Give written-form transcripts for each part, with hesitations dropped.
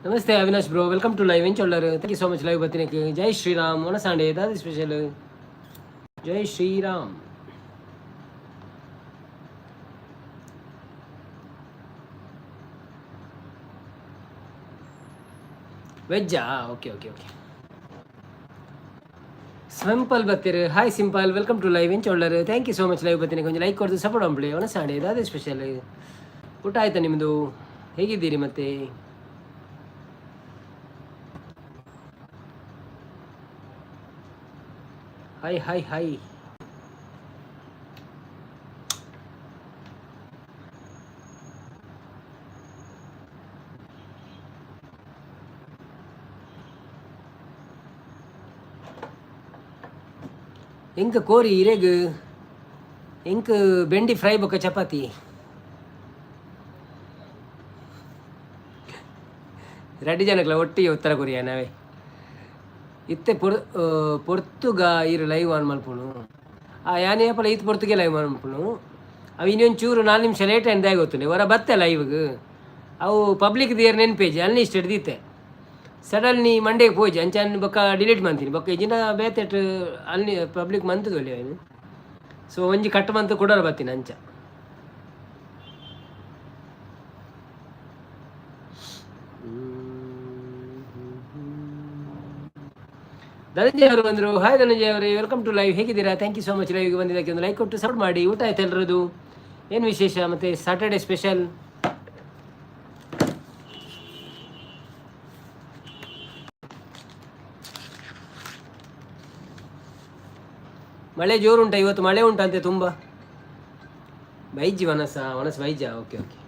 Namaste Avinash bro, welcome to live. ಎಂಚೊಳ್ಳರು? Thank you so much live ಬತ್ತಿನಕ್ಕೆ. Jai Shriram. ಒಣಸಾಂಡೆ ದಾದ ಸ್ಪೆಷಲ್? ಜೈ ಶ್ರೀರಾಮ್. ವೆಜ್ಜಾ? Okay okay okay. ಸಿಂಪಲ್ ಬತ್ತೀರು. Hi simple, welcome to live. ಎಂಚೊಳ್ಳರು? Thank you so much live ಬತ್ತೀನಿ. ಕೊಂಚ ಲೈಕ್ ಕೊಡ್ದು ಸಪೋರ್ಟ್ ಅಂಬ್ಳಿ. ಒಣಸಾಂಡೆ ದಾದ ಸ್ಪೆಷಲ್? ಊಟ ಆಯ್ತಾ ನಿಮ್ಮದು? ಹೇಗಿದ್ದೀರಿ ಮತ್ತೆ? Hi hi hi. ಎಂಕ್ ಕೋರಿ ಇರೆಗ್? ಎಂಕ್ ಬೆಂಡಿ ಫ್ರೈ ಬೊಕ್ಕ ಚಪಾತಿ. ರಡ್ಡಿ ಜನಕ್ಲ ಒಟ್ಟಿಗೆ ಉತ್ತರ ಕೊರಿಯ ನಾವೇ. ಇತ್ತೆ ಪೊರ್ ಪೊರ್ತುಗ ಇರು ಲೈವ್ ಆನ್ ಮಲ್ಪುನು. ಆ ಯಾನೇ ಏಪಲ ಈತ್ ಪೊರ್ತುಗೆ ಲೈವ್ ಮಲ್ಪುನು. ಅವು ಇನ್ನೊಂದು ಚೂರು 4 ನಿಮಿಷ ಲೇಟ್ ಆಯ್ತು ಗೊತ್ತುಂಡೆ. ಹೊರ ಬತ್ತೆ ಲೈವ್ಗೆ. ಅವು ಪಬ್ಲಿಕ್ ದಿಯರ್ ನೆನ್ಪೇಜಿ ಅನ್ಲಿಸ್ಟೆಡ್ ದೀತೆ. ಸಡನ್ ನೀ ಮಂಡೇಗೆ ಪೋಜಿ ಅಂಚ ಬೊಕ್ಕ ಡಿಲೀಟ್ ಮಾಡ್ತೀನಿ. ಬೊಕ್ಕ ಇಜಿನ ಬೇತೆಟ್ ಅಲ್ಲಿ ಪಬ್ಲಿಕ್ ಮಂತದೊಲಿ ಅವನು. ಸೊ ಒಂಜಿ ಕಟ್ ಮಂತ್ ಕುಡರ ಬತ್ತೀನಿ ಅಂಚ. ಧನಂಜಯ ಅವರು ಬಂದರು. ಹಾಯ್ ಧನಂಜಯ ಅವರೇ, welcome to live. ಹೇಗಿದ್ದೀರಾ? Thank you so much ಲೈವ್ಗೆ ಬಂದಿದ್ದಕ್ಕೆ. ಒಂದು ಲೈಕ್ ಕೊಟ್ಟು ಸಪೋರ್ಟ್ ಮಾಡಿ. ಊಟ ಆಯ್ತು ಎಲ್ಲರದು? ಏನು ವಿಶೇಷ ಮತ್ತು ಸ್ಯಾಟರ್ಡೆ ಸ್ಪೆಷಲ್? ಮಳೆ ಜೋರುಂಟ ಇವತ್ತು? ಮಳೆ ಉಂಟಂತೆ ತುಂಬ. ಬೈಜಿ ವನಸ ವನಸ್ ಬೈಜ. Okay okay.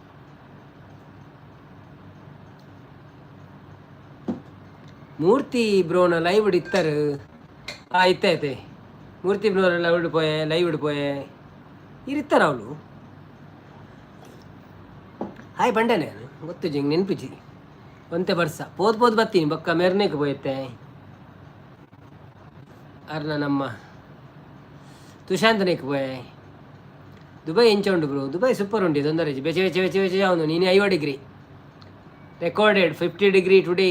ಮೂರ್ತಿ ಬ್ರೋನ ಲೈವ್ ಇತ್ತರು. ಆ ಇತ್ತ ಐತೆ. ಮೂರ್ತಿ ಬ್ರೋ ಲೈವ್ ಪೋಯೆ, ಲೈವ್ ಪೋಯೆ. ಇರ್ತಾರ ಅವಳು. ಹಾಯ್ ಬಂಡನೆ ಗೊತ್ತು ಜಿಂಗ್ ನೆನ್ಪಿಜಿ. ಒಂತೆ ಬರ್ಸ ಪೋದ್ ಪೋದ್ ಬತ್ತೀನಿ. ಬೊಕ್ಕ ಮೆರ್ನೇಕ್ ಪೋಯತ್ತೆ. ಅರ್ನ ನಮ್ಮ ತುಶಾಂತನೇಕ್ ಪೋಯೆ. ದುಬೈ ಎಂಚ ಉಂಡು ಬ್ರೋ? ದುಬೈ ಸೂಪರ್ ಉಂಟು, ತೊಂದರೆ. ಬೆಚ್ಚ ಬೆಚ್ಚ ಬೆಚ್ಚ ಬೆಚ್ಚ ಅವನು. ನೀನು 50 ಡಿಗ್ರಿ ರೆಕಾರ್ಡೆಡ್, 50 ಡಿಗ್ರಿ ಟುಡೇ.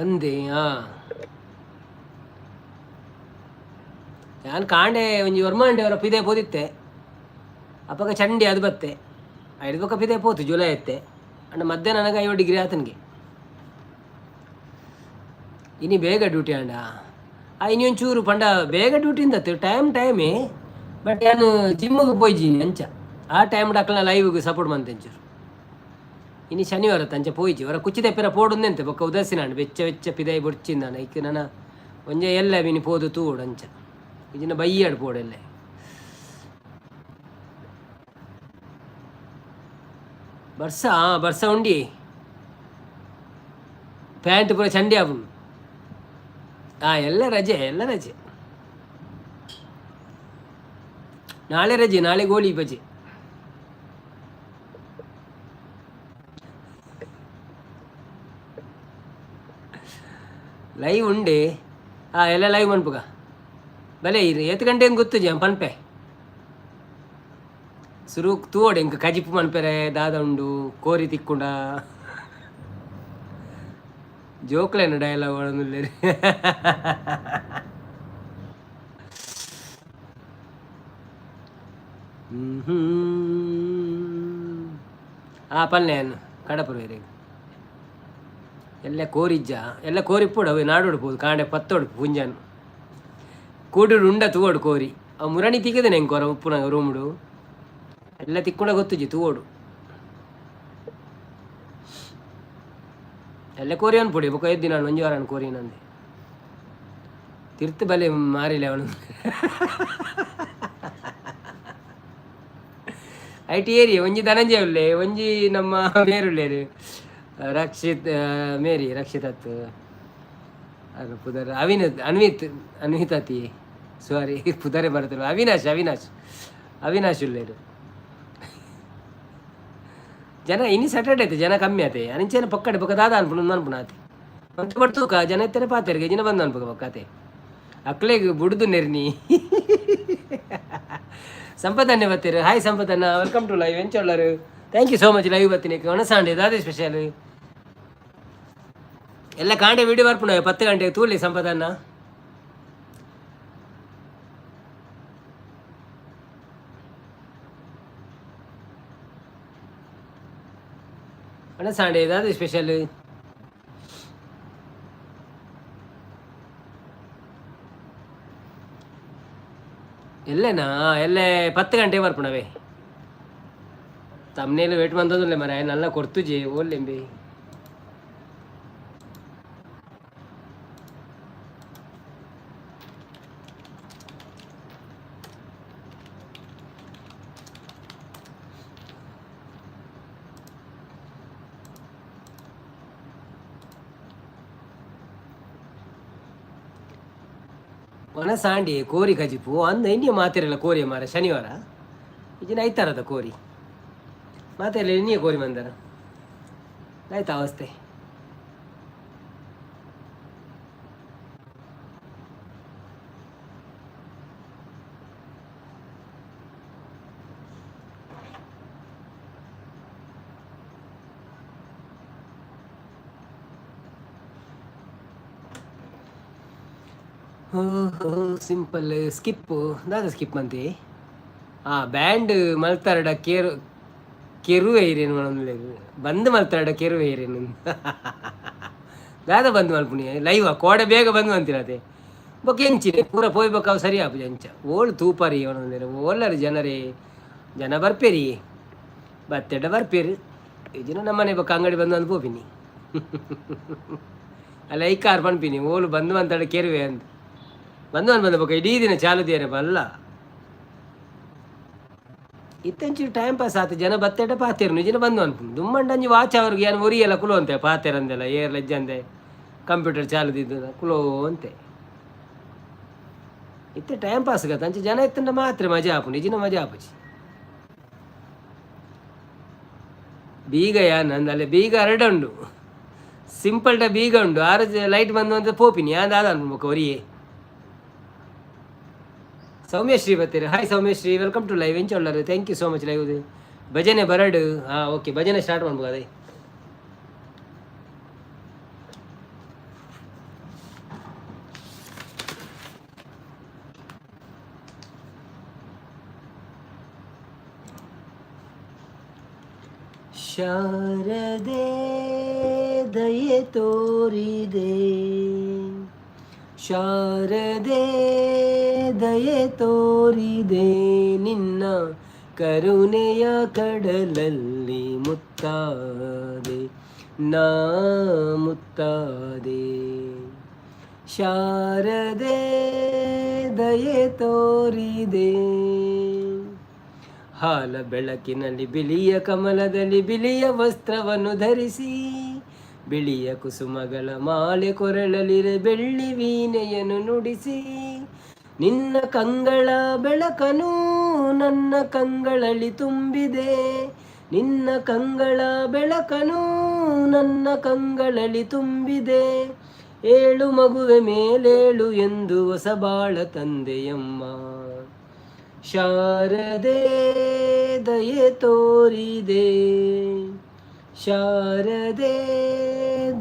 ಅಂದೆ. ಹಾಂ, ಯಾನ್ ಕಾಂಡೆ ಒಂಜಿ ಒರ್ಮಾಂಡೆ ಅವರ ಪಿದೆ ಪೋದಿತ್ತೆ. ಅಪಗ ಚಂಡಿ ಅದು ಬತ್ತೆ. ಐದು ಬೊಕ್ಕ ಪಿದೆ ಪೋತು ಜುಲೈ ಎತ್ತೆ. ಅಂಡ ಮಧ್ಯಾಹ್ನ ನನಗೆ 50 ಡಿಗ್ರಿ ಆತನಿಗೆ. ಇನಿ ಬೇಗ ಡ್ಯೂಟಿ ಅಂಡ. ಆ ಇನಿ ಒಂಚೂರು ಪಂಡ ಬೇಗ ಡ್ಯೂಟಿ ಇಂದತ್ತು ಟೈಮ್ ಟೈಮೇ. ಬಟ್ ಯಾನು ಜಿಮ್ಗೆ ಪೋಯ್ಜಿನಿ ಅಂಚ. ಆ ಟೈಮ್ ಡಾಕ್ಲ ಲೈವ್ಗೆ ಸಪೋರ್ಟ್ ಮಂತೆ ಒಂಚೂರು. ಇನಿ ಶನಿವಾರ ಅಂಚ ಪೋಯ್ಜಿ. ಹೊರ ಕುಚ್ಚಿ ತೆಪ್ಪಿರ ಪೋಡುಂದೆಂತೆ. ಬೊಕ್ಕ ಉದಾಸೀನ ಬೆಚ್ಚ ಬೆಚ್ಚ ಪಿದೈ ಬೊಡ್ಚಿಂದಾನ. ಐಕ್ ನನ ಒಂಜೆ ಎಲ್ಲ ಮಿನಿ ಪೋದು ತೂಡು ಅಂಚ. ಇಜಿನ ಬಯ್ಯಾಡು ಪೋಡೆಲ್ಲೆ. ಬರ್ಸ ಬರ್ಸ ಉಂಡಿ. ಪ್ಯಾಂಟ್ ಪೂರ ಚಂಡಿ ಆಪುಂಡು. ಆ ಎಲ್ಲ ರಜೆ, ಎಲ್ಲ ರಜೆ. ನಾಳೆ ರಜೆ, ನಾಳೆ ಗೋಲಿ ಬಜೆ. ಲೈವ್ ಉಂಡೆ. ಆ ಎಲ್ಲ ಲೈವ್ ಮನ್ಪುಗ ಬಲೆ. ಇರು ಏತ್ ಗಂಟೆ ಗೊತ್ತು ಜ ಪನ್ಪೆ. ಸುರು ತೂವಡೆ ಇಂಕ ಕಜಿಪು ಮನ್ಪೆರೆ ದಾದ ಉಂಡು, ಕೋರಿ ತಿಕ್ಕುಂಡ. ಜೋಕ್ಲೇನು ಡೈಲಾಗ್ ಒಳನುಲ್ಲೇರಿ. ಆ ಪಲ್ಲೆ ಕಡಪುರ ಎಲ್ಲ ಕೋರಿಜ್ಜ ಎಲ್ಲ ಕೋರಿ ಅವು ನಾಡೋಡು ಪೋದು ಕಾಂಡೆ ಪತ್ತೋಡು ಪುಂಜಾನು ಕೂಡು ಉಂಡ ತೂವೋಡು ಕೋರಿ. ಅವು ಮುರಣಿ ತಿಕ್ಕದೆ ಎಂಕೋರ ಉಪ್ಪುನ ರೂಮುಡು ಎಲ್ಲ ತಿಕ್ಕುಂಡ ಗೊತ್ತುಜಿ ತೂವೋಡು. ಎಲ್ಲ ಕೋರಿ ಅನ್ಪುಡಿ. ಬೊಕ್ಕ ಎದ್ದಿ ನಾನು ಒಂಜಿ ವಾರ ಕೋರಿ ನಂದೆ ತಿರ್ತು ಬಲೆ ಮಾರಿಲ್ಲ ಅವನು. I T area ಒಂಜಿ ಧನಂಜಯ ಉಲ್ಲೆ, ಒಂಜಿ ನಮ್ಮ ಮೇರುಲ್ಲೇರು ರಕ್ಷಿತ್ ಮೇರಿ ರಕ್ಷಿತ್ ಅತ್ ಅದು ಪುದರ್ ಅವಿನತ್ ಅನ್ವಿತ್ ಅನ್ವಿತ್ ಅತಿ. ಸಾರಿ, ಪುದರೇ ಬರ್ತದೆ. ಅವಿನಾಶ್ ಅವಿನಾಶ್ ಅವಿನಾಶ್ ಉಲ್ಲೇರು ಜನ. ಇನಿ ಸ್ಯಾಟರ್ಡೆ ಐತೆ, ಜನ ಕಮ್ಮಿ ಆತೆ. ಅಂಚೆನ ಪಕ್ಕಡೆ ಬೊಕ್ಕ ದಾದ ಅನ್ಪುಣ ಅನ್ಪುಣ ಆತೆ. ಮಂತ್ ಬರ್ತೂಕ ಜನ ಇತ್ತನೆ ಪಾತೆರ್ಗೆ. ಜನ ಬಂದು ಅನ್ಪುಗ ಬೊಕ್ಕ ಆತೆ. ಅಕ್ಲೆಗ್ ಬುಡ್ದು ನೆರ್ನಿ. ಸಂಪದನ್ನೇ ಬರ್ತೀರಿ. ಹಾಯ್ ಸಂಪದನ್ನ, welcome to live. ಎಂಚೊಳ್ಳರು? Thank you so much live ಬರ್ತೀನಿ. ಒಣಸಾಂಡೆ ದಾದೆ ಸ್ಪೆಷಲ್? ಎಲ್ಲ ಕಾಂಡೆ ವಿಡಿಯೋ ಬರ್ಪುಣ 10 ಗಂಟೆಗೆ ತೂಲಿ ಸಂಪದನ್ನ. ಒಣಸಾಂಡೆ ದಾದೆ ಸ್ಪೆಷಲ್? ಎಲ್ಲೇನಾ? ಎಲ್ಲೇ 10 ಗಂಟೆಗೆ ಬರ್ಪುಣವೇ. ತಮ್ನೇಲು ವೇಟ್ ಬಂದದಲ್ಲ ಮರ, ನಲ್ಲ ಕೊಡ್ತುಜಿ ಓಲ್ಲೆಂಬಿ. ಒಣಸಾಂಡಿ ಕೋರಿ ಕಜಿಪು ಅಂದ ಇನ್ನಿ ಮಾತಿರಲ್ಲ ಕೋರಿ ಮಾರ. ಶನಿವಾರ ಈಗಿನ ಐತಾರದ ಕೋರಿ ಮಾತೆಲ್ಲ ಇನ್ನಿಯ ಕೋರಿ ಬಂದಾರ. ಆಯ್ತಾ ಅವಸ್ಥೆ. ಸಿಂಪಲ್ ಸ್ಕಿಪ್ಪು ದಾದ ಸ್ಕಿಪ್ ಮಂತಿ. ಆ ಬ್ಯಾಂಡ್ ಮಲ್ತಾರಡ ಕೇರು ಕೆರುವೆ ಇರೇನು ಮಲೊಂದು ಬಂದ್ ಮಲ್ತಾರಡ ಕೆರುವೆ ಇರೇನು ದಾದ ಬಂದ್ ಮಲ್ಪುಣಿ ಲೈವ್ ಕೋಡೆ ಬೇಗ ಬಂದು ಅಂತೀರತೆ ಬೊಕ್ಕ ಎಂಚಿನೆ ಪೂರ ಪೋಯ್ಬೊಕ್ಕ ಅವು ಸರಿ ಆಪುಜಿ. ಅಂಚ ಓಳು ತೂಪಾರಿ ಅವನೊಂದೇರು ಓಲ್ಲರು ಜನರೇ ಜನ ಬರ್ಪೇರಿ ಬತ್ತೆಡ ಬರ್ಪೇರು. ಈ ದಿನ ನಮ್ಮನೆ ಬೊಕ್ಕ ಅಂಗಡಿ ಬಂದು ಅಂದು ಪೋಪಿನಿ ಅಲ್ಲ ಐಕಾರ್ ಪನ್ಪಿನಿ ಓಲು ಬಂದು ಅಂತಾಡ ಕೆರುವೆ ಅಂತ ಬಂದು ಬಂದ ಬೊಕ್ಕ ಇಡೀ ದಿನ ಚಾಲು ದೇರೆ ಬಲ್ಲ ಇತ್ತಂಚೂರು ಟೈಮ್ ಪಾಸ್ ಆತು. ಜನ ಬತ್ತೆಟ ಪಾತೇರು ನಿಜನ ಬಂದು ಅನ್ಪುಂಡು ದುಮ್ಮಂಡಂಜಿ ವಾಚ್ ಅವ್ರಿಗೆ ಏನು ಒರಿಯಲ್ಲ ಕುಲೋ ಅಂತೆ ಪಾತೇರಂದೆಲ್ಲ ಏರ್ ಲಜ್ಜಂದೆ ಕಂಪ್ಯೂಟರ್ ಚಾಲುದಿದ್ದು ಕುಲೋ ಅಂತೆ. ಇತ್ತೆ ಟೈಮ್ ಪಾಸ್ ಗತ್ತ ಅಂಚೆ ಜನ ಇತ್ತಂಡ ಮಾತ್ರ ಮಜಾ ಆಪುಂಡು, ನಿಜಿನ ಮಜಾ ಆಪುಜಿ. ಬೀಗ ಯಾನ್ ಅಂದಲೆ ಬೀಗ ಅರಡ ಉಂಡು, ಸಿಂಪಲ್ ಬೀಗ ಉಂಡು. ಆರು ಲೈಟ್ ಬಂದು ಅಂತ ಪೋಪಿನಿ ಯಾನ್ ದಾದ ಅನ್ಬೇಕು ಒರಿಯೇ. ಸೌಮ್ಯಶ್ರೀ ಬರ್ತೀರಿ. Hi Soumyashree, welcome to live. ಎಂಚೊಳ್ಳರು? Thank you so much live. ಭಜನೆ ಬರಡು. ಹಾಂ ಓಕೆ, ಭಜನೆ ಸ್ಟಾರ್ಟ್ ಮಾಡ್ಬೋದು ಅದೇ. ಶಾರದೆ ದಯೆ ತೋರಿದೆ, ಶಾರದೆ ದಯೆ ತೋರಿದೆ, ನಿನ್ನ ಕರುಣೆಯ ಕಡಲಲ್ಲಿ ಮುತ್ತಾದೆ ನಾ ಮುತ್ತಾದೆ. ಶಾರದೆ ದಯೆ ತೋರಿದೆ. ಹಾಲ ಬೆಳಕಿನಲ್ಲಿ ಬಿಳಿಯ ಕಮಲದಲ್ಲಿ ಬಿಳಿಯ ವಸ್ತ್ರವನ್ನು ಧರಿಸಿ, ಬಿಳಿಯ ಕುಸುಮಗಳ ಮಾಲೆ ಕೊರಳಲಿರೆ ಬೆಳ್ಳಿ ವೀಣೆಯನ್ನು ನುಡಿಸಿ, ನಿನ್ನ ಕಂಗಳ ಬೆಳಕನು ನನ್ನ ಕಂಗಳಲ್ಲಿ ತುಂಬಿದೆ, ನಿನ್ನ ಕಂಗಳ ಬೆಳಕನು ನನ್ನ ಕಂಗಳಲ್ಲಿ ತುಂಬಿದೆ. ಏಳು ಮಗುವೆ ಮೇಲೇಳು ಎಂದು ಹೊಸ ಬಾಳ ತಂದೆಯಮ್ಮ. ಶಾರದೆ ದಯೆ ತೋರಿದೆ, ಶಾರದೆ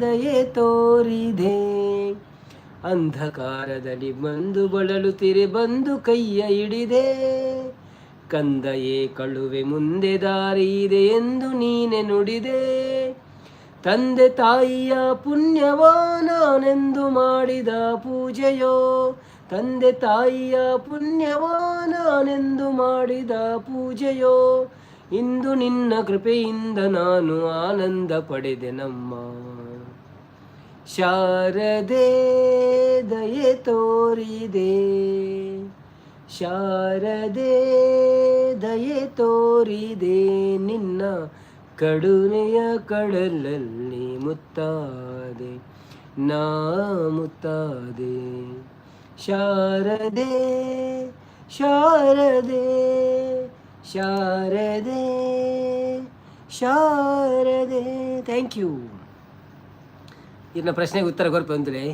ದಯೆ ತೋರಿದೆ. ಅಂಧಕಾರದಲ್ಲಿ ಬಂದು ಬಳಲುತ್ತಿರೆ ಬಂದು ಕೈಯ ಹಿಡಿದೆ, ಕಂದಯೇ ಕಳುವೆ ಮುಂದೆ ದಾರಿ ಇದೆ ಎಂದು ನೀನೆ ನುಡಿದೆ. ತಂದೆ ತಾಯಿಯ ಪುಣ್ಯವೋ ನಾನೆಂದು ಮಾಡಿದ ಪೂಜೆಯೋ, ತಂದೆ ತಾಯಿಯ ಪುಣ್ಯವೋ ನಾನೆಂದು ಮಾಡಿದ ಪೂಜೆಯೋ, ಇಂದು ನಿನ್ನ ಕೃಪೆಯಿಂದ ನಾನು ಆನಂದ ಪಡೆದೆನಮ್ಮ. ಶಾರದೆ ದಯೆ ತೋರಿದೆ, ಶಾರದೆ ದಯೆ ತೋರಿದೆ, ನಿನ್ನ ಕಡುನೆಯ ಕಡಲಲ್ಲಿ ಮುತ್ತಾದೆ ನಾ ಮುತ್ತಾದೆ. ಶಾರದೆ ಶಾರದೆ ಶಾರದೆ ಶಾರದೆ. Thank you. ಇನ್ನ ಪ್ರಶ್ನೆಗೆ ಉತ್ತರ ಕೊರ್ಪೆ ಒಂದುಲೆ.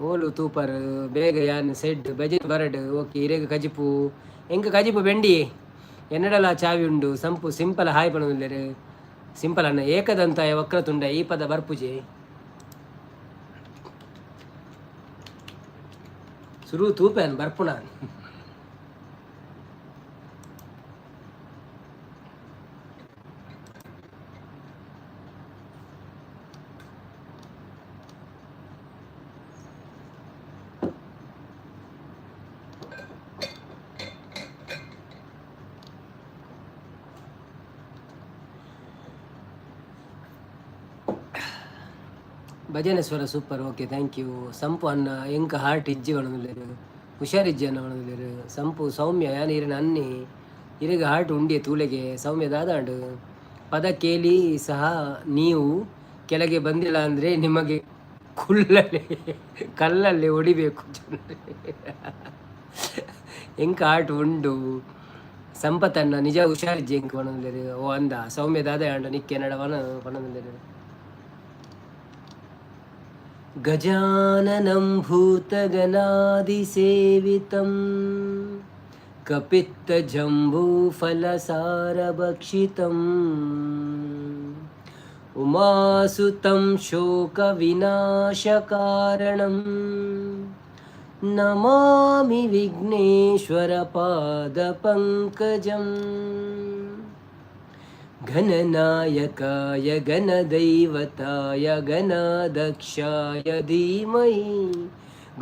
ಓಲು ತೂಪರ್ ಬೇಗ ಯಾನ್ ಸೆಡ್ ಬಜೆ ಬರಡ್. ಓಕೆ, ಇರೆಗ್ ಕಜಿಪು, ಎಂಕ್ ಕಜಿಪು ಬೆಂಡಿ. ಎನ್ನಡಲ ಚಾವಿ ಉಂಡು. ಸಂಪು ಸಿಂಪಲ್ ಹಾಯ್ ಪನೊಂದುಲ್ಲೆರ್. ಸಿಂಪಲ್ ಅಣ್ಣ. ಏಕದಂತಾಯ ವಕ್ರತುಂಡ ಈ ಪದ ಬರ್ಪುಜೆ. ಸುರು ತೂಪೇನ್ ಬರ್ಪುಣ. ಭಜನೆ ಸ್ವರ ಸೂಪರ್. ಓಕೆ, thank you ಸಂಪು ಅಣ್ಣ. ಎಂಕ್ ಹಾರ್ಟ್ ಇಜ್ಜಿ ಪನೊಂದುಲ್ಲೆರ್. ಹುಷಾರಿಜ್ಜಿ ಅಣ್ಣ ಪನೊಂದುಲ್ಲೆರ್. ಸಂಪು ಸೌಮ್ಯ, ಯಾನ್ ಇರೆನ ಅನ್ನಿ. ಇರೆಗ್ ಹಾರ್ಟ್ ಉಂಡಿಯೆ ತೂಲೆಗೆ. ಸೌಮ್ಯ ದಾದಾಂಡು? ಪದ ಕೇಳಿ ಸಹ ನೀವು ಕೆಳಗೆ ಬಂದಿಲ್ಲ ಅಂದರೆ ನಿಮಗೆ ಕುಲ್ಲಲ್ಲಿ ಕಲ್ಲಲ್ಲಿ ಹೊಡಿಬೇಕು. ಎಂಕ್ ಹಾರ್ಟ್ ಉಂಡು ಸಂಪತ್ತಣ್ಣ. ನಿಜ ಹುಷಾರಿಜ್ಜಿ ಎಂಕ್ ಪನೊಂದುಲ್ಲೆರ್. ಓ ಅಂದ ಸೌಮ್ಯ, ದಾದ ಆಂಡ ನಿಕ್ಕೆ ನಡವನ ಪನೊಂದುಲ್ಲೆರ್. गजाननं भूतगणादिसेवितं कपित्तजम्बूफलसारभक्षितम् उमासुतं शोकविनाशकारणं नमामि विघ्नेश्वरपादपङ्कजम्। गणनायकाय गणदैवताय गणाध्यक्षाय धीमहि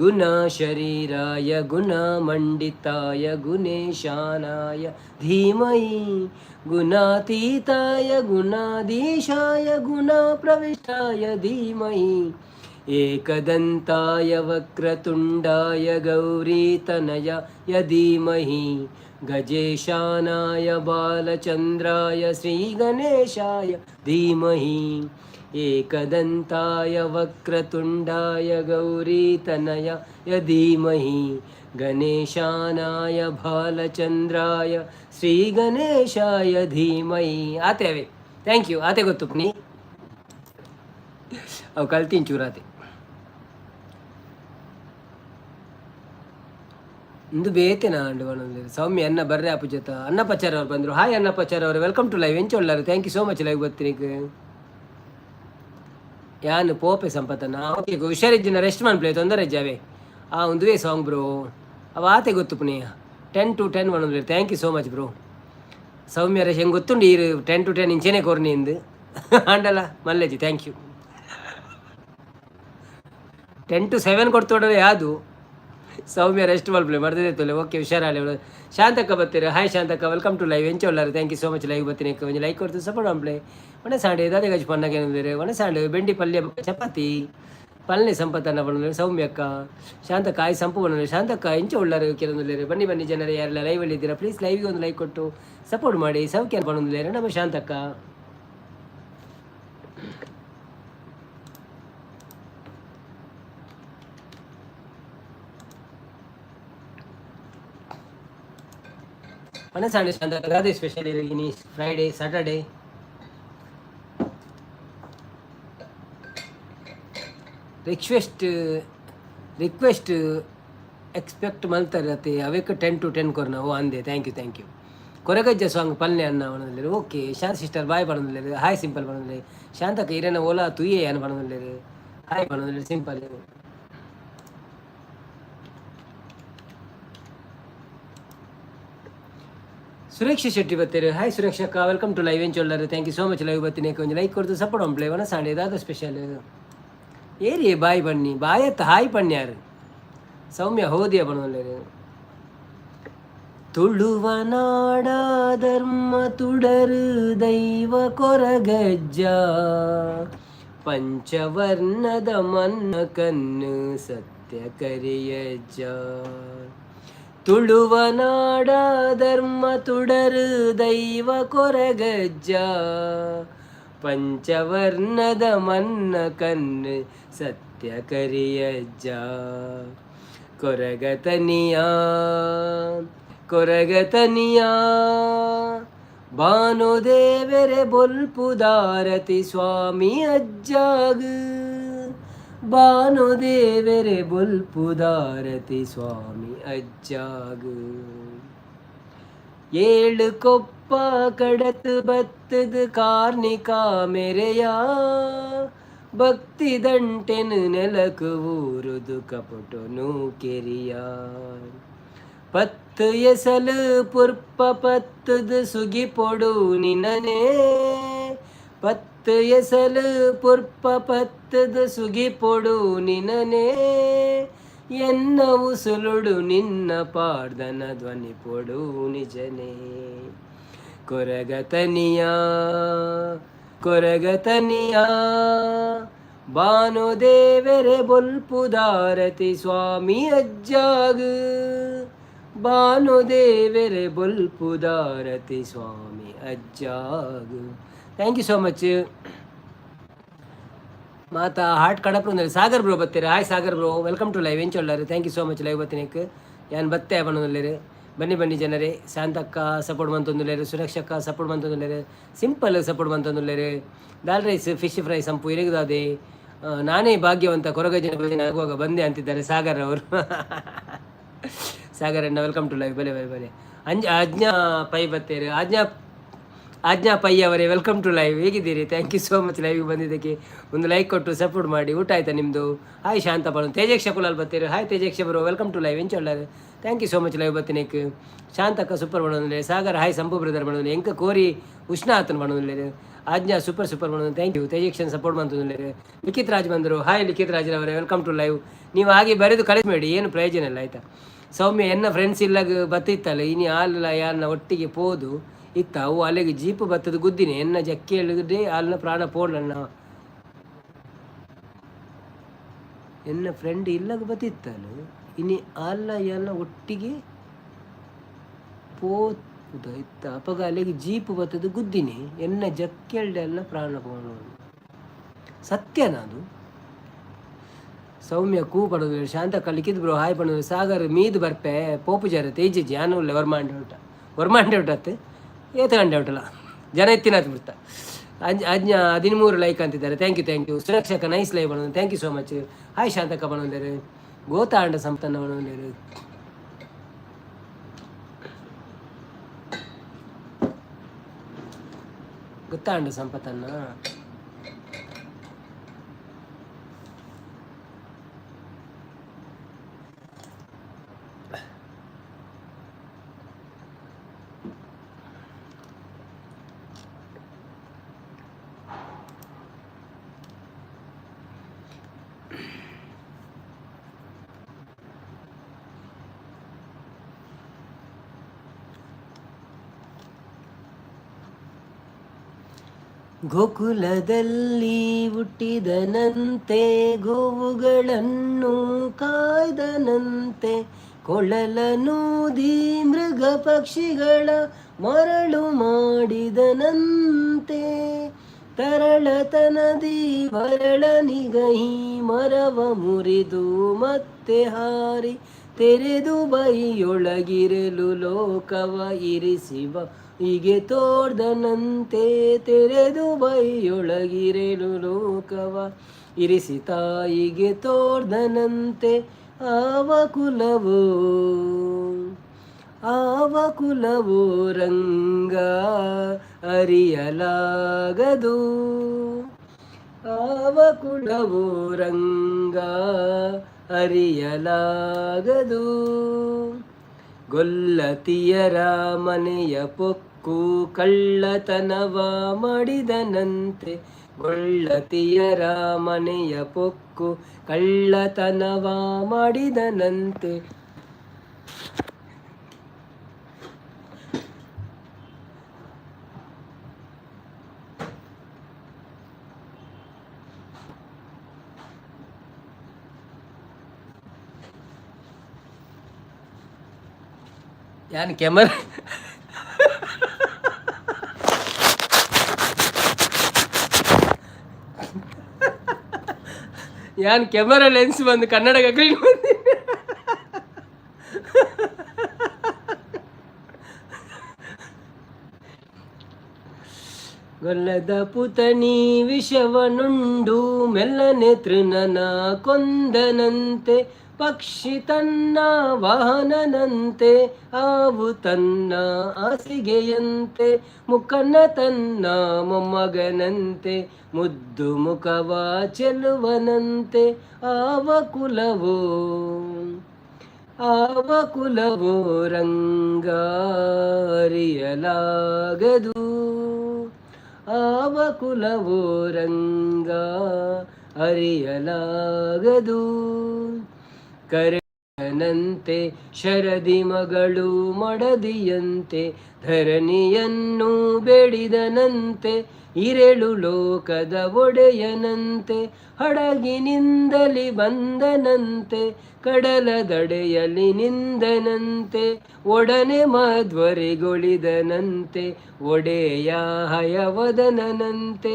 गुणशरीराय गुणमण्डिताय गुणेशानाय धीमहि गुणातीताय गुणाधीशाय गुणप्रविष्टाय धीमहि। एकदन्ताय वक्रतुण्डाय गौरीतनयाय धीमहि गजेशानाय बालचन्द्राय श्रीगणेशाय धीमहि। एकदन्ताय वक्रतुण्डाय गौरीतनयाय धीमहि गणेशानाय ಬಾಲಚಂದ್ರಾಯ ಶ್ರೀ ಗಣೇಶಾಯ ಧೀಮಹಿ. ಆತೆ ಅವೇ, thank you. ಆತೆ ಗೊತ್ತು ಪುನಿ ಅವು ಕಲ್ತೀನಿ ಚೂರು ಆತೆ. ಇಂದು ಬೇತೆ ಅಂಡು ಪನೊಂದುಲ್ಲೆರ್. ಸೌಮ್ಯ ಅನ್ನ ಬರ್ರೆ ಅಪುಜತ. ಅನ್ನಪಚಾರ್ ಅವ್ರು ಬಂದರು. ಹಾಯ್ ಅನ್ನಪಚಾರ್ ಅವರು, welcome to live. ಎಂಚ ಉಳ್ಳಾರು? Thank you so much live ಬತ್ತಿನಿಕ್. ಯಾನ್ ಪೋಪೆ ಸಂಪತ್ತನ್ನ. ಓಕೆ, ಹುಷಾರಿಜ್ಜಿನ ರೆಸ್ಟ್ ಮನ್ಪುಲೆ, ತೊಂದರೆ ಇಜ್ಜಾವೆ. ಆ ಉಂದುವೇ ಸಾಂಗ್ ಬ್ರೋ. ಅವ ಆತೆ ಗೊತ್ತು ಪುನಿ. 9:50 ಪನೊಂದುಲ್ಲೆರ್. Thank you so much bro. Soumya ರೇಶ್ ಹೆಂಗೆ ಗೊತ್ತುಂಡು ಈರು 9:50 ಇಂಚೆನೆ ಕೊರ್ನಿ ಇಂದು ಆಂಡಲ ಮಲ್ಲೆಜಿ. Thank you. 6:50 ಕೊಡ್ತೋಡರೆ ಯಾವುದು. ಸೌಮ್ಯ ರೆಸ್ಟ್ ಮಲ್ಪಲೆ ಮರ್ದಿದೆ. ಓಕೆ, ಹುಷಾರಾಲೆ. ಶಾಂತಕ್ಕ ಬತ್ತೀರ. ಹಾಯ್ ಶಾಂತಕ್ಕ, welcome to live. ಎಂಚ ಉಲ್ಲಾರು? Thank you so much live ಬತ್ತೀನಿ. ಒಂಜಿ ಲೈಕ್ ಕೊಡ್ತು ಸಪೋರ್ಟ್ ಮನ್ಪುಲೆ. ಒಣೆ ಸಾಂಡೆ ದಾದೆ ಗಜ್ ಪನ್ನಗ ಒಣೆ ಸಾಂಡ್ ಬೆಂಡಿ ಪಲ್ಯ ಚಪಾತಿ ಪಲ್ನೆ ಸಂಪತ್ತನ್ನ ಪನೊಂದುಲ್ಲೆರ್. ಸೌಮ್ಯಕ್ಕ ಶಾಂತಕ್ಕ ಆಯ್ ಸಂಪು ಪನೊಂದುಲ್ಲೆರ್. ಶಾಂತಕ್ಕ ಎಂಚ ಉಳ್ಳಾರು ಕೆಲವೊಂದುಲ್ಲೆರ್. ಬನ್ನಿ ಬನ್ನಿ ಜನರೇ, ಯಾರೆಲ್ಲ ಲೈವ್ ಅಲ್ಲಿ ಇದ್ದೀರಾ ಪ್ಲೀಸ್ ಲೈವ್ಗೆ ಒಂದು ಲೈಕ್ ಕೊಟ್ಟು ಸಪೋರ್ಟ್ ಮಾಡಿ. ಸೌಖ್ಯ ಪನೊಂದುಲ್ಲೆರ್ ನಮ್ಮ ಶಾಂತಕ್ಕ. ಒಣಸಾಂಡೆ ಶಾಂತಕ್ಕ, ದಾದೆ ಸ್ಪೆಷಲ್ ಇನಿ Friday Saturday? Request request expect ಮಲ್ತಾರೆ ಅತ್ತೆ. ಅವೆಕ್ 9:50 ಕೊರ್ನ. ಓ ಅಂದೆ, thank you, thank you. Koragajja song ಪಲ್ನೆ ಅನ್ನ ಪನೊಂದುಲ್ಲೆರ್. ಓಕೆ, ಶಾಂತ್ ಸಿಸ್ಟರ್ ಬಾಯ್ ಪನೊಂದುಲ್ಲೆರ್. ಹಾಯ್ ಸಿಂಪಲ್ ಪನೊಂದುಲ್ಲೆರ್. ಶಾಂತಕ್ಕ ಇರೆನ ಓಲಾ ತುಯೆ ಯಾನ್ ಪನೊಂದುಲ್ಲೆರ್. ಹಾಯ್ ಪನೊಂದುಲ್ಲೆರ್ ಸಿಂಪಲ್. ಸುರೇಕ್ಷ ಶೆಟ್ಟಿ ಬತ್ತೆರ್. ಹಾಯ್ ಸುರೇಕ್ಷಕ್ಕ, welcome to live. ಎಂಚ ಉಲ್ಲರ್? Thank you so much live ಬತ್ತಿನ. ಒಂಜಿ ಲೈಕ್ ಕೊರ್ದು ಸಪೋರ್ಟ್ ಮನ್ಪುಲೆ. ವನಸ್ ಆಂಡ್ ದಾದ ಸ್ಪೆಷಲ್? ಏರಿಯೇ ಬಾಯ್ ಬನ್ನಿ ಬಾಯತ್ತ ಹಾಯ್ ಪನ್ಯಾರ್. ಸೌಮ್ಯ ಹೋದಿಯ ಪನೊಂದುಲ್ಲೆರ್. ತುಳುವನಾಡ ಧರ್ಮ ತುಡರು ದೈವ ಕೊರಗಜ್ಜ ಪಂಚವರ್ಣದ ಮನ್ನ ಕಣ್ಣು ಸತ್ಯ ಕರಿಯಜ್ಜ. ತುಳುವನಾಡ ಧರ್ಮ ತುಡರು ದೈವ ಕೊರಗಜ್ಜ ಪಂಚವರ್ಣದ ಮನ್ನ ಕಣ್ಣು ಸತ್ಯ ಕರಿಯಜ್ಜ. ಕೊರಗತನಿಯ ಕೊರಗತನಿಯ ಭಾನುದೇವೆರೆ ಬೊಲ್ಪುದಾರತಿ ಸ್ವಾಮಿ ಅಜ್ಜಾಗ. ಬಾನುದೇವೆರೆ ಬೊಲ್ಪುದಾರತಿ ಸ್ವಾಮಿ ಅಜ್ಜಾಗ್. ಏಳು ಕೊಪ್ಪ ಕಡತ್ ಬತ್ತದ ಕಾರ್ನಿಕ ಮೆರೆಯ, ಭಕ್ತಿ ದಂಟೆನು ನೆಲಕು ಊರುದು ಕಪಟೊನು ಕೆರಿಯ. ಪತ್ತು ಎಸಲು ಪುರ್ಪ ಪತ್ತದ ಸುಗಿಪೊಡು ನಿನನೇ, ಪತ್ತು ಎಸಲು ಪುರ್ಪ ಪತ್ತದ ಸುಗಿಪೊಡು ನಿನನೇ. ಎನ್ನ ಉಸುಲುಡು ನಿನ್ನ ಪಾಡ್ದನ ಧ್ವನಿ ಪೊಡು ನಿಜನೇ. ಕೊರಗತನಿಯ ಕೊರಗತನಿಯ, ಬಾನುದೇವೆರೆ ಬೊಲ್ಪುದಾರತಿ ಸ್ವಾಮಿ ಅಜ್ಜಾಗ್. ಬಾನುದೇವೆರೆ ಬೊಲ್ಪುದಾರತಿ ಸ್ವಾಮಿ ಅಜ್ಜಾಗ್. Thank you so much. ಮಾತಾ ಹಾರ್ಟ್ ಕಡಪ್ರು ಸಾಗರ್ ಬ್ರೋ ಬತ್ತೀರಿ. Hi Sagar bro, welcome to live. ಎಂಚೊಲ್ಲಾರು? Thank you so much live ಬತ್ತಿನಕ್. ಯಾನ್ ಬತ್ತೆ ಪನೊಂದುಲ್ಲೆರ್. ಬನ್ನಿ ಬನ್ನಿ ಜನರೇ. ಶಾಂತಕ್ಕ ಸಪೋರ್ಟ್ ಮಂತೊಂದುಲ್ಲೆರ್, ಸುರಕ್ಷಕ್ಕ ಸಪೋರ್ಟ್ ಮಂತೊಂದುಲ್ಲೆರ್, ಸಿಂಪಲ್ ಸಪೋರ್ಟ್ ಮಂತೊಂದುಲ್ಲೆರ್. ದಾಲ್ ರೈಸ್ ಫಿಶ್ ಫ್ರೈ ಸಂಪು ಇರೆಗ್ದಾದೆ. ನಾನೇ ಭಾಗ್ಯವಂತ, ಕೊರಗಜ್ಜನ ಭಜನೆ ಆಗುವಾಗ ಬಂದೆ ಅಂತಿದ್ದಾರೆ ಸಾಗರ್ ಅವರು. ಸಾಗರ್ ಅಣ್ಣ, welcome to live. ಬಲೆ ಬಲೆ ಬಲೆ. ಅಂಜ ಆಜ್ಞಾ ಪೈ ಬತ್ತೇರು. ಆಜ್ಞಾ ಆಜ್ಞಾ ಪೈ ಅವರೇ, welcome to live. ಹೇಗಿದ್ದೀರಿ? Thank you so much live ಬಂದಿದ್ದಕ್ಕೆ. ಒಂದು ಲೈಕ್ ಕೊಟ್ಟು ಸಪೋರ್ಟ್ ಮಾಡಿ. ಊಟ ಆಯ್ತಾ ನಿಮ್ಮದು? ಹಾಯ್ ಶಾಂತ ಪಳು. ತೇಜಕ್ಷ ಕುಲಾಲ್ ಬತ್ತೀರು. Hi Tejaksha bro, welcome to live. ಎಂಚೊಲ್ಲಾರು? Thank you so much live ಬತ್ತಿನೇಕ್. ಶಾಂತಕ್ಕ super ಬಣ್ಣದಲ್ಲಿ. ಸಾಗರ್ ಹಾಯ್, ಸಂಪು ಬ್ರದರ್ ಬಣ್ಣದಲ್ಲಿ. ಎಂಕ ಕೋರಿ ಉಷ್ಣ ಆತನ ಬಣ್ಣದಲ್ಲಿ. ಆಜ್ಞಾ ಸೂಪರ್ ಸೂಪರ್ ಬಣ್ಣ. Thank you. ತೇಜಕ್ಷನ್ ಸಪೋರ್ಟ್ ಮಂತಂದ್ರೆ. ಲಿಖಿತ್ ರಾಜ್ ಬಂದರು. ಹಾಯ್ ಲಿಖಿತ್ ರಾಜ್ ಅವರೇ, welcome to live. ನೀವು ಹಾಗೆ ಬರೆದು ಕಳಿಸ್ಬೇಡಿ, ಏನು ಪ್ರಯೋಜನ ಇಲ್ಲ, ಆಯಿತಾ? ಸೌಮ್ಯ, ಎನ್ನ ಫ್ರೆಂಡ್ಸ್ ಇಲ್ಲಾಗ ಬತ್ತಿತ್ತಲ್ಲ, ಇನಿ ಆಲ್ಲ ಯಾರನ್ನ ಒಟ್ಟಿಗೆ ಪೋದು ಇತ್ತ ಅವು ಅಲ್ಲಿಗೆ ಜೀಪ್ ಬತ್ತದ ಗುದ್ದಿನಿ, ಎನ್ನ ಜಕ್ಕೆ ಎಳುಗದೆ ಅಲ್ಲಿನ ಪ್ರಾಣ ಪೋಡಣ್ಣ. ಎನ್ನ ಫ್ರೆಂಡ್ ಇಲ್ಲಾಗ ಬತ್ತಿತ್ತಲ್ಲ, ಇನಿ ಅಲ್ಲ ಎಲ್ಲ ಒಟ್ಟಿಗೆ ಪೋದ ಇತ್ತ, ಅಪಗ ಅಲ್ಲಿಗೆ ಜೀಪ್ ಬತ್ತದ ಗುದ್ದಿನಿ, ಎನ್ನ ಜಕ್ಕೆಲ್ಡೆಲ್ಲ ಪ್ರಾಣ ಪೋಣ. ಸತ್ಯನಾ ಅದು? ಸೌಮ್ಯ ಕೂ ಪಡೋದು. ಶಾಂತ ಲಿಖಿತ್ ಬ್ರೋ ಹಾಯ್ ಪಡೋದು. ಸಾಗರ್ ಮೀದ್ ಬರ್ಪೆ ಪೋಪು ಜಾರ ತೇಜ್ ಜಾನು ಉಲ್ಲೆ. ವರ್ಮಾಂಡೆ ಊಟ, ವರ್ಮಾಂಡೆ ಊಟ ಏತ ಗಂಟೆ ಉಂಟಲ್ಲ ಜನ ಎತ್ತಿನಾತ್ ಬಿಡ್ತಾ. ಅಜ್ಞ 13 ಲೈಕ್ ಅಂತಿದ್ದಾರೆ. Thank you, thank you. ಸುರಕ್ಷಕ nice live ಬಣ್ಣದು. Thank you so much. Hi Shantakka ಬಣ್ಣಂದೇರು. ಗೋತಾಂಡ ಸಂತನ್ನ ಬಣ್ಣಂದೇರು. ಗೊತ್ತಾಂಡ ಸಂಪತ್ತನ್ನ. ಗೋಕುಲದಲ್ಲಿ ಹುಟ್ಟಿದನಂತೆ, ಗೋವುಗಳನ್ನು ಕಾಯ್ದನಂತೆ, ಕೊಳಲನೂದಿ ಮೃಗ ಪಕ್ಷಿಗಳ ಮರಳು ಮಾಡಿದನಂತೆ, ತರಳತನದಿ ವರಳ ನಿಗಹಿ ಮರವ ಮುರಿದು ಮತ್ತೆ ಹಾರಿ ತೆರೆದು ಬೈಯೊಳಗಿರಲು ಲೋಕವ ಇರಿಸಿವ ಹೀಗೆ ತೋರ್ದನಂತೆ, ತೆರೆದು ಬೈಯೊಳಗಿರಲು ಲೋಕವ ಇರಿಸಿ ತಾಯಿಗೆ ತೋರ್ದನಂತೆ, ಆವ ಕುಲವೋ ಆವ ಕುಲವೋ ರಂಗ ಅರಿಯಲಾಗದು, ಆವ ಕುಲವೋ ರಂಗ ಅರಿಯಲಾಗದು. ಗೊಲ್ಲತಿಯರ ಮನೆಯ ಪೊಕ್ಕು ಕಳ್ಳತನವ ಮಾಡಿದನಂತೆ, ಗೊಳ್ಳತಿಯರ ಮನೆಯ ಪೊಕ್ಕು ಕಳ್ಳತನವ ಮಾಡಿದನಂತೆ. ಯಾನ್ ಕ್ಯಾಮರಾ ಯಾನ್ ಕ್ಯಾಮರಾ ಲೆನ್ಸ್ ಬಂದು ಕನ್ನಡ ಕ್ಲೀನ್ ಬಂದಿ. ಗೊಲ್ಲದ ಪುತಣಿ ವಿಷವನುಂಡು ಮೆಲ್ಲನೆ ತೃಣನ ಕೊಂದನಂತೆ, ಪಕ್ಷಿ ತನ್ನ ವಾಹನನಂತೆ, ಆವು ತನ್ನ ಹಾಸಿಗೆಯಂತೆ, ಮುಖನ ತನ್ನ ಮೊಮ್ಮಗನಂತೆ, ಮುದ್ದು ಮುಖವ ಚೆಲುವನಂತೆ, ಆವ ಕುಲವೋ ಆವ ಕುಲವೋ ರಂಗಾರಿಯಲಾಗದು, ಆವ ಕುಲವೋ ರಂಗ ಅರಿಯಲಾಗದು. ಕರೆನಂತೆ ಶರದಿ ಮಗಳು ಮಡದಿಯಂತೆ, ಧರಣಿಯನ್ನು ಬೇಡಿದನಂತೆ, ಇರೆಳು ಲೋಕದ ಒಡೆಯನಂತೆ, ಹಡಗಿನಿಂದಲಿ ಬಂದನಂತೆ, ಕಡಲ ದಡೆಯಲಿ ನಿಂದನಂತೆ, ಒಡನೆ ಮಧ್ವರಿಗೊಳಿದನಂತೆ, ಒಡೆಯ ಹಯವದನಂತೆ,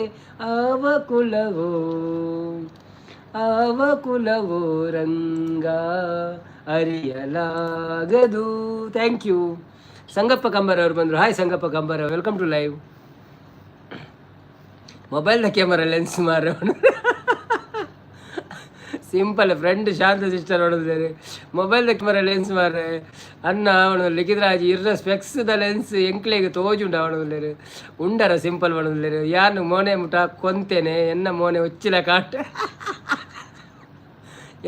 ಆವ ಕುಲವೋ ಆವ ಕುಲವೋ ರಂಗ ಅರಿಯಲಾಗದು. Thank you. Sangappa Kambar ಅವರು ಬಂದರು. Hi Sangappa Kambar, welcome to live. ಮೊಬೈಲ್ನ ಕ್ಯಾಮರಾ ಲೆನ್ಸ್ ಮಾರ ಸಿಂಪಲ್ ಫ್ರೆಂಡ್ ಶಾಂತ ಸಿಸ್ಟರ್ ಹೊಡೆದಿದ್ದಾರೆ. ಮೊಬೈಲ್ದ ಕ್ಯಾಮರಾ ಲೆನ್ಸ್ ಮಾರ್ರೆ ಅನ್ನ ಅವನು ಲಿಖಿತರಾಜ್ ಇರ್ನ ಸ್ಪೆಕ್ಸ್ದ ಲೆನ್ಸ್ ಎಂಕ್ಲೆಗ್ ತೋಜುಂಡು ಅವನು ಉಂಡರ ಸಿಂಪಲ್ ಪಣೊಂದುಲ್ಲೆರ್. ಯಾನ್ ಮೋನೆ ಮುಟ ಕೊಂತೇನೆ, ಎನ್ನ ಮೋನೆ ಒಚ್ಚಿಲ ಕಾಟ್.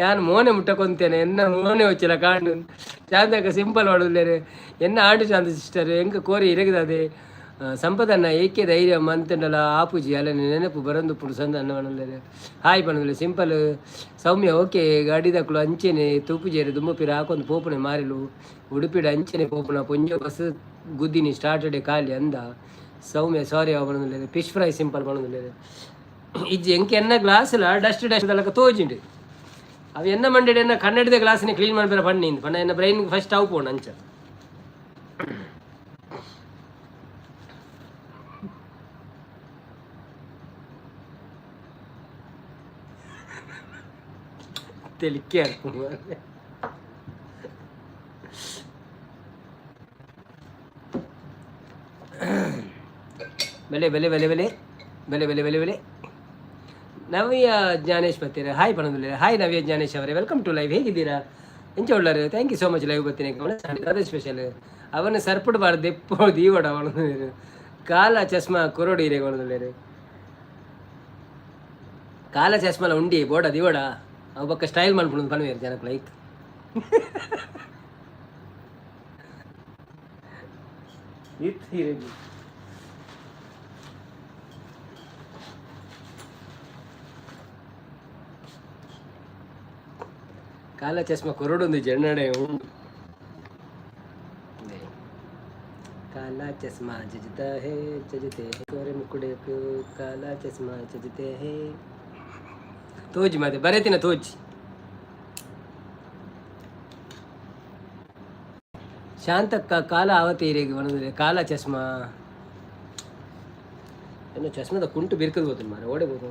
ಯಾನ್ ಮೋನೆ ಮುಟ್ಟ ಕೊಂತೇನೆ, ಎನ್ನ ಮೋನೆ ಒಚ್ಚಿಲ ಕಾಂಡು. ಶಾಂತಕ್ಕ ಸಿಂಪಲ್ ಪಣೊಂದುಲ್ಲೆರ್. ಎನ್ನ ಆಂಡು ಶಾಂತ ಸಿಸ್ಟರ್ ಎಂಕ್ ಕೋರಿ ಇರಗದಾದೆ. ಸಂಪದನ್ನ ಏಕೆ ಧೈರ್ಯ ಮಂತಂಡಲ ಆಪುಜಿ ಅಲ್ಲನೆ ನೆನಪು ಬರಂದುಪ್ಪುಂಡು ಸಂದ ಅನ್ನ ಪಣೊಂದುಲ್ಲೆರ್. ಹಾಯ್ ಪಣೊಂದುಲ್ಲೆ ಸಿಂಪಲ್. ಸೌಮ್ಯ ಓಕೆ. ಗಾಡಿದಕುಲು ಅಂಚೆನೆ ತೂಪುಜೆರ್, ದುಂಬು ಪಿರ ಹಾಕೊಂದು ಪೋಪುನೆ ಮಾರಿಲು. ಉಡುಪಿಡ್ ಅಂಚೆನೆ ಪೋಪುನ ಪೊಂಜೊ ಬಸ್ ಗುದ್ದಿನಿ ಸ್ಟಾರ್ಟೆಡ್ ಖಾಲಿ ಅಂದ. ಸೌಮ್ಯ ಸಾರಿ ಅವ ಪಣೊಂದುಲ್ಲೆರ್. ಫಿಶ್ ಫ್ರೈ ಸಿಂಪಲ್ ಪಣೊಂದುಲ್ಲೆರ್. ಇಜ್ಜಿ, ಎಂಕ್ ಎನ್ನ ಗ್ಲಾಸ್ಲ ಡಸ್ಟ್ ಡಸ್ಟ್ ದಲಕ ತೋಜಿಂಡು. ಅವು ಎನ್ನ ಮಂಡೆಡ್ ಎನ್ನ ಕನ್ನಡಿದ ಗ್ಲಾಸ್ని ಕ್ಲೀನ್ ಮನ್ಪೆರ ಪನ್ನಿ ಪಂಡ ಎನ್ನ ಬ್ರೈನ್ ಫಸ್ಟ್ ಅವು ಪೋಂಡು ಅಂಚ. ತೆಲಿಕೆ ಆಪುಂಡು. ಬೆಲೆ ಬೆಲೆ ಬೆಲೆ ಬೆಲೆ ಬೆಲೆ ಬೆಲೆ ಬೆಲೆ ಬೆಲೆ. ನವ್ಯ ಜ್ಞಾನೇಶ್ ಬತ್ತೀರ, ಹಾಯ್ ಪಣೊಂದುಲ್ಲೆರ್. ಹಾಯ್ ನವ್ಯ ಜ್ಞಾನೇಶ್ ಅವರೇ, welcome to live. ಹೇಗಿದ್ದೀರಾ? ಎಂಚ ಉಳ್ಳಾರು? Thank you so much live ಬತ್ತೀನಿ. ಅದೇ ಸ್ಪೆಷಲ್ ಅವನ ಸರ್ಪುಡು ಬಾರ್ದು ದೆಪ್ಪೋ ದೀವಡ ಅವನು ಕಾಲ ಚಸ್ಮಾ ಕೊರೊಡು ಇರೆ ಪಣೊಂದುಲ್ಲೆರ್. ಕಾಲ ಚಸ್ಮಲ ಉಂಡಿ ಬೋಡ ದಿವಡ ಅವು ಬೊಕ್ಕ ಸ್ಟೈಲ್ ಮನ್ಪುಂಡು ಪನ್ವೇರು ಜನಕ್ಕುಲು ಐಕ್. ಇತ್ತು ಇರೆಗ್ ಕಾಲ ಚಸ್ಮಾ ಕೊರೊಡೊಂದು ಜನ್ನಡೆ ಉಂಡು. काला चश्मा जजता है, जजते है गोरे मुकुड़े को, काला चश्मा जजते है. ತೋಜಿ ಮತ್ತೆ ಬರೆತಿನ ತೋಜಿ. ಶಾಂತಕ್ಕ ಕಾಲ ಆವತೀರಿಗೆ ಬನದ್ರೆ ಕಾಲ ಚಸ್ಮಾ ಏನು ಚಸ್ಮದ ಕುಂಟು ಬಿರ್ಕದ ಗೊತ್ತು ಮಾರೆ ಓಡೆ ಗೊತ್ತು.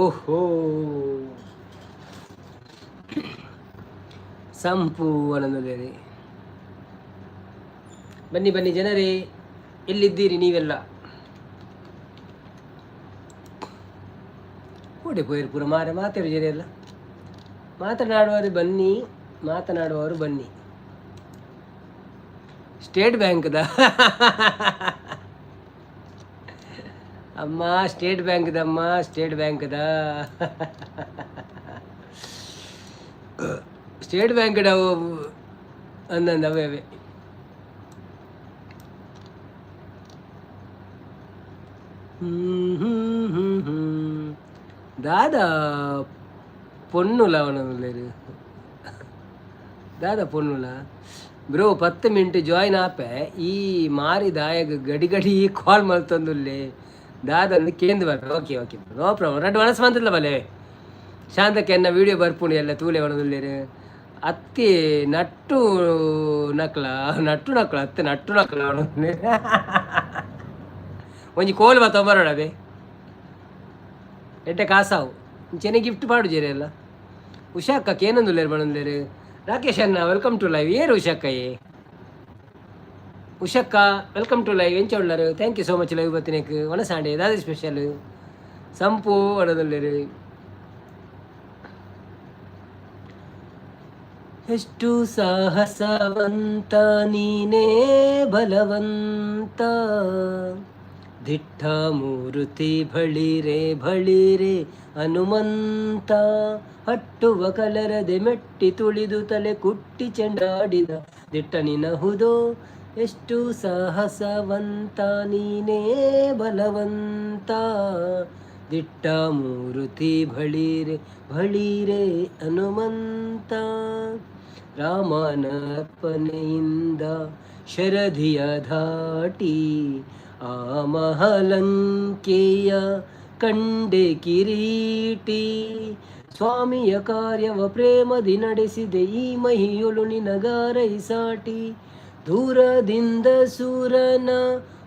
ಓಹೋ ಸಂಪು ಅನ್ನೋದು. ಬನ್ನಿ ಬನ್ನಿ ಜನರೇ, ಎಲ್ಲಿದ್ದೀರಿ ನೀವೆಲ್ಲ? ಓಡೆ ಪೋಯಿರು ಪೂರ ಮಾರೆ ಮಾತಾಡು ಜನ. ಮಾತನಾಡುವವರು ಬನ್ನಿ, ಮಾತನಾಡುವವರು ಬನ್ನಿ. ಸ್ಟೇಟ್ ಬ್ಯಾಂಕ್ದ ಅಮ್ಮ, ಸ್ಟೇಟ್ ಬ್ಯಾಂಕ್ದಮ್ಮ, ಸ್ಟೇಟ್ ಬ್ಯಾಂಕ್ದ, ಸ್ಟೇಟ್ ಬ್ಯಾಂಕ್ ಅಂದಂದು ಅವೇ ಅವೇ. ಹ್ಮ್ ಹ್ಮ್ ಹ್ಮ್ ಹ್ಮ್. ದಾದಾ ಪೊನ್ನುಲ ಅವನಲ್ಲೇರು, ದಾದಾ ಪೊನ್ನುಲ. ಬ್ರೋ, 10 ಮಿನಿಟ್ ಜಾಯಿನ್ ಆಪೆ. ಈ ಮಾರಿ ದಾಯಗ್ ಗಡಿ ಗಡಿ ಕಾಲ್ ಮಲ್ತೊಂದುಲ್ಲೆ ದಾದ ಅಂದ್ ಕೇಂದ್ ಬರ್ಪೆ. Okay okay, no problem. ರಡ್ಡ್ ವನಸ್ ಮಂತಲ್ಲ ಬಲೆ. ಶಾಂತಕ್ಕೆ ಎನ್ನ ವಿಡಿಯೋ ಬರ್ಪುಂಡು ಎಲ್ಲ ತೂಲೆ ಪಣೊಂದುಲ್ಲೆರ್. ಅತ್ತಿ ನಟ್ಟು ನಕ್ಲ, ನಟ್ಟು ನಕ್ಲ, ಅತ್ತೆ ನಟ್ಟು ನಕ್ಲ. ಒಂಜಿ ಕೋಲ್ ಬತ್ತ ಬರೋಣ. ಅದೇ ಎಡ್ಡೆ ಕಾಸಾವು ಇಂಚೆನೆ ಗಿಫ್ಟ್ ಪಾಡುಜೆರ್ ಎಲ್ಲ. ಉಷಾಕ್ಕ ಕೇನೊಂದುಲ್ಲೆರ್ ಪಣೊಂದುಲ್ಲೆರ್. ರಾಕೇಶ್ ಅಣ್ಣ, welcome to live. ಏರು ಉಷಾಕ್ಕ? ಏ ಉಷಕ್ಕ, welcome to live. ಎಂಚ ಉಳ್ಳರು? Thank you so much live ಬತ್ತಿನೇಕ್. ಒಣಸಾಂಡೆ ದಾದ ಸ್ಪೆಷಲ್? ಸಂಪು ಒಣದುಲ್ಲೆರು. ಎಷ್ಟು ಸಾಹಸವಂತ ನೀನೇ ಬಲವಂತ, ದಿಟ್ಟ ಮೂರುತಿ ಬಳಿರೆ ಬಳಿರೆ ಹನುಮಂತ. ಹಟ್ಟುವ ಕಲರದೆ ಮೆಟ್ಟಿ ತುಳಿದು ತಲೆ ಕುಟ್ಟಿ ಚೆಂಡಾಡಿದ ದಿಟ್ಟ ನಿನಹುದೋ. ಎಷ್ಟು ಸಾಹಸವಂತ ನೀನೇ ಬಲವಂತ, ದಿಟ್ಟ ಮೂರುತಿ ಬಳಿರೆ ಬಳಿರೆ ಹನುಮಂತ. ರಾಮನ ಅಪ್ಪನೆಯಿಂದ ಶರಧಿಯ ಧಾಟಿ ಆ ಮಹಲಂಕೆಯ ಕಂಡೆ ಕಿರೀಟಿ. ಸ್ವಾಮಿಯ ಕಾರ್ಯವ ಪ್ರೇಮದಿ ನಡೆಸಿದೆ, ಈ ಮಹಿಯೊಳು ನಿನಗಾರೈ ಸಾಟಿ. ದೂರದಿಂದ ಸೂರನ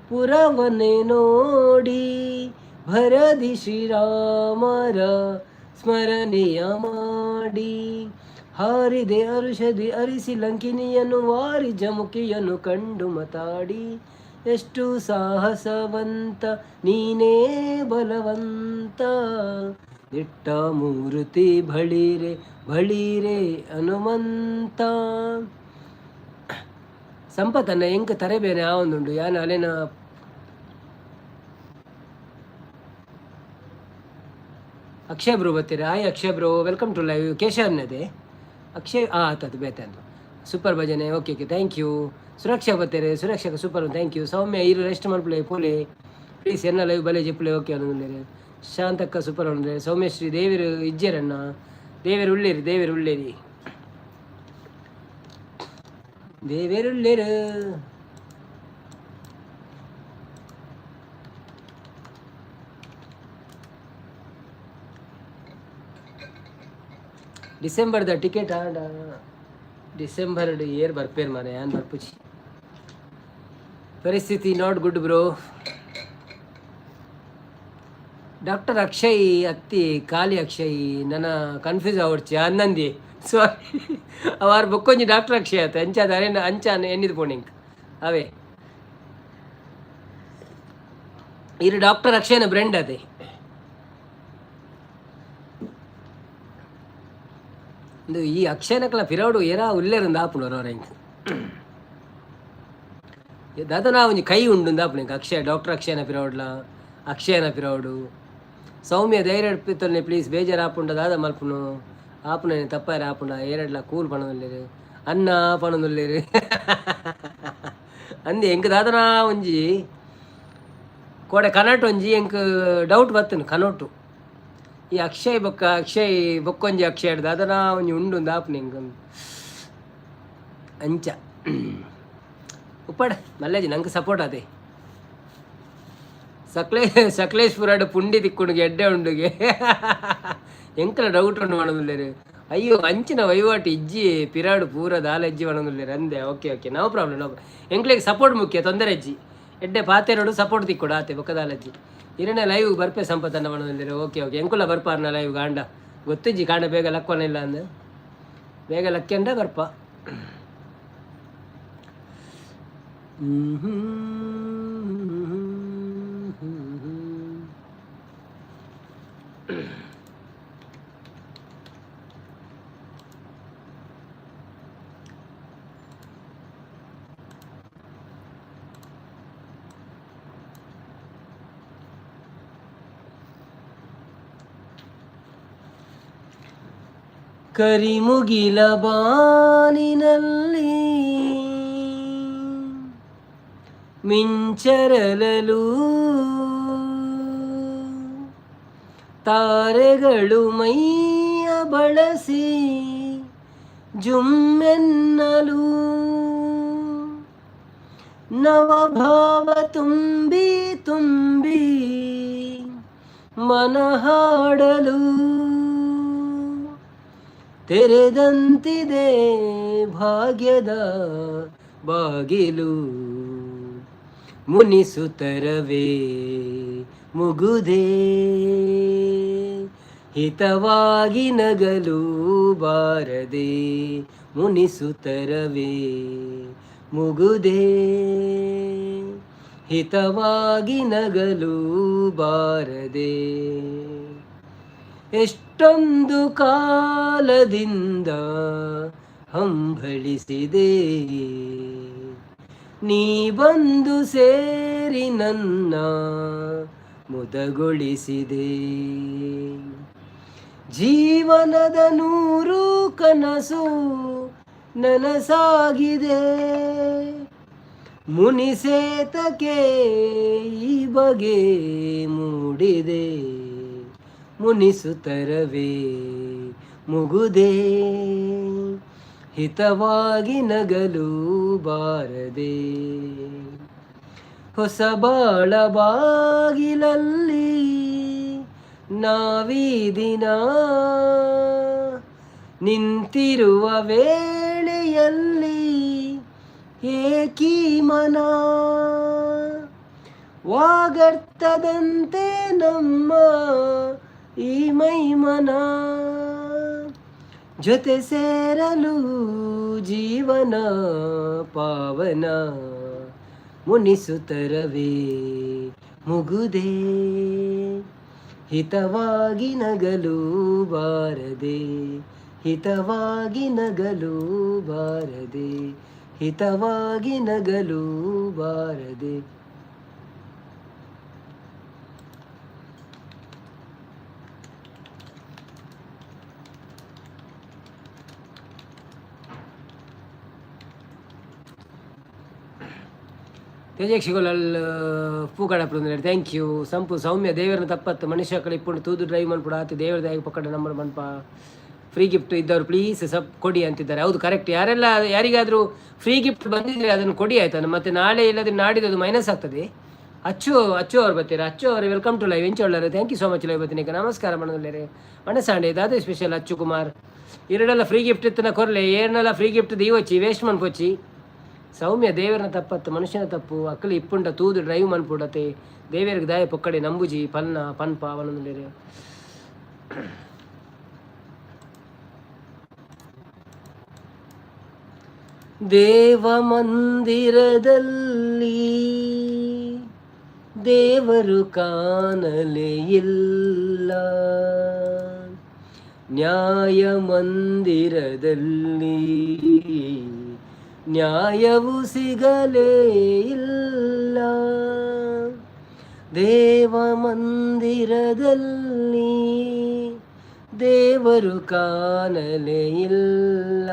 ಪುರವನ್ನೇ ನೋಡಿ, ಭರದಿ ಶ್ರೀರಾಮರ ಸ್ಮರಣೆಯ ಮಾಡಿ. ಹಾರಿದೆ ಅರುಷದಿ ಅರಿಸಿ ಲಂಕಿನಿಯನ್ನು, ವಾರಿ ಜಮುಖಿಯನ್ನು ಕಂಡು ಮತಾಡಿ. ಎಷ್ಟು ಸಾಹಸವಂತ ನೀನೇ ಬಲವಂತ, ದಿಟ್ಟ ಮೂರ್ತಿ ಬಳಿರೆ ಬಳಿರೆ ಹನುಮಂತ. ಸಂಪತ್ತನ್ನ ಎಂಕ್ ತರೆಬೇನೆ ಆವೊಂದುಂಡು. ಯಾನ್ ಅಲೆನ ಅಕ್ಷಯ್ ಬ್ರೋ ಬತ್ತೀರ. Hi Akshay bro, welcome to live. ಕೇಶವ್ನದೆ ಅಕ್ಷಯ್. ಹಾಂ, ಆತದು ಬೇತೆ ಅಂತ. ಸೂಪರ್ ಭಜನೆ, okay okay, thank you. Suraksha ಬತ್ತೀರಿ, Suraksha super, thank you. Soumya ಇರು ರೆಸ್ಟ್ ಮಲ್ಪುಲೆ ಪೋಲೆ ಪ್ಲೀಸ್. ಎನ್ನ ಲೈವ್ ಬಲೆ ಜೆಪ್ಪುಲೆ, ಓಕೆ ಅನ್ನೊಂದುಲ್ಲೆರ್. ಶಾಂತಕ್ಕ ಸೂಪರ್ ಉಂಡೆ. ಸೌಮ್ಯಶ್ರೀ ದೇವರು ಇಜ್ಜೆರಣ್ಣ. ದೇವರು ಉಳ್ಳೇರಿ, ದೇವರು ಉಳ್ಳೇರಿ, ದೇವೇರುಳ್ಳೇರು. ಡಿಸೆಂಬರ್ದ ಟಿಕೆಟ್ ಆಂಡ ಡಿಸೆಂಬರ್ ಏರ್ ಬರ್ಪೇರ್ ಮಾರೆ, ಯಾನ್ ಬರ್ಪುಜಿ. ಪರಿಸ್ಥಿತಿ not good bro. Doctor Akshay ಅತ್ತಿ ಖಾಲಿ ಅಕ್ಷಯ್ ನನ್ನ ಕನ್ಫ್ಯೂಸ್ ಆವಡ್ಚಿ ಅನ್ನಂದಿ. ಸಾರಿ, ಅವಾರು ಬೊಕ್ಕೊಂಜಿ ಡಾಕ್ಟರ್ ಅಕ್ಷಯ್ ಆತ. ಅಂಚಾದ ಅರೇನ ಅಂಚ ಎನ್ನಿದ್ ಪೋಣಿಂಕ್ ಅವೇ. ಇರು ಡಾಕ್ಟರ್ ಅಕ್ಷಯ್ನ ಬ್ರೆಂಡ್ ಅದೇ. ಇಂದು ಈ ಅಕ್ಷಯನಕಲ ಪಿರವಡು ಏರಾ ಉಲ್ಲೇರಂದು ಆಪುಂಡು ಅವರ ಇಂಕ್. ದಾದನಾ ಒಂಜಿ ಕೈ ಉಂಡು ಆಪುಂಡು ಇಂಕ್. ಅಕ್ಷಯ, ಡಾಕ್ಟರ್ ಅಕ್ಷಯನ ಪಿರವಡ್ಲ, ಅಕ್ಷಯನ ಪಿರವಡು. ಸೌಮ್ಯ ಧೈರ್ಯ ಪಿತ್ತೊಲ್ನೆ ಪ್ಲೀಸ್. ಬೇಜಾರು ಆಪುಂಡ ದಾದ ಮಲ್ಪುನು? ಆಪುನ ತಪ್ಪಾರ ಆಪುಂಡ. ಏರಡ್ಲ ಕೂಲ್ ಪಣೊಂದುಲ್ಲೆರ್, ಅನ್ನ ಪಣೊಂದುಲ್ಲೆರ್ ಅಂದೆ. ಎಂಕ್ ದಾದನಾ ಒಂಜಿ ಕೋಡೆ ಕನಟ್ ಒಂಜಿ ಎಂಕ್ ಡೌಟ್ ಬತ್ತುಂಡು ಕನೋಟು. ಈ ಅಕ್ಷಯ್ ಬೊಕ್ಕ ಅಕ್ಷಯ್ ಬೊಕ್ಕೊಂಜಿ ಅಕ್ಷಯ್ ದಾದನಾ ಒಂಜಿ ಉಂಡು ಆಪುನ ಎಂಕ್ ಅಂಚ. ಉಪ್ಪಡ್ ಮಲ್ಲೇಜಿ ನಂಗೆ ಸಪೋರ್ಟ್ ಅದೇ. ಸಕಲೇಶ್ಪುರಡ್ ಪುಂಡಿ ತಿಕ್ಕುಂಡುಗೆ ಎಡ್ಡೆ ಉಂಡುಗೆ. ಎಂಕಲ ಡೌಟ್ ಉಂಡು ಪಣೊಂದುಲ್ಲೆರ್. ಅಯ್ಯೋ, ಅಂಚಿನ ವಹಿವಾಟು ಇಜ್ಜಿ. ಪಿರಾಡು ಪೂರ ದಾಲ ಇಜ್ಜಿ ಪಣೊಂದುಲ್ಲೆರ್ ಅಂದೆ. Okay okay, no problem, no. ಎಂಕ್ಲೆಗ್ support ಮುಖ್ಯ, ತೊಂದರೆ ಇಜ್ಜಿ. ಎಡ್ಡೆ ಪಾತೆರಡು ಸಪೋರ್ಟ್ ತಿಕ್ಕೊಡು ಆತೆ, ಬೊಕ್ಕ ದಾಲಜ್ಜಿ. ಇರನೆ ಲೈವ್ ಬರ್ಪೆ ಸಂಪತ್ತನ್ನ ಪಣೊಂದುಲ್ಲೆರ್. ಓಕೆ ಓಕೆ, ಎಂಕುಲ ಬರ್ಪಾರ್ನ ಲೈವ್ ಗಾಂಡ ಗೊತ್ತಿಜ್ಜಿ. ಕಾಂಡ ಬೇಗ ಲಕ್ವನ ಇಲ್ಲ ಅಂದ್. ಬೇಗ ಲಕ್ಕೆಂಡ ಬರ್ಪ. ಕರಿಮುಗಿಲ ಬಾನಿನಲ್ಲಿ ಮಿಂಚರಲಲು, ತಾರೆಗಳು ಮೈಯ ಬಳಸಿ ಜುಮ್ಮೆನ್ನಲು, ನವಭಾವ ತುಂಬಿ ತುಂಬಿ ಮನಹಾಡಲು, ತೆರೆದಂತಿದೆ ಭಾಗ್ಯದ ಬಾಗಿಲು. ಮುನಿಸುತ್ತರವೇ ಮುಗುದೇ, ಹಿತವಾಗಿ ನಗಲು ಬಾರದೆ. ಮುನಿಸುತ್ತರವೇ ಮುಗುದೇ, ಹಿತವಾಗಿ ನಗಲು ಬಾರದೆ. ಎಷ್ಟೊಂದು ಕಾಲದಿಂದ ಹಂಬಲಿಸಿದೆ, ನೀ ಬಂದು ಸೇರಿ ನನ್ನ ಮುದಗೊಳಿಸಿದೆ. ಜೀವನದ ನೂರು ಕನಸು ನನಸಾಗಿದೆ, ಮುನಿಸೇತಕೆ ಈ ಬಗೆ ಮೂಡಿದೆ. ಮುನಿಸುತ್ತರವೇ ಮುಗುದೇ, ಹಿತವಾಗಿ ನಗಲು ಬಾರದೆ. ಹೊಸ ಬಾಳ ಬಾಗಿಲಲ್ಲಿ ನಾವೀ ದಿನ ನಿಂತಿರುವ ವೇಳೆಯಲ್ಲಿ ಏಕೀ ಮನ, ವಾಗರ್ಥದಂತೆ ನಮ್ಮ ಈ ಮೈಮನ ಜೊತೆ ಸೇರಲು ಜೀವನ ಪಾವನ. ಮುನಿಸುತ್ತರವೇ ಮುಗುದೇ, ಹಿತವಾಗಿ ನಗಲು ಬಾರದೆ, ಹಿತವಾಗಿ ನಗಲು ಬಾರದೆ, ಹಿತವಾಗಿ ನಗಲು ಬಾರದೆ. ತೇಜಕ್ಷಿಗೊಲಲ್ ಪೂಕಡಪ್ಪ, thank you. ಸಂಪು ಸೌಮ್ಯ, ದೇವರನ್ನ ತಪ್ಪತ್ತು ಮನುಷ್ಯ ಕಡೆ ಇಪ್ಪುಂಡು ತೂದು ಡ್ರೈವ್ ಮನ್ಪುಡ ಆತು. ದೇವರ ದಾಯ ಪಕ್ಕಡ ನಂಬರ್ ಮನ್ಪ. ಫ್ರೀ ಗಿಫ್ಟ್ ಇದ್ದವರು ಪ್ಲೀಸ್ ಸಬ್ ಕೊಡಿ ಅಂತಿದ್ದಾರೆ. ಹೌದು, ಕರೆಕ್ಟ್. ಯಾರೆಲ್ಲ ಯಾರಿಗಾದರೂ ಫ್ರೀ ಗಿಫ್ಟ್ ಬಂದಿದ್ರೆ ಅದನ್ನು ಕೊಡಿ, ಆಯ್ತಾ? ಮತ್ತೆ ನಾಳೆ ಇಲ್ಲದ್ರೆ ನಾಡಿದ್ದು ಅದು ಮೈನಸ್ ಆಗ್ತದೆ. ಅಚ್ಚು ಅಚ್ಚು ಅವ್ರು ಬರ್ತೀರಾ? ಅಚ್ಚು ಅವರು, welcome to live. ಎಂಚೊಳ್ಳಾರೆ? Thank you so much. Live ಬರ್ತೀನಿ, ನಮಸ್ಕಾರ ಮನದಲ್ಲೇರೆ. ಮನಸಾಂಡೆ ದಾದ ಸ್ಪೆಷಲ್ ಅಚ್ಚು ಕುಮಾರ್? ಎರಡೆಲ್ಲ ಫ್ರೀ ಗಿಫ್ಟ್ ಇತ್ತನ ಕೊರ್ಲೆ. ಏರ್ನೆಲ್ಲ ಫ್ರೀ ಗಿಫ್ಟ್ ದೀವಚ್ಚಿ, ವೇಸ್ಟ್ ಮನ್ಪೊಚ್ಚಿ. ಸೌಮ್ಯ, ದೇವರನ ತಪ್ಪತ್ತು ಮನುಷ್ಯನ ತಪ್ಪು. ಅಕ್ಕಲಿ ಇಪ್ಪುಂಡ ತೂದು ಡ್ರೈವ್ ಮನ್ಪುಡತೆ. ದೇವರಿಗೆ ದಾಯ ಪೊಕ್ಕಡೆ ನಂಬುಜಿ ಪನ್ನ ಪನ್ಪ ಅವನೊಂದು. ದೇವ ಮಂದಿರದಲ್ಲಿ ದೇವರು ಕಾಣಲೇ ಇಲ್ಲ, ನ್ಯಾಯ ಮಂದಿರದಲ್ಲಿ ನ್ಯಾಯವು ಸಿಗಲೇ ಇಲ್ಲ. ದೇವ ಮಂದಿರದಲ್ಲಿ ದೇವರು ಕಾಣಲೇ ಇಲ್ಲ,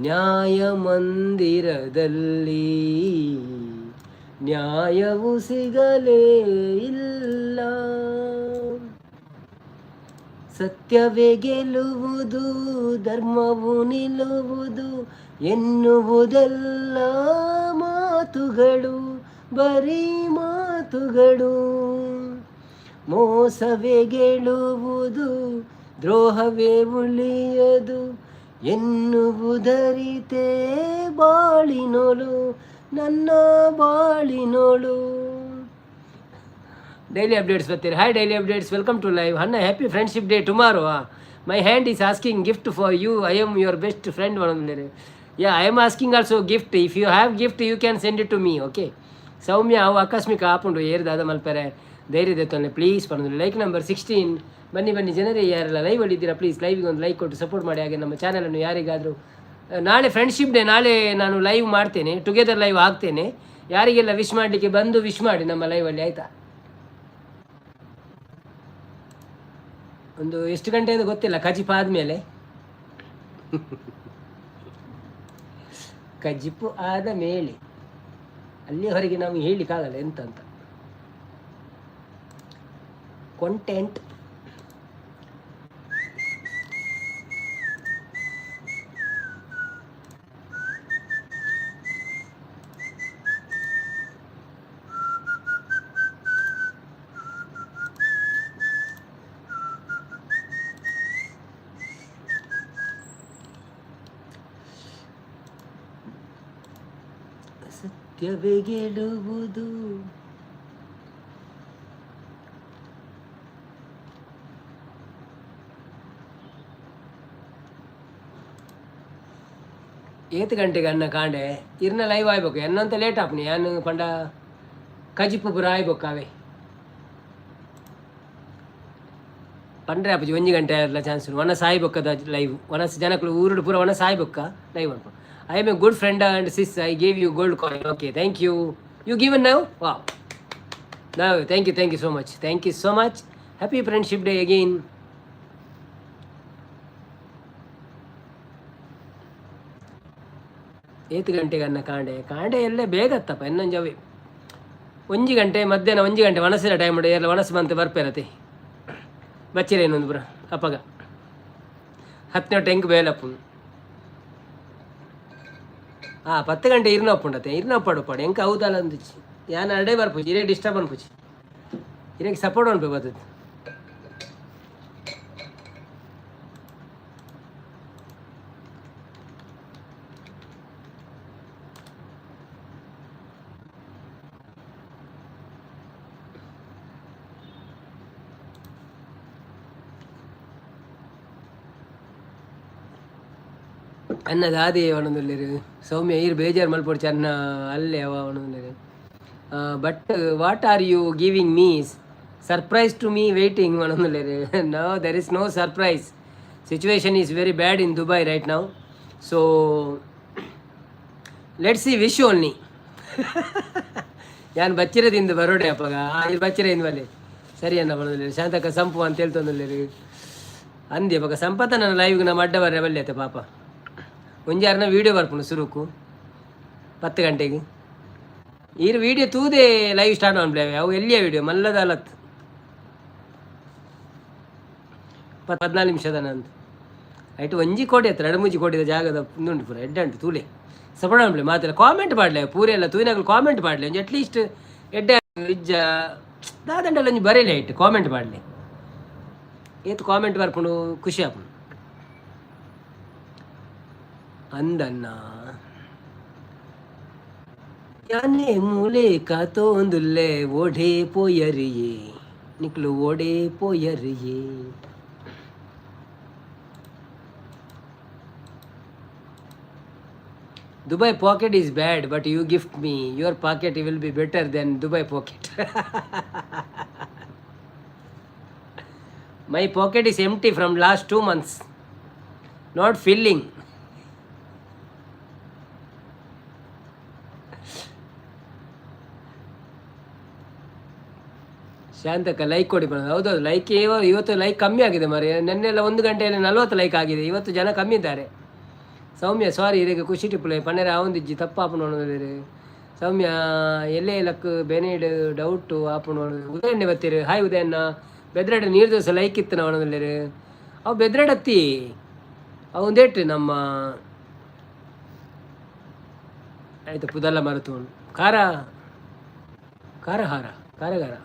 ನ್ಯಾಯ ಮಂದಿರದಲ್ಲಿ ನ್ಯಾಯವು ಸಿಗಲೇ ಇಲ್ಲ. ಸತ್ಯವೇ ಗೆಲ್ಲುವುದು, ಧರ್ಮವು ನಿಲ್ಲುವುದು ಎನ್ನುವುದೆಲ್ಲ ಮಾತುಗಳು, ಬರೀ ಮಾತುಗಳು. ಮೋಸವೇ ಗೆಲ್ಲುವುದು, ದ್ರೋಹವೇ ಉಳಿಯದು ಎನ್ನುವುದರಿತೇ ಬಾಳಿನೋಳು, ನನ್ನ ಬಾಳಿನೋಳು. ಡೈಲಿ ಅಪ್ಡೇಟ್ಸ್ ಬರ್ತೀರಿ. Hi Daily Updates, welcome to live. ಅಣ್ಣ, happy Friendship Day tomorrow. My hand is asking gift for you. I am your best friend one. Yeah, I am asking also gift. If you have gift, you can send it to me, okay? ಸೌಮ್ಯ, ಅವು ಆಕಸ್ಮಿಕ ಆಪುಂಡು. ಏರ್ ದಾದ ಮಲ್ಪರೆ ಧೈರ್ಯ ತೊಂದರೆ please ಪನ್ನೊಂದು. Like number 16. ಬನ್ನಿ ಬನ್ನಿ ಜನರೇ, ಯಾರೆಲ್ಲ ಲೈವ್ ಇದ್ದೀರಾ, ಪ್ಲೀಸ್ ಲೈವಿಗೆ ಒಂದು ಲೈಕ್ ಕೊಟ್ಟು ಸಪೋರ್ಟ್ ಮಾಡಿ. ಹಾಗೆ ನಮ್ಮ ಚಾನಲನ್ನು ಯಾರಿಗಾದರೂ, ನಾಳೆ ಫ್ರೆಂಡ್ಶಿಪ್ ಡೇ, ನಾಳೆ ನಾನು ಲೈವ್ ಮಾಡ್ತೇನೆ, ಟುಗೆದರ್ ಲೈವ್ ಆಗ್ತೇನೆ. ಯಾರಿಗೆಲ್ಲ ವಿಶ್ ಮಾಡಲಿಕ್ಕೆ ಬಂದು ವಿಶ್ ಮಾಡಿ ನಮ್ಮ ಲೈವಲ್ಲಿ, ಆಯಿತಾ? ಒಂದು ಎಷ್ಟು ಗಂಟೆ ಅಂತ ಗೊತ್ತಿಲ್ಲ, ಕಜಿಪ್ ಆದಮೇಲೆ. ಕಜಿಪು ಆದ ಮೇಲೆ, ಅಲ್ಲಿವರೆಗೆ ನಾವು ಹೇಳಲಿಕ್ಕಾಗಲ್ಲ ಎಂತ ಅಂತ. ಕಂಟೆಂಟ್. ಸತ್ಯವೇ ಗೆಲ್ಲುವುದು. ಏತ್ ಗಂಟೆಗೆ ಅನ್ನ ಕಾಂಡೆ ಇರ್ನ ಲೈವ್ ಆಯ್ಬೇಕು ಎನ್ನಂತ ಲೇಟ್ ಆಪುನಿ ಯಾನ್ ಪಂಡ ಕಜಿಪು ಪೂರ ಆಯ್ಬೇಕು ಅವೇ ಪಂಡ್ರೆ ಆಪುಜಿ ಒಂಜಿ ಗಂಟೆ ಆರ್ಲ ಚಾನ್ಸ್ ವನಸ್ ಆಯ್ಬೊಕ್ಕದ ಲೈವ್. ವನಸ್ ಜನಕುಲು ಊರುಡು ಪೂರ ವನಸ್ ಆಯ್ಬೊಕ್ಕ live ಅನ್ಪು. I am a good friend and sis. I gave you gold coin. Okay, thank you. You given now? Wow. Now thank you, thank you so much, thank you so much. Happy Friendship Day again. ಏತ್ ಗಂಟೆಗೆ ಅನ್ನ ಕಾಂಡೆ? ಕಾಂಡೆ ಎಲ್ಲೇ ಬೇಗ ಅತ್ತಪ್ಪ. ಇನ್ನೊಂಜಿ ಅವೆ ಒಂಜಿ ಗಂಟೆ, ಮಧ್ಯಾಹ್ನ ಒಂಜಿ ಗಂಟೆ ವನಸಿನ ಟೈಮ್ ಎಲ್ಲ ವನಸು ಬಂತು ಬರ್ಪೇರತೆ ಬಚ್ಚಿರೇನೊಂದು ಪುರ ಅಪ್ಪಗ ಹತ್ತನೇ ಟೆಂಕ್ ಬೇಲಪ್ಪುನು. ಹಾಂ, 10 ಗಂಟೆ ಇರ್ನ ಒಪ್ಪುಂಡತೆ. ಇರ್ನ ಒಪ್ಪಾಡು ಒಪ್ಪಾಡು ಎಂಕ ಹೌದಲ್ಲ ಅಂದಿಚ್ಚಿ. ಯಾನ್ ಅರಡೆ ಬರ್ಪುಜಿ. ಇರೇ ಡಿಸ್ಟರ್ಬ್ ಅನ್ಪುಜಿ. ಇರೇಗೆ ಸಪೋರ್ಟ್ ಅನ್ಪು ಬರ್ತದೆ. ಅನ್ನ ದಾದಿ ಅವನೊಂದುಲ್ಲೆರ್ ಸೌಮ್ಯ ಈರ್ ಬೇಜಾರು ಮಲ್ಪೊಡ್ಚಿ ಅನ್ನ ಅಲ್ಲೇ ಅವ ಅವನೊಂದುಲ್ಲೆರ್. But what are you giving me's surprise to me waiting ಅವನೊಂದುಲ್ಲೆರ್. No, there is no surprise. Situation is very bad in Dubai right now, so let's see, wish only. ಯಾನ್ ಬಚ್ಚಿರದಿಂದ ಬರೋಡೆ ಅಪ್ಪಗ ಈ ಬಚ್ಚಿರ ಬಲ್ಲೆ ಸರಿ ಅನ್ನ ಬರೋದಿಲ್ಲ. ಶಾಂತಕ್ಕ ಸಂಪು ಅಂತ ಹೇಳ್ತೊಂದುಲ್ಲೆರ್ ಅಂದೆ ಅಪಗ ಸಂಪತ್ತ ನನ್ನ ಲೈವ್ಗೆ ನಮ್ಮ ಅಡ್ಡ ಬರ್ರೆ ಬಲ್ಲೆ ಆತ ಪಾಪ. ಒಂಜಾರನ ವೀಡಿಯೋ ಬರ್ಪುಂಡು ಸುರುಕು 10 ಗಂಟೆಗೆ. ಈರ್ ವೀಡಿಯೋ ತೂದೆ ಲೈವ್ ಸ್ಟಾರ್ಟ್ ಮನ್ಪುಲೆ. ಅವು ಎಲ್ಲಿಯ ವೀಡಿಯೋ ಮಲ್ಲದ ಅಲತ್ 14 ನಿಮಿಷದ ನಂದು ಐಟ್ ಒಂಜಿ ಕೋಟಿ ಹತ್ರ ಎರಡು ಮೂಜಿ ಕೋಟಿದ ಜಾಗದ ಉಂಡು ಪೂರ ಎಡ್ಡೆ ಉಂಟು. ತೂಲೆ, ಸಪೋರ್ಟ್ ಮನ್ಪುಲೆ. ಮಾತೆಲ್ಲ ಕಾಮೆಂಟ್ ಪಾಡ್ಲೆ. ಪೂರ ಎಲ್ಲ ತೂಯಿನಕುಲು ಕಾಮೆಂಟ್ ಪಾಡ್ಲೆ. ಒಂಜಿ ಅಟ್ಲೀಸ್ಟ್ ಎಡ್ಡೆ ಇಜ್ಜ ದಾದಂಡಲ ಒಂಜಿ ಬರೇಲೆ ಐಟ್ ಕಾಮೆಂಟ್ ಪಾಡ್ಲೆ. ಏತ್ ಕಾಮೆಂಟ್ ಬರ್ಪುಂಡು ಖುಷಿ ಆಪುಂಡು. ಅಂದನ್ನ ಯಾನೆ ಮೂಲೆ ಕಾತೋಂದುಲ್ಲೆ ಓಢೇ ಪೋಯರಿಯೇ ನಿಕ್ಲು ಓಡೇ ಪೋಯರಿಯೇ. Dubai pocket is bad, but you gift me your pocket will be better than Dubai pocket. My pocket is empty from last 2 months, not filling. Shantakka like ಕೊಡಿ ಬರೋದು. ಹೌದೌದು, ಲೈಕ್ ಇವತ್ತು ಲೈಕ್ ಕಮ್ಮಿ ಆಗಿದೆ ಮರೆ. ನೆನ್ನೆಲ್ಲ ಒಂದು ಗಂಟೆಯಲ್ಲಿ 40 ಲೈಕ್ ಆಗಿದೆ. ಇವತ್ತು ಜನ ಕಮ್ಮಿ ಇದ್ದಾರೆ. ಸೌಮ್ಯ ಸಾರಿ, ಇದಕ್ಕೆ ಖುಷಿ ಟಿಪ್ಪುಲೆ ಪನ್ನೆರ ಆವೊಂದಿಜ್ಜಿ ತಪ್ಪಾಪುಂಡು. ಸೌಮ್ಯ ಎಲ್ಲೇ ಲಕ್ ಬೆನೇಡ್ ಡೌಟು ಆಪುಂಡು. ಉದಯಣ್ಣೆ ಬತ್ತೀರು. ಹಾಯ್ ಉದಯಣ್ಣ. ಬೆದ್ರಡ್ ನೀರು ದೋಸೆ ಲೈಕ್ ಇತ್ತು ನಾವು. ಅವು ಬೆದ್ರಡತ್ತಿ ಅವು ಒಂದೇಟು ನಮ್ಮ ಆಯ್ತು ಪುದಲ್ಲ ಮರೆತು. ಖಾರ ಖಾರಹಾರ ಕಾರಗಾರ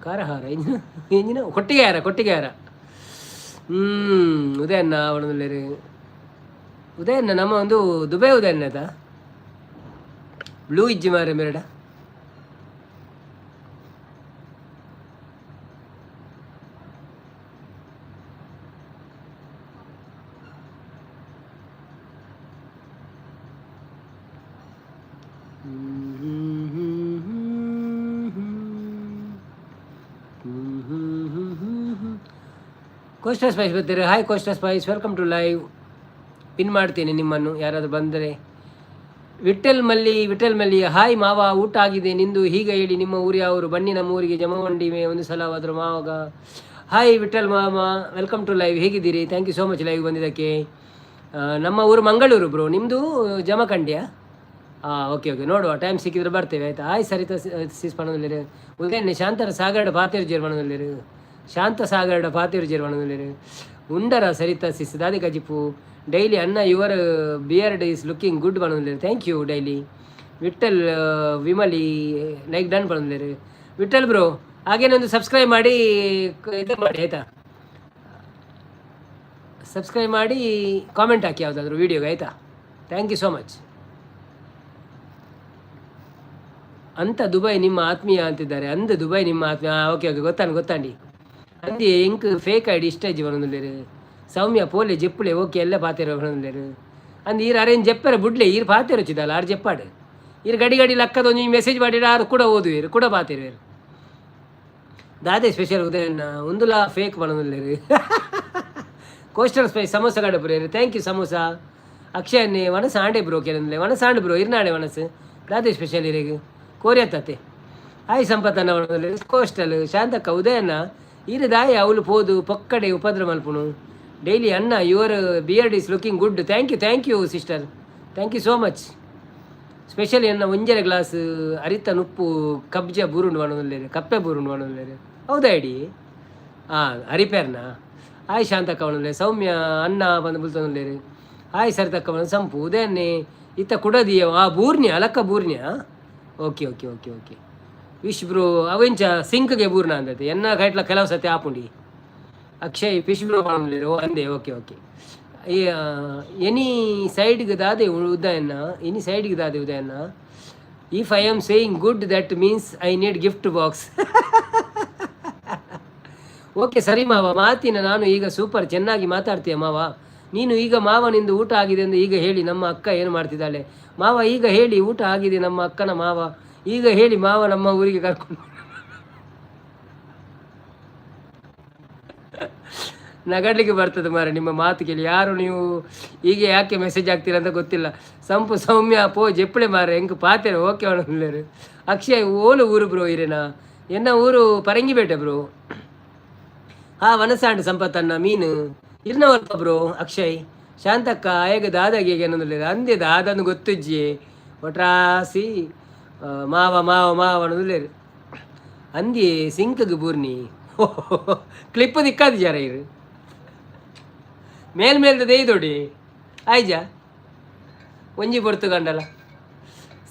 ಕಾರಹಾರ ಇಂಜಿನ ಇಂಜಿನ ಕೊಟ್ಟಿಗೆಹಾರ ಕೊಟ್ಟಿಗೆಹಾರ. ಹ್ಞೂ, ಉದಯಣ್ಣ ಅವನೊಂದುಲ್ಲೇರು. ಉದಯಣ್ಣ ನಮ್ಮ ಒಂದು ದುಬೈ ಉದಯಣ್ಣ ಆತ. ಬ್ಲೂ ಇಜ್ಜಿ ಮಾರೆ ಮೆರಡ. ಕೋಸ್ಟಾ ಸ್ಪೈಸ್ ಬರ್ತೀರಿ. Hi Costa Spice, welcome to live. Pin ಮಾಡ್ತೀನಿ ನಿಮ್ಮನ್ನು ಯಾರಾದರೂ ಬಂದರೆ. ವಿಠಲ್ ಮಲ್ಲಿ, ವಿಠಲ್ ಮಲ್ಲಿ ಹಾಯ್ ಮಾವ, ಊಟ ಆಗಿದೆ ನಿಂದು? ಹೀಗೆ ಹೇಳಿ, ನಿಮ್ಮ ಊರು ಯಾವರು? ಬನ್ನಿ ನಮ್ಮ ಊರಿಗೆ ಜಮವಂಡಿ ಮೇ ಒಂದು ಸಲವಾದರೂ ಮಾವಾಗ. ಹಾಯ್ ವಿಠಲ್ ಮಾಮ, welcome to live. ಹೇಗಿದ್ದೀರಿ? Thank you so much live ಬಂದಿದ್ದಕ್ಕೆ. ನಮ್ಮ ಊರು ಮಂಗಳೂರು ಬ್ರೋ. ನಿಮ್ಮದು ಜಮಖಂಡಿಯಾ? ಹಾಂ, ಓಕೆ ಓಕೆ, ನೋಡುವ, ಟೈಮ್ ಸಿಕ್ಕಿದ್ರೆ ಬರ್ತೇವೆ, ಆಯಿತಾ? ಹಾಯ್ ಸರಿತಾ ಸಿಸ್ ಪಣದಲ್ಲಿರು. ಉದಯಣ್ಣೆ ಶಾಂತರ ಸಾಗರಡ ಪಾತೇರು ಜೇರ್. ಶಾಂತ ಸಾಗರಡ ಪಾತೇರು ಜೇರ್ ಪಣದಲ್ಲಿರು. ಉಂಡರ ಸರಿತಾ ಸಿಸ್? ದಾದಿ ಕಜಿಪು ಡೈಲಿ ಅನ್ನ, your beard is looking good ಪಣದಲ್ಲಿರು. Thank you daily. Vittal ವಿಮಲಿ like done ಪಣದಲ್ಲಿರು. ವಿಠಲ್ ಬ್ರೋ, ಹಾಗೇನೊಂದು ಸಬ್ಸ್ಕ್ರೈಬ್ ಮಾಡಿ, ಇದು ಮಾಡಿ, ಆಯಿತಾ? ಸಬ್ಸ್ಕ್ರೈಬ್ ಮಾಡಿ, ಕಾಮೆಂಟ್ ಹಾಕಿ ಯಾವುದಾದ್ರು ವೀಡಿಯೋಗೆ, ಆಯಿತಾ? Thank you so much. ಅಂತ ದುಬೈ ನಿಮ್ಮ ಆತ್ಮೀಯ ಅಂತಿದ್ದಾರೆ. ಅಂದ ದುಬೈ ನಿಮ್ಮ ಆತ್ಮೀಯ. ಓಕೆ ಓಕೆ, ಗೊತ್ತಾಂಡ್ ಗೊತ್ತಾಂಡಿ. ಅಂದಿ ಎಂಕ್ ಫೇಕ್ ಐಡಿ ಇಷ್ಟ ಜೀವನದಲ್ಲಿರು. ಸೌಮ್ಯ ಪೋಲೆ ಜೆಪ್ಪುಲೆ. ಓಕೆ, ಎಲ್ಲ ಪಾತಿರ ಬಣದಲ್ಲಿರು. ಅಂದ್ ಈರ್ ಅರೇಂಜ್ ಜೆಪ್ಪರೆ ಬುಡ್ಲೆ, ಈರ್ ಪಾತೆರೊಚ್ಚಿದಲ್ಲ ಆರ್ ಜೆಪ್ಪಾಡು. ಈರ್ ಗಡಿ ಗಡಿ ಲಕ್ಕದ ಒಂಜಿ ಮೆಸೇಜ್ ಮಾಡಿಡ ಆರು ಕೂಡ ಓದುವೇರು, ಕೂಡ ಪಾತೆರುವೇರು. ದಾದೆ ಸ್ಪೆಷಲ್ ಉದಯಣ್ಣ? ಉಂದುಲಾ ಫೇಕ್ ಪನೊಂದುಲ್ಲೆರ್. ಕೋಸ್ಟಲ್ ಸ್ಪೈಸ್ ಸಮೋಸ ಕಡಪುರೇರು, thank you samosa. ಅಕ್ಷಯನ್ನೇ ವನಸ್ ಆಂಡೆ ಬ್ರೋ ಕೇನಂದ್ರೆ, ವನಸ್ ಆಂಡ್ ಬ್ರೋ, ಇರ್ನಾಡೆ ವನಸ್. ದಾದೆ ಸ್ಪೆಷಲ್ ಇರೆಗ್? ಕೋರಿಯತ್ತತೆ. ಹಾಯ್ ಸಂಪತ್ತನ್ನ ಪನೊಂದುಲ್ಲೆರ್. ಕೋಸ್ಟಲ್ ಶಾಂತಕ್ಕ, ಉದಯಣ್ಣ ಈರು ದಾಯ ಅವಳು ಪೋದು ಪೊಕ್ಕಡೆ ಉಪದ್ರ ಮಲ್ಪುನು ಡೈಲಿ? ಅಣ್ಣ, your beard is looking good. Thank you, thank you sister, thank you so much. Special ಎನ್ನ ಒಂಜರೆ ಗ್ಲಾಸ್ ಅರಿತ ನುಪ್ಪು ಕಬ್ಜ ಬೂರುಂಡು ಪನೊಂದುಲ್ಲೆರ್, ಕಪ್ಪೆ ಬೂರುಂಡು ಪನೊಂದುಲ್ಲೆರ್. ಹೌದಾ ಇಡಿ? ಹಾಂ, ಅರಿಪೇರ್ನ. ಹಾಯ್ ಶಾಂತಕ್ಕ ಪನೊಂದುಲ್ಲೆರ್. ಸೌಮ್ಯ ಅಣ್ಣ ಬಂದು ಬುಲ್ತೊಂದುಲ್ಲೆರ್. ಹಾಯ್ ಸರಿತಕ್ಕ ಪನ. ಸಂಪು ಉದಯನ್ನೇ ಇತ್ತ ಕುಡದಿಯ ಆ ಬೂರ್ನ್ಯ ಅಲಕ್ಕ ಬೂರ್ನ್ಯ. Okay okay okay okay. Wish bro, ಅವೆಂಚ ಸಿಂಕ್ಗೆ ಬೂರ್ನ ಅಂದತೆ. ಎನ್ನ ಕೈಟ್ಲ ಕೆಲವು ಸತಿ ಆಪುಂಡಿ. ಅಕ್ಷಯ್ ಫಿಶ್ ಬ್ರೋ ಪನೊಂದುಲ್ಲೆರ್. ಓ ಅಂದೆ, ಓಕೆ ಓಕೆ. ಈ ಎನಿ ಸೈಡ್ಗೆ ದಾದೆ ಉದಯನ್ನ, ಎನಿ ಸೈಡ್ಗೆ ದಾದೆ ಉದಯನ್ನ? If I am saying good, that means I need gift box. Okay, ಸರಿ ಮಾವ. ಮಾತಿನ ನಾನು ಈಗ ಸೂಪರ್, ಚೆನ್ನಾಗಿ ಮಾತಾಡ್ತೀಯ ಮಾವ ನೀನು ಈಗ. ಮಾವ, ನಿಂದು ಊಟ ಆಗಿದೆ ಎಂದು ಈಗ ಹೇಳಿ. ನಮ್ಮ ಅಕ್ಕ ಏನು ಮಾಡ್ತಿದ್ದಾಳೆ ಮಾವ? ಈಗ ಹೇಳಿ. ಊಟ ಆಗಿದೆ ನಮ್ಮ ಅಕ್ಕನ ಮಾವ, ಈಗ ಹೇಳಿ ಮಾವ. ನಮ್ಮ ಊರಿಗೆ ಕರ್ಕೊಂಡು ನಗಡ್ಲಿಕ್ಕೆ ಬರ್ತದೆ ಮಾರೆ ನಿಮ್ಮ ಮಾತು ಕೇಳಿ. ಯಾರು ನೀವು? ಹೀಗೆ ಯಾಕೆ ಮೆಸೇಜ್ ಆಗ್ತೀರ ಅಂತ ಗೊತ್ತಿಲ್ಲ. ಸಂಪು ಸೌಮ್ಯ ಪೋ ಜೆಪ್ಪಳೆ ಮಾರೆ, ಎಂಕ್ ಪಾತೆರೆ ಓಕೆ ಪನೊಂದುಲ್ಲೆರ್. ಅಕ್ಷಯ್, ಓಲು ಊರು ಬ್ರೋ ಇರೇನಾ? ಎನ್ನ ಊರು ಪರಂಗಿಪೇಟೆ ಬ್ರೋ. ಹಾ, ವನಸಾಂಡ್ ಸಂಪತ್ತನ್ನ ಮೀನು ಇರ್ನವಲ್ಪ ಬ್ರೋ. ಅಕ್ಷಯ್, ಶಾಂತಕ್ಕ ಆಯಗ ದಾದಾಗೆ ಏನೊಂದುಲ್ಲೆರ್. ಅಂದೆ ದಾದನ್ನು ಗೊತ್ತುಜ್ಜಿ. ಒಟ್ರಾಸಿ ಮಾವ ಮಾವ ಮಾವ ಅನ್ನೋದುಲ್ಲೆರ್. ಅಂದಿ ಸಿಂಕ್ಗ್ ಬೂರ್ನಿ ಕ್ಲಿಪ್ ದಿಕ್ಕಾದ ಜರ ಇರು ಮೇಲ್ ಮೇಲ್ದ ದೇಯ್ದೊಡಿ ಆಯ್ಜ ಒಂಜಿ ಪೊರ್ತು ಕಂಡಲ.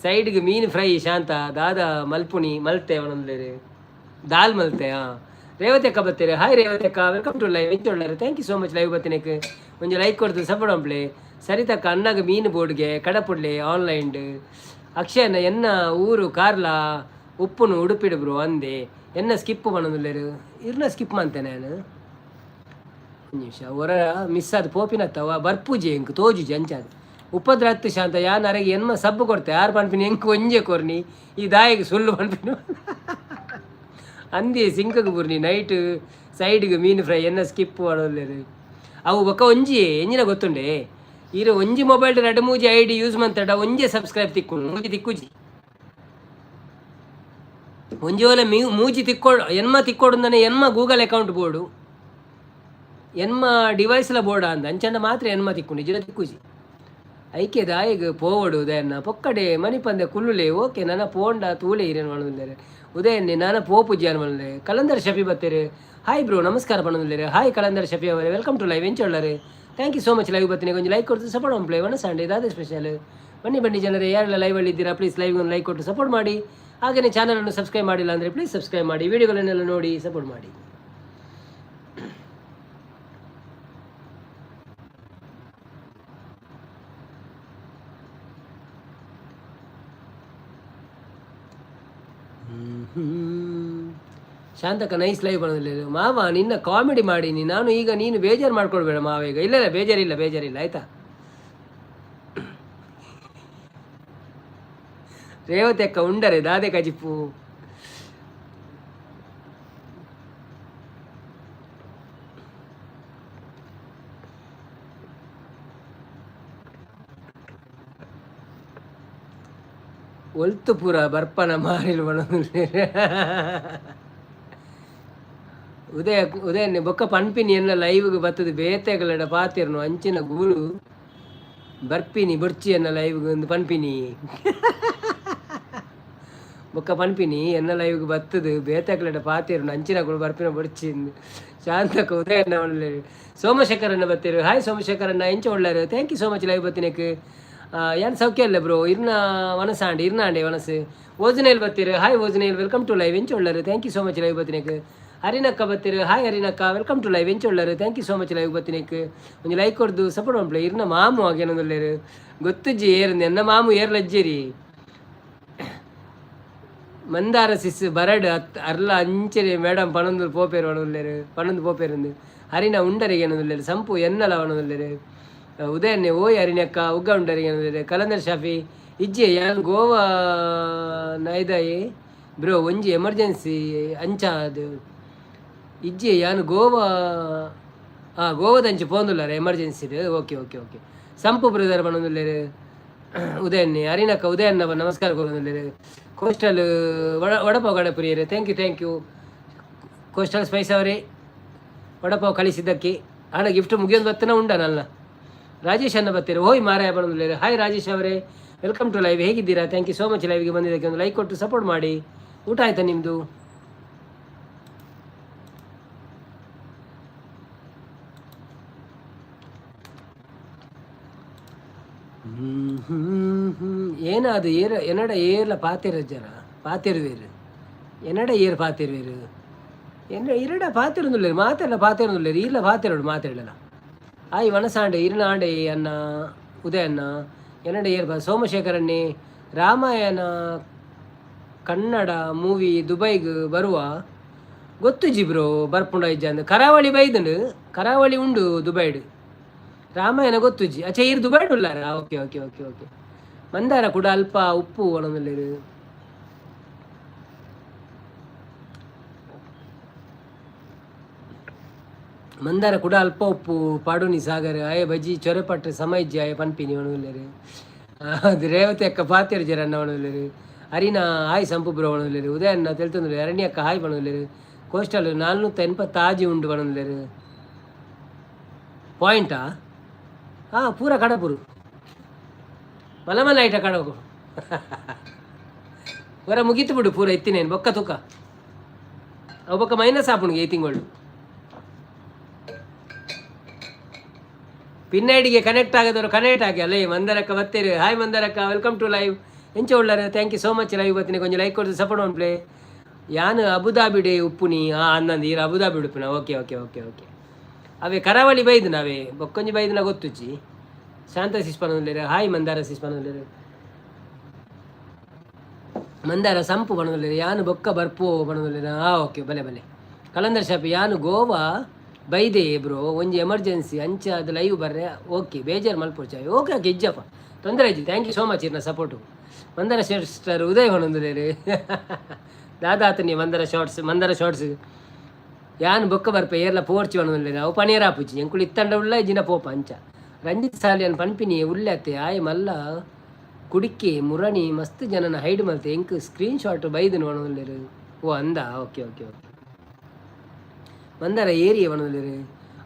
ಸೈಡ್ಗೆ ಮೀನು ಫ್ರೈ. ಶಾಂತ ದಾದ ಮಲ್ಪುಣಿ ಮಲ್ತೆ ಅವನೊಂದೇರು ದಾಲ್ ಮಲ್ತೆ. ಹಾಂ, ರೇವತಿ ಅಕ್ಕ ಬತ್ತೀರಿ. ಹಾಯ್ ರೇವತಿ ಅಕ್ಕ, welcome to live. ಎಂಚ thank you so much. Live ಬತ್ತಿನಕ್ ಒಂಜಿ ಲೈಕ್ ಕೊಡ್ತು ಸಪೋರ್ಟ್ ಅಂಪ್ಲೆ. ಸರಿತಕ್ಕ, ಅಣ್ಣಗ ಮೀನು ಬೋರ್ಡ್ಗೆ ಕಡಪುಡ್ಲೆ ಆನ್ಲೈನ್. ಅಕ್ಷಯನ ಎನ್ನ ಊರು ಕಾರ್ಲ, ಉಪ್ಪುನು ಉಡುಪಿಡು ಬ್ರೋ. ಅಂದೆ ಎನ್ನ ಸ್ಕಿಪ್ ಪನೊಂದುಲ್ಲೆರ್. ಇರ್ನ ಸ್ಕಿಪ್ ಮಂತೆ ನಾನು. ಒಂದು ನಿಮಿಷ, ಹೊರ ಮಿಸ್ ಆದ್ ಪೋಪಿನತ್ತವ ಬರ್ಪೂಜೆ ಎಂಕ್ ತೋಜುಜಿ ಅಂಚಾದ್. ಉಪದ್ರ ಹತ್ತು ಶಾಂತ, ಯಾನ್ ಅರೆಗೆ ಎನ್ಮ ಸಬ್ಬು ಕೊಡ್ತೆ. ಯಾರು ಪನ್ಪಿನಿ ಎಂಕ್ ಒಂಜೆ ಕೊರ್ನಿ, ಈ ದಾಯಿಗೆ ಸುಳ್ಳು ಪನ್ಪಿನಿ. ಅಂದಿ ಸಿಂಕಗ್ ಬುರ್ನಿ ನೈಟ್ ಸೈಡ್ಗೆ ಮೀನು ಫ್ರೈ, ಎನ್ನ ಸ್ಕಿಪ್ ಮಾಡೋಲ್ಲೇರು. ಅವು ಬೊಕ್ಕ ಒಂಜಿ ಎಂಜಿನ ಗೊತ್ತುಂಡೆ, ಈರು ಒಂಜಿ ಮೊಬೈಲ್ ರಡ್ಡು ಮೂಜಿ I D use ಮಂತಡ ಒಂಜೆ ಸಬ್ಸ್ಕ್ರೈಬ್ ತಿಕ್ಕು, ಮೂಜಿ ತಿಕ್ಕುಜಿ. ಒಂಜಿ ಓಲೆ ಮೂಜಿ ತಿಕ್ಕೋಡು, ಎನ್ಮ ತಿಕ್ಕೋಡು. ಎನ್ಮ ಗೂಗಲ್ ಅಕೌಂಟ್ ಬೋರ್ಡು, ಎನ್ಮ ಡಿವೈಸ್ಲ ಬೋರ್ಡ ಅಂದ ಅಂಚಂಡ ಮಾತ್ರ ಎನ್ಮ ತಿಕ್ಕು, ನಿಜ ತಿಕ್ಕುಜಿ. ಐಕೆ ದಾಯಿಗ್ ಪೋವಡು ಉದಯನ್ನ, ಪೊಕ್ಕಡೆ ಮನಿಪಂದೆ ಕುಲ್ಲುಲೆ. ಓಕೆ, ನನ ಪೋಂಡ ತೂಲೆ ಇರೇನು ಪನೊಂದುಲ್ಲೆರ್. ಉದಯನ್ನೆ ನಾನ ಪೋಪುಜಿ ಪನೊಂದುಲ್ಲೆ. ಕಲಂದರ್ ಶಫಿ ಬತ್ತೇರು. ಹಾಯ್ ಬ್ರೋ, ನಮಸ್ಕಾರ ಪನೊಂದುಲ್ಲೆರ್. ಹಾಯ್ ಕಲಂದರ್ ಶಫಿ ಅವರೇ, welcome to live. ಎಂಚ ಉಳ್ಳರು? Thank you so much. Live ಬತ್ತಿನಿ ಒಂಜಿ ಲೈಕ್ ಕೊಡ್ತು ಸಪೋರ್ಟ್ ಪ್ಲೇ. ಒಣ ಸಂಡೆ ದಾದೆ ಸ್ಪೆಷಲ್? ಬನ್ನಿ ಬನ್ನಿ ಜನರೇ, ಯಾರೆಲ್ಲ ಲೈವಲ್ಲಿ ಇದ್ದೀರಾ, ಪ್ಲೀಸ್ ಲೈವ್ ಒಂದು ಲೈಕ್ ಕೊಟ್ಟು ಸಪೋರ್ಟ್ ಮಾಡಿ. ಹಾಗೆಯೇ ಚಾನಲನ್ನು ಸಬ್ಸ್ಕ್ರೈಬ್ ಮಾಡಿಲ್ಲ ಅಂದರೆ ಪ್ಲೀಸ್ ಸಬ್ಸ್ಕ್ರೈಬ್ ಮಾಡಿ, ವಿಡಿಯೋಗಳನ್ನೆಲ್ಲ ನೋಡಿ ಸಪೋರ್ಟ್ ಮಾಡಿ. ಶಾಂತಕ್ಕ ನೈಸ್ ಲೈವ್ ಬರೋದಿಲ್ಲ. ಮಾವ, ನಿನ್ನ ಕಾಮಿಡಿ ಮಾಡೀನಿ ನಾನು ಈಗ, ನೀನು ಬೇಜಾರು ಮಾಡ್ಕೊಳ್ಬೇಡ ಮಾವ ಈಗ. ಇಲ್ಲ ಇಲ್ಲ, ಬೇಜಾರಿಲ್ಲ, ಬೇಜಾರಿಲ್ಲ, ಆಯ್ತಾ? ರೇವತಿ ಅಕ್ಕ ಉಂಡರೆ ದಾದೆ ಕಜಿಪು? ಒಲ್ತು ಪೂರ ಬರ್ಪನ ಮಾರಿಲ್. ಉದಯ ಉದಯನ್ನೇ ಬೊಕ್ಕ ಪನ್ಪಿನಿ ಎನ್ನ ಲೈವ್ಗೆ ಬತ್ತದ ಬೇತೆಗಳಡ ಪಾತೆರ್ನು ಅಂಚಿನ ಗೂಳು ಬರ್ಪಿನಿ ಬೊರ್ಚಿ ಎನ್ನ ಲೈವ್ಗೆ ಒಂದು ಪನ್ಪಿನಿ. ಬೊಕ್ಕ ಪನ್ಪಿನಿ ಎನ್ನ ಲೈವ್ಗೆ ಬತ್ತದ ಬೇತೆಗಳಡ ಪಾತೆರ್ನು ಅಂಚಿನ ಗುಳು ಬರ್ಪಿನ ಬೊರ್ಚಿ. ಶಾಂತಕ್ಕ ಉದಯಣ್ಣ ಒಳ್ಳೆ. ಸೋಮಶೇಖರಣ್ಣ ಬತ್ತೀರು. ಹಾಯ್ ಸೋಮಶೇಖರಣ್ಣ, ಎಂಚ ಒಳ್ಳೆರು? Thank you so much live ಬತ್ತಿನಕ್. ಏನ್ ಸೌಖ್ಯ ಅಲ್ಲ ಬ್ರೋ? ಇರ್ನ ವನಸಾಂಡ್ ಇರ್ನಾಂಡೆ ವನಸು. ಓಜನೇಲ್ ಬತ್ತೀರು. ಹಾಯ್ ಓಜನೇಲ್, welcome to live. ಎಂಚ ಒಳ್ಳೆರು? Thank you so much live ಬತ್ತಿನಕ್. ಹರಿನಕ್ಕ ಬತ್ತೀರು. ಹಾಯ್ ಹರಿನಕ್ಕ, welcome to live. ಎಂಚ ಉಳ್ಳರು? Thank you so much live ಬತ್ತಿನಕ್ ಒಂಜಿ ಲೈಕ್ ಕೊಡ್ದು ಸಪೋರ್ಟ್ ಮನ್ಪುಲೆ. ಇರ್ನ ಮಾಮು ಆಗೇನೊಂದುಲ್ಲೆರ್. ಗೊತ್ತುಜ್ಜಿ ಏರ್ ಎನ್ನ ಮಾಮು ಏರ್ ಲಜ್ಜೇರಿ. ಮಂದಾರ ಸಿಸ್ ಬರಡ್ ಅತ್ ಅರ್ಲ ಅಂಚನೆ ಮೇಡಮ್ ಪನೊಂದು ಪೋಪೇರು ಪನೊಂದುಲ್ಲೆರ್, ಪನೊಂದು ಪೋಪೇರು. ಹರಿನ ಉಂಡರಿಗೆ ಏನೊಂದುಲ್ಲೆರ್. ಸಂಪು ಎನ್ನಲ ಪನೊಂದುಲ್ಲೆರ್. ಉದಯನ್ನೇ ಓಯ್ ಅರಿನಕ್ಕ ಉಗ್ಗ ಉಂಡರಿ ಕಲಂದರ್ ಶಾಫಿ ಇಜ್ಜೆ ಯಾನ್ ಗೋವಾ ನಾಯ್ದಾಯೆ ಬ್ರೋ ಒಂಜಿ ಎಮರ್ಜೆನ್ಸಿ ಅಂಚ ಅದು ಇಜ್ಜೆ ಯಾನ್ ಗೋವಾ ಗೋವಾದಂಚಿ ಪೋಂದುಲ್ಲಾರ ಎಮರ್ಜೆನ್ಸಿಡ್. Okay okay okay Sampu brother ಪನೊಂದುಲ್ಲೆರ್ ಉದಯನ್ನೇ ಅರಿನಕ್ಕ ಉದಯನ್ನ ನಮಸ್ಕಾರ ಕೊರೊಂದುಲ್ಲೆರ್. ಕೋಸ್ಟಲ್ ವಡ ವಡಪಾವ್ ಗಣಪುರಿಯರು thank you thank you coastal spice ಅವರೇ ವಡಪಾವ್ ಕಳಿಸಿದ್ದಕ್ಕೆ. ಹಣ ಗಿಫ್ಟ್ ಮುಗಿಯೊಂದು ಬತ್ತನ ಉಂಡ ನಲ್ಲ. ರಾಜೇಶ್ ಅನ್ನ ಬತ್ತೀರ ಹೋಯ್ ಮಾರಾಯ ಪನೊಂದುಲ್ಲೆರ್. ಹಾಯ್ ರಾಜೇಶ್ ಅವರೇ, welcome to live. ಹೇಗಿದ್ದೀರಾ? Thank you so much ಲೈವ್ಗೆ ಬಂದಿದ್ದಕ್ಕೆ. ಒಂದು ಲೈಕ್ ಕೊಟ್ಟು ಸಪೋರ್ಟ್ ಮಾಡಿ. ಊಟ ಆಯ್ತಾ ನಿಮ್ಮದು? ಏನಾದು ಏರ ಎನ್ನಡ ಏರ್ಲ ಪಾತೆರ ಜನ ಪಾತೆರುವೇರು ಎನ್ನಡ ಏರ್ ಪಾತೆರುವೇರು ಎನ್ನ ಇರಡ ಪಾತೆರೊಂದುಲ್ಲೆರ್ ಮಾತೆರ್ಲ ಪಾತೆರೊಂದುಲ್ಲೆರ್ ಈರ್ಲ ಪಾತೆರೊಡು ಮಾತೆರ್ಲಲ. ಆಯ್ ವನಸಾಂಡೆ ಇರ್ನ ಆಂಡೆ ಅನ್ನ ಉದಯ ಅನ್ನ ಎನ್ನಡ ಏರ್ ಸೋಮಶೇಖರಣ್ಣೆ ರಾಮಾಯಣ ಕನ್ನಡ ಮೂವಿ ದುಬೈಗ್ ಬರುವ ಗೊತ್ತುಜಿ ಬ್ರೋ ಬರ್ಪುಂಡ ಇಜ್ಜ ಅಂದ್. ಕರಾವಳಿ ಬೈದುಂಡು, ಕರಾವಳಿ ಉಂಡು ದುಬೈಡ್. ರಾಮಾಯಣ ಗೊತ್ತುಜಿ. ಅಚ್ಚೆ ಈರ್ ದುಬೈಡ್ ಉಲ್ಲಾರ? ಓಕೆ ಓಕೆ ಓಕೆ ಓಕೆ ಮಂದಾರ ಕೂಡ ಅಲ್ಪ ಉಪ್ಪು ಒಣದುಲ್ಲೆರ್. ಮಂದಾರ ಕೂಡ ಅಲ್ಪ ಉಪ್ಪು ಪಾಡುನಿ ಸಾಗರ್ ಆಯೆ ಬಜಿ ಚೊರೆಪಟ್ಟು ಸಮ ಇಜ್ಜಿ ಆಯೆ ಪನ್ಪಿನಿ ಒಣದುಲ್ಲೆರ್. ಅದು ರೇವತಿ ಅಕ್ಕ ಪಾತೆರ್ ಜರನ್ನ ಒಣದುಲ್ಲೆರ್. ಅರಿನ ಹಾಯ್ ಸಂಪು ಬ್ರೋ ಒಣದುಲ್ಲೆರ್. ಉದಯ ಅಣ್ಣ ತೆಲ್ತೊಂದುಲ್ಲೆರ್. ಅರಣ್ಯ ಅಕ್ಕ ಹಾಯ್ ಪನೊಂದುಲ್ಲೆರ್. ಕೋಸ್ಟಲ್ 486 ಉಂಡು ಪನೊಂದುಲ್ಲೆರ್. ಪಾಯಿಂಟಾ ಹಾಂ ಪೂರ ಕಡಪುರು ಮಲ್ಲ ಮಲ್ಲ ಐಟ ಕಡಕು ಪೂರ ಮುಗೀತು ಬಿಡು ಪೂರ ಎತ್ತಿನೇನು ಬೊಕ್ಕ ತೂಕ ಅವು ಬೊಕ್ಕ ಮೈನಸ್ ಆಪುಂಡು ಈ ತಿಂಗಳು. ಪಿನ್ ಐಡಿಗೆ ಕನೆಕ್ಟ್ ಆಗದವರು ಕನೆಕ್ಟ್ ಆಗಿ ಅಲ್ಲೇ. ಮಂದರಕ್ಕ ಬತ್ತೀರಿ. ಹಾಯ್ ಮಂದರಕ್ಕ, welcome to live. ಎಂಚ ಉಳ್ಳಾರ? Thank you so much live ಬತ್ತೀನಿ. ಕೊಂಚ ಲೈಕ್ ಕೊಡ್ದು ಸಪೋರ್ಟ್ ಮನ್ಪುಲೆ. ಯಾನ್ ಅಬುದಾಬಿಡೆ ಉಪ್ಪುನಿ. ಅಂದಂದು ಈರ್ ಅಬುದಾಬಿ ಉಡುಪಿನ? ಓಕೆ ಓಕೆ ಓಕೆ ಓಕೆ ಅವೇ ಕರಾವಳಿ ಬೈದು ನಾವೇ ಬೊಕ್ಕೊಂಜಿ ಬೈದಿನ ಗೊತ್ತುಜ್ಜಿ. ಶಾಂತ ಸಿಸ್ ಪನೊಂದುಲ್ಲೆರ್. ಹಾಯ್ ಮಂದಾರ ಸಿಸ್ ಪನೊಂದುಲ್ಲೆರ್. ಮಂದಾರ ಸಂಪು ಪನೊಂದುಲ್ಲೆರ್. ಯಾನು ಬೊಕ್ಕ ಬರ್ಪು ಪನೊಂದುಲ್ಲೆರ್. ಓಕೆ ಬಲೆ ಬಲೆ. ಕಲಂದರ್ ಶಾಪ್ ಯಾನು ಗೋವಾ ಬೈದೆ ಬ್ರೋ ಒಂಜಿ ಎಮರ್ಜೆನ್ಸಿ ಅಂಚ ಅದು ಲೈವ್ ಬರ್ರೆ. ಓಕೆ ಬೇಜಾರು ಮಲ್ಪೊಡ್ಚಿ. ಓಕೆ ಓಕೆ ಇಜ್ಜಪ್ಪ ತೊಂದರೆ ಇಜ್ಜಿ. Thank you so much ಇರ್ನ ಸಪೋರ್ಟು. ಮಂದಾರ ಸ್ಟಾರ್ ಉದಯ್ ಪನೊಂದುಲ್ಲೆರ್. ದಾದಾತನಿ ಮಂದಾರ ಶಾರ್ಟ್ಸ್ ಮಂದಾರ ಶಾರ್ಟ್ಸ್ ಯಾನ್ ಬೊಕ್ಕ ಬರ್ಪೆ ಏರ್ಲ ಪೋರ್ಚಿ ಪನೊಂದುಲ್ಲೆರ್. ಅವು ಪನಿಯರ ಆಪುಜಿ ಎಂಕುಲು ಇತ್ತಂಡ ಉಲ್ಲ ಇಜ್ಜಿಂಡ ಪೋಪ ಅಂಚ. ರಂಜಿತ್ ಸಾಲಿಯನ್ ಪನ್ಪಿನಿ ಉಲ್ಲೆ ಆಯೆ ಮಲ್ಲ ಕುಡಿಕೆ ಮುರಣಿ ಮಸ್ತ್ ಜನನ ಹೈಡ್ ಮಲ್ತೆ ಎಂಕ್ ಸ್ಕ್ರೀನ್ ಶಾಟ್ ಬೈದು ಪನೊಂದುಲ್ಲೆರ್. ಓ ಅಂದ ಓಕೆ ಓಕೆ ಓಕೆ ಮಂದಾರ ಏರಿಯಾ ಪನೊಂದುಲ್ಲೆರ್.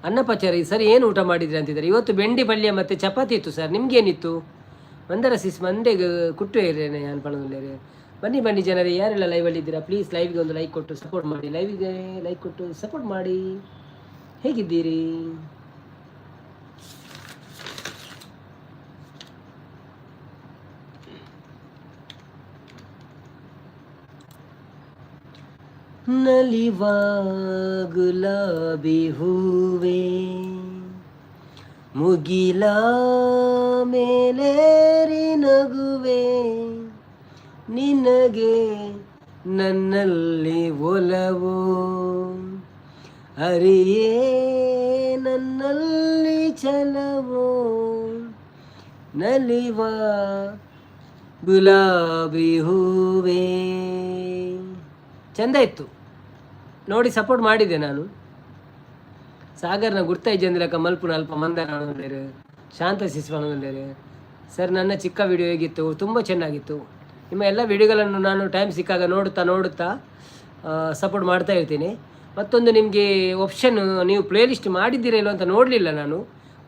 ಅನ್ನಪಚಾರಿ ಸರ್ ಏನು ಊಟ ಮಾಡಿದ್ರಿ ಅಂತಿದ್ದಾರೆ. ಇವತ್ತು ಬೆಂಡಿ ಪಲ್ಯ ಮತ್ತು ಚಪಾತಿ ಇತ್ತು ಸರ್, ನಿಮ್ಗೇನಿತ್ತು? ಮಂದಾರ ಸಿಸ್ ಮಂದೆಗ್ ಕುಟ್ಟು ಏರಿಯನೆ ಯಾನ್ ಪನೊಂದುಲ್ಲೆರ್. ಬನ್ನಿ ಬನ್ನಿ ಜನರೇ, ಯಾರೆಲ್ಲ ಲೈವಲ್ಲಿ ಇದ್ದೀರಾ ಪ್ಲೀಸ್ ಲೈವ್ಗೆ ಒಂದು ಲೈಕ್ ಕೊಟ್ಟು ಸಪೋರ್ಟ್ ಮಾಡಿ. ಲೈವ್ಗೆ ಲೈಕ್ ಕೊಟ್ಟು ಸಪೋರ್ಟ್ ಮಾಡಿ. ಹೇಗಿದ್ದೀರಿ? ನಲಿವ ಗುಲಾಬಿ ಹೂವೆ ಮುಗಿಲ ಮೇಲೇರಿ ನಗುವೆ ನಿನಗೆ ನನ್ನಲ್ಲಿ ಒಲವು ಅರಿಯೇ ನನ್ನಲ್ಲಿ ಛಲವೋ ನಲಿವ ಗುಲಾಬಿ ಹೂವೆ. ಚಂದ ಇತ್ತು ನೋಡಿ, ಸಪೋರ್ಟ್ ಮಾಡಿದ್ದೆ ನಾನು. ಸಾಗರ್ನ ಗುರ್ತ ಇಜ್ಜಂದಿಲಕ ಮಲ್ಪುನ ಅಲ್ಪ ಮಂದಾರ ಪನೊಂದುಲ್ಲೆರ್. ಶಾಂತ ಸಿಸ್ ಪನೊಂದುಲ್ಲೆರ್. ಸರ್ ನನ್ನ ಚಿಕ್ಕ ವಿಡಿಯೋ ಹೇಗಿತ್ತು? ತುಂಬ ಚೆನ್ನಾಗಿತ್ತು. ನಿಮ್ಮ ಎಲ್ಲ ವಿಡಿಯೋಗಳನ್ನು ನಾನು ಟೈಮ್ ಸಿಕ್ಕಾಗ ನೋಡುತ್ತಾ ನೋಡುತ್ತಾ ಸಪೋರ್ಟ್ ಮಾಡ್ತಾ ಇರ್ತೀನಿ. ಮತ್ತೊಂದು ನಿಮಗೆ ಆಪ್ಷನ್, ನೀವು ಪ್ಲೇಲಿಸ್ಟ್ ಮಾಡಿದ್ದೀರಾ ಇಲ್ಲೋ ಅಂತ ನೋಡಲಿಲ್ಲ ನಾನು.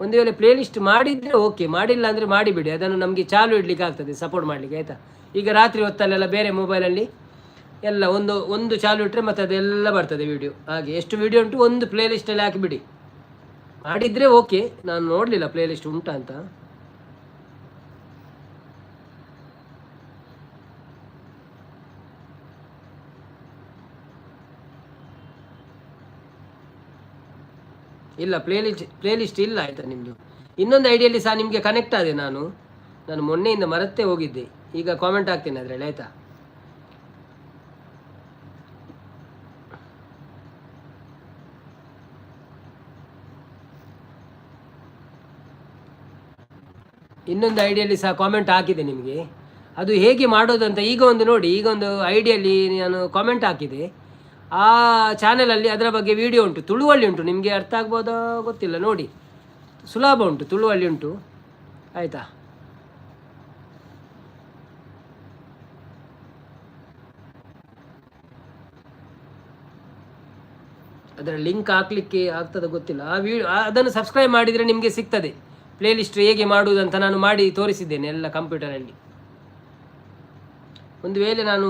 ಒಂದು ವೇಳೆ ಪ್ಲೇಲಿಸ್ಟ್ ಮಾಡಿದರೆ ಓಕೆ, ಮಾಡಿಲ್ಲ ಅಂದರೆ ಮಾಡಿಬಿಡಿ. ಅದನ್ನು ನಮಗೆ ಚಾಲು ಇಡಲಿಕ್ಕೆ ಆಗ್ತದೆ ಸಪೋರ್ಟ್ ಮಾಡಲಿಕ್ಕೆ, ಆಯಿತಾ? ಈಗ ರಾತ್ರಿ ಹೊತ್ತಲ್ಲೆಲ್ಲ ಬೇರೆ ಮೊಬೈಲಲ್ಲಿ ಎಲ್ಲ ಒಂದು ಒಂದು ಚಾಲು ಇಟ್ಟರೆ ಮತ್ತು ಅದೆಲ್ಲ ಬರ್ತದೆ ವಿಡಿಯೋ. ಹಾಗೆ ಎಷ್ಟು ವಿಡಿಯೋ ಉಂಟು ಒಂದು ಪ್ಲೇಲಿಸ್ಟಲ್ಲಿ ಹಾಕಿಬಿಡಿ. ಮಾಡಿದರೆ ಓಕೆ, ನಾನು ನೋಡಲಿಲ್ಲ ಪ್ಲೇಲಿಸ್ಟ್ ಉಂಟಾ ಅಂತ. ಇಲ್ಲ ಪ್ಲೇಲಿಸ್ಟ್ ಪ್ಲೇಲಿಸ್ಟ್ ಇಲ್ಲ, ಆಯಿತಾ ನಿಮ್ಮದು? ಇನ್ನೊಂದು ಐಡಿಯಲ್ಲಿ ಸಹ ನಿಮಗೆ ಕನೆಕ್ಟ್ ಆದೆ ನಾನು. ನಾನು ಮೊನ್ನೆಯಿಂದ ಮರೆತೇ ಹೋಗಿದ್ದೆ. ಈಗ ಕಾಮೆಂಟ್ ಹಾಕ್ತೇನೆ ಅದರಲ್ಲಿ, ಆಯಿತಾ? ಇನ್ನೊಂದು ಐಡಿಯಲ್ಲಿ ಸಹ ಕಾಮೆಂಟ್ ಹಾಕಿದೆ ನಿಮಗೆ. ಅದು ಹೇಗೆ ಮಾಡೋದು ಅಂತ ಈಗ ಒಂದು ನೋಡಿ, ಈಗ ಒಂದು ಐಡಿಯಲ್ಲಿ ನಾನು ಕಾಮೆಂಟ್ ಹಾಕಿದೆ. ಆ ಚಾನಲಲ್ಲಿ ಅದರ ಬಗ್ಗೆ ವಿಡಿಯೋ ಉಂಟು, ತುಳುವಲ್ಲಿ ಉಂಟು. ನಿಮಗೆ ಅರ್ಥ ಆಗ್ಬೋದಾ ಗೊತ್ತಿಲ್ಲ, ನೋಡಿ, ಸುಲಭ ಉಂಟು, ತುಳುವಲ್ಲಿ ಉಂಟು, ಆಯಿತಾ? ಅದರ ಲಿಂಕ್ ಹಾಕಲಿಕ್ಕೆ ಆಗ್ತದೆ ಗೊತ್ತಿಲ್ಲ. ಆ ವಿಡಿಯೋ ಅದನ್ನು ಸಬ್ಸ್ಕ್ರೈಬ್ ಮಾಡಿದರೆ ನಿಮಗೆ ಸಿಗ್ತದೆ. ಪ್ಲೇಲಿಸ್ಟ್ ಹೇಗೆ ಮಾಡುವುದಂತ ನಾನು ಮಾಡಿ ತೋರಿಸಿದ್ದೇನೆ ಎಲ್ಲ ಕಂಪ್ಯೂಟರಲ್ಲಿ. ಒಂದು ವೇಳೆ ನಾನು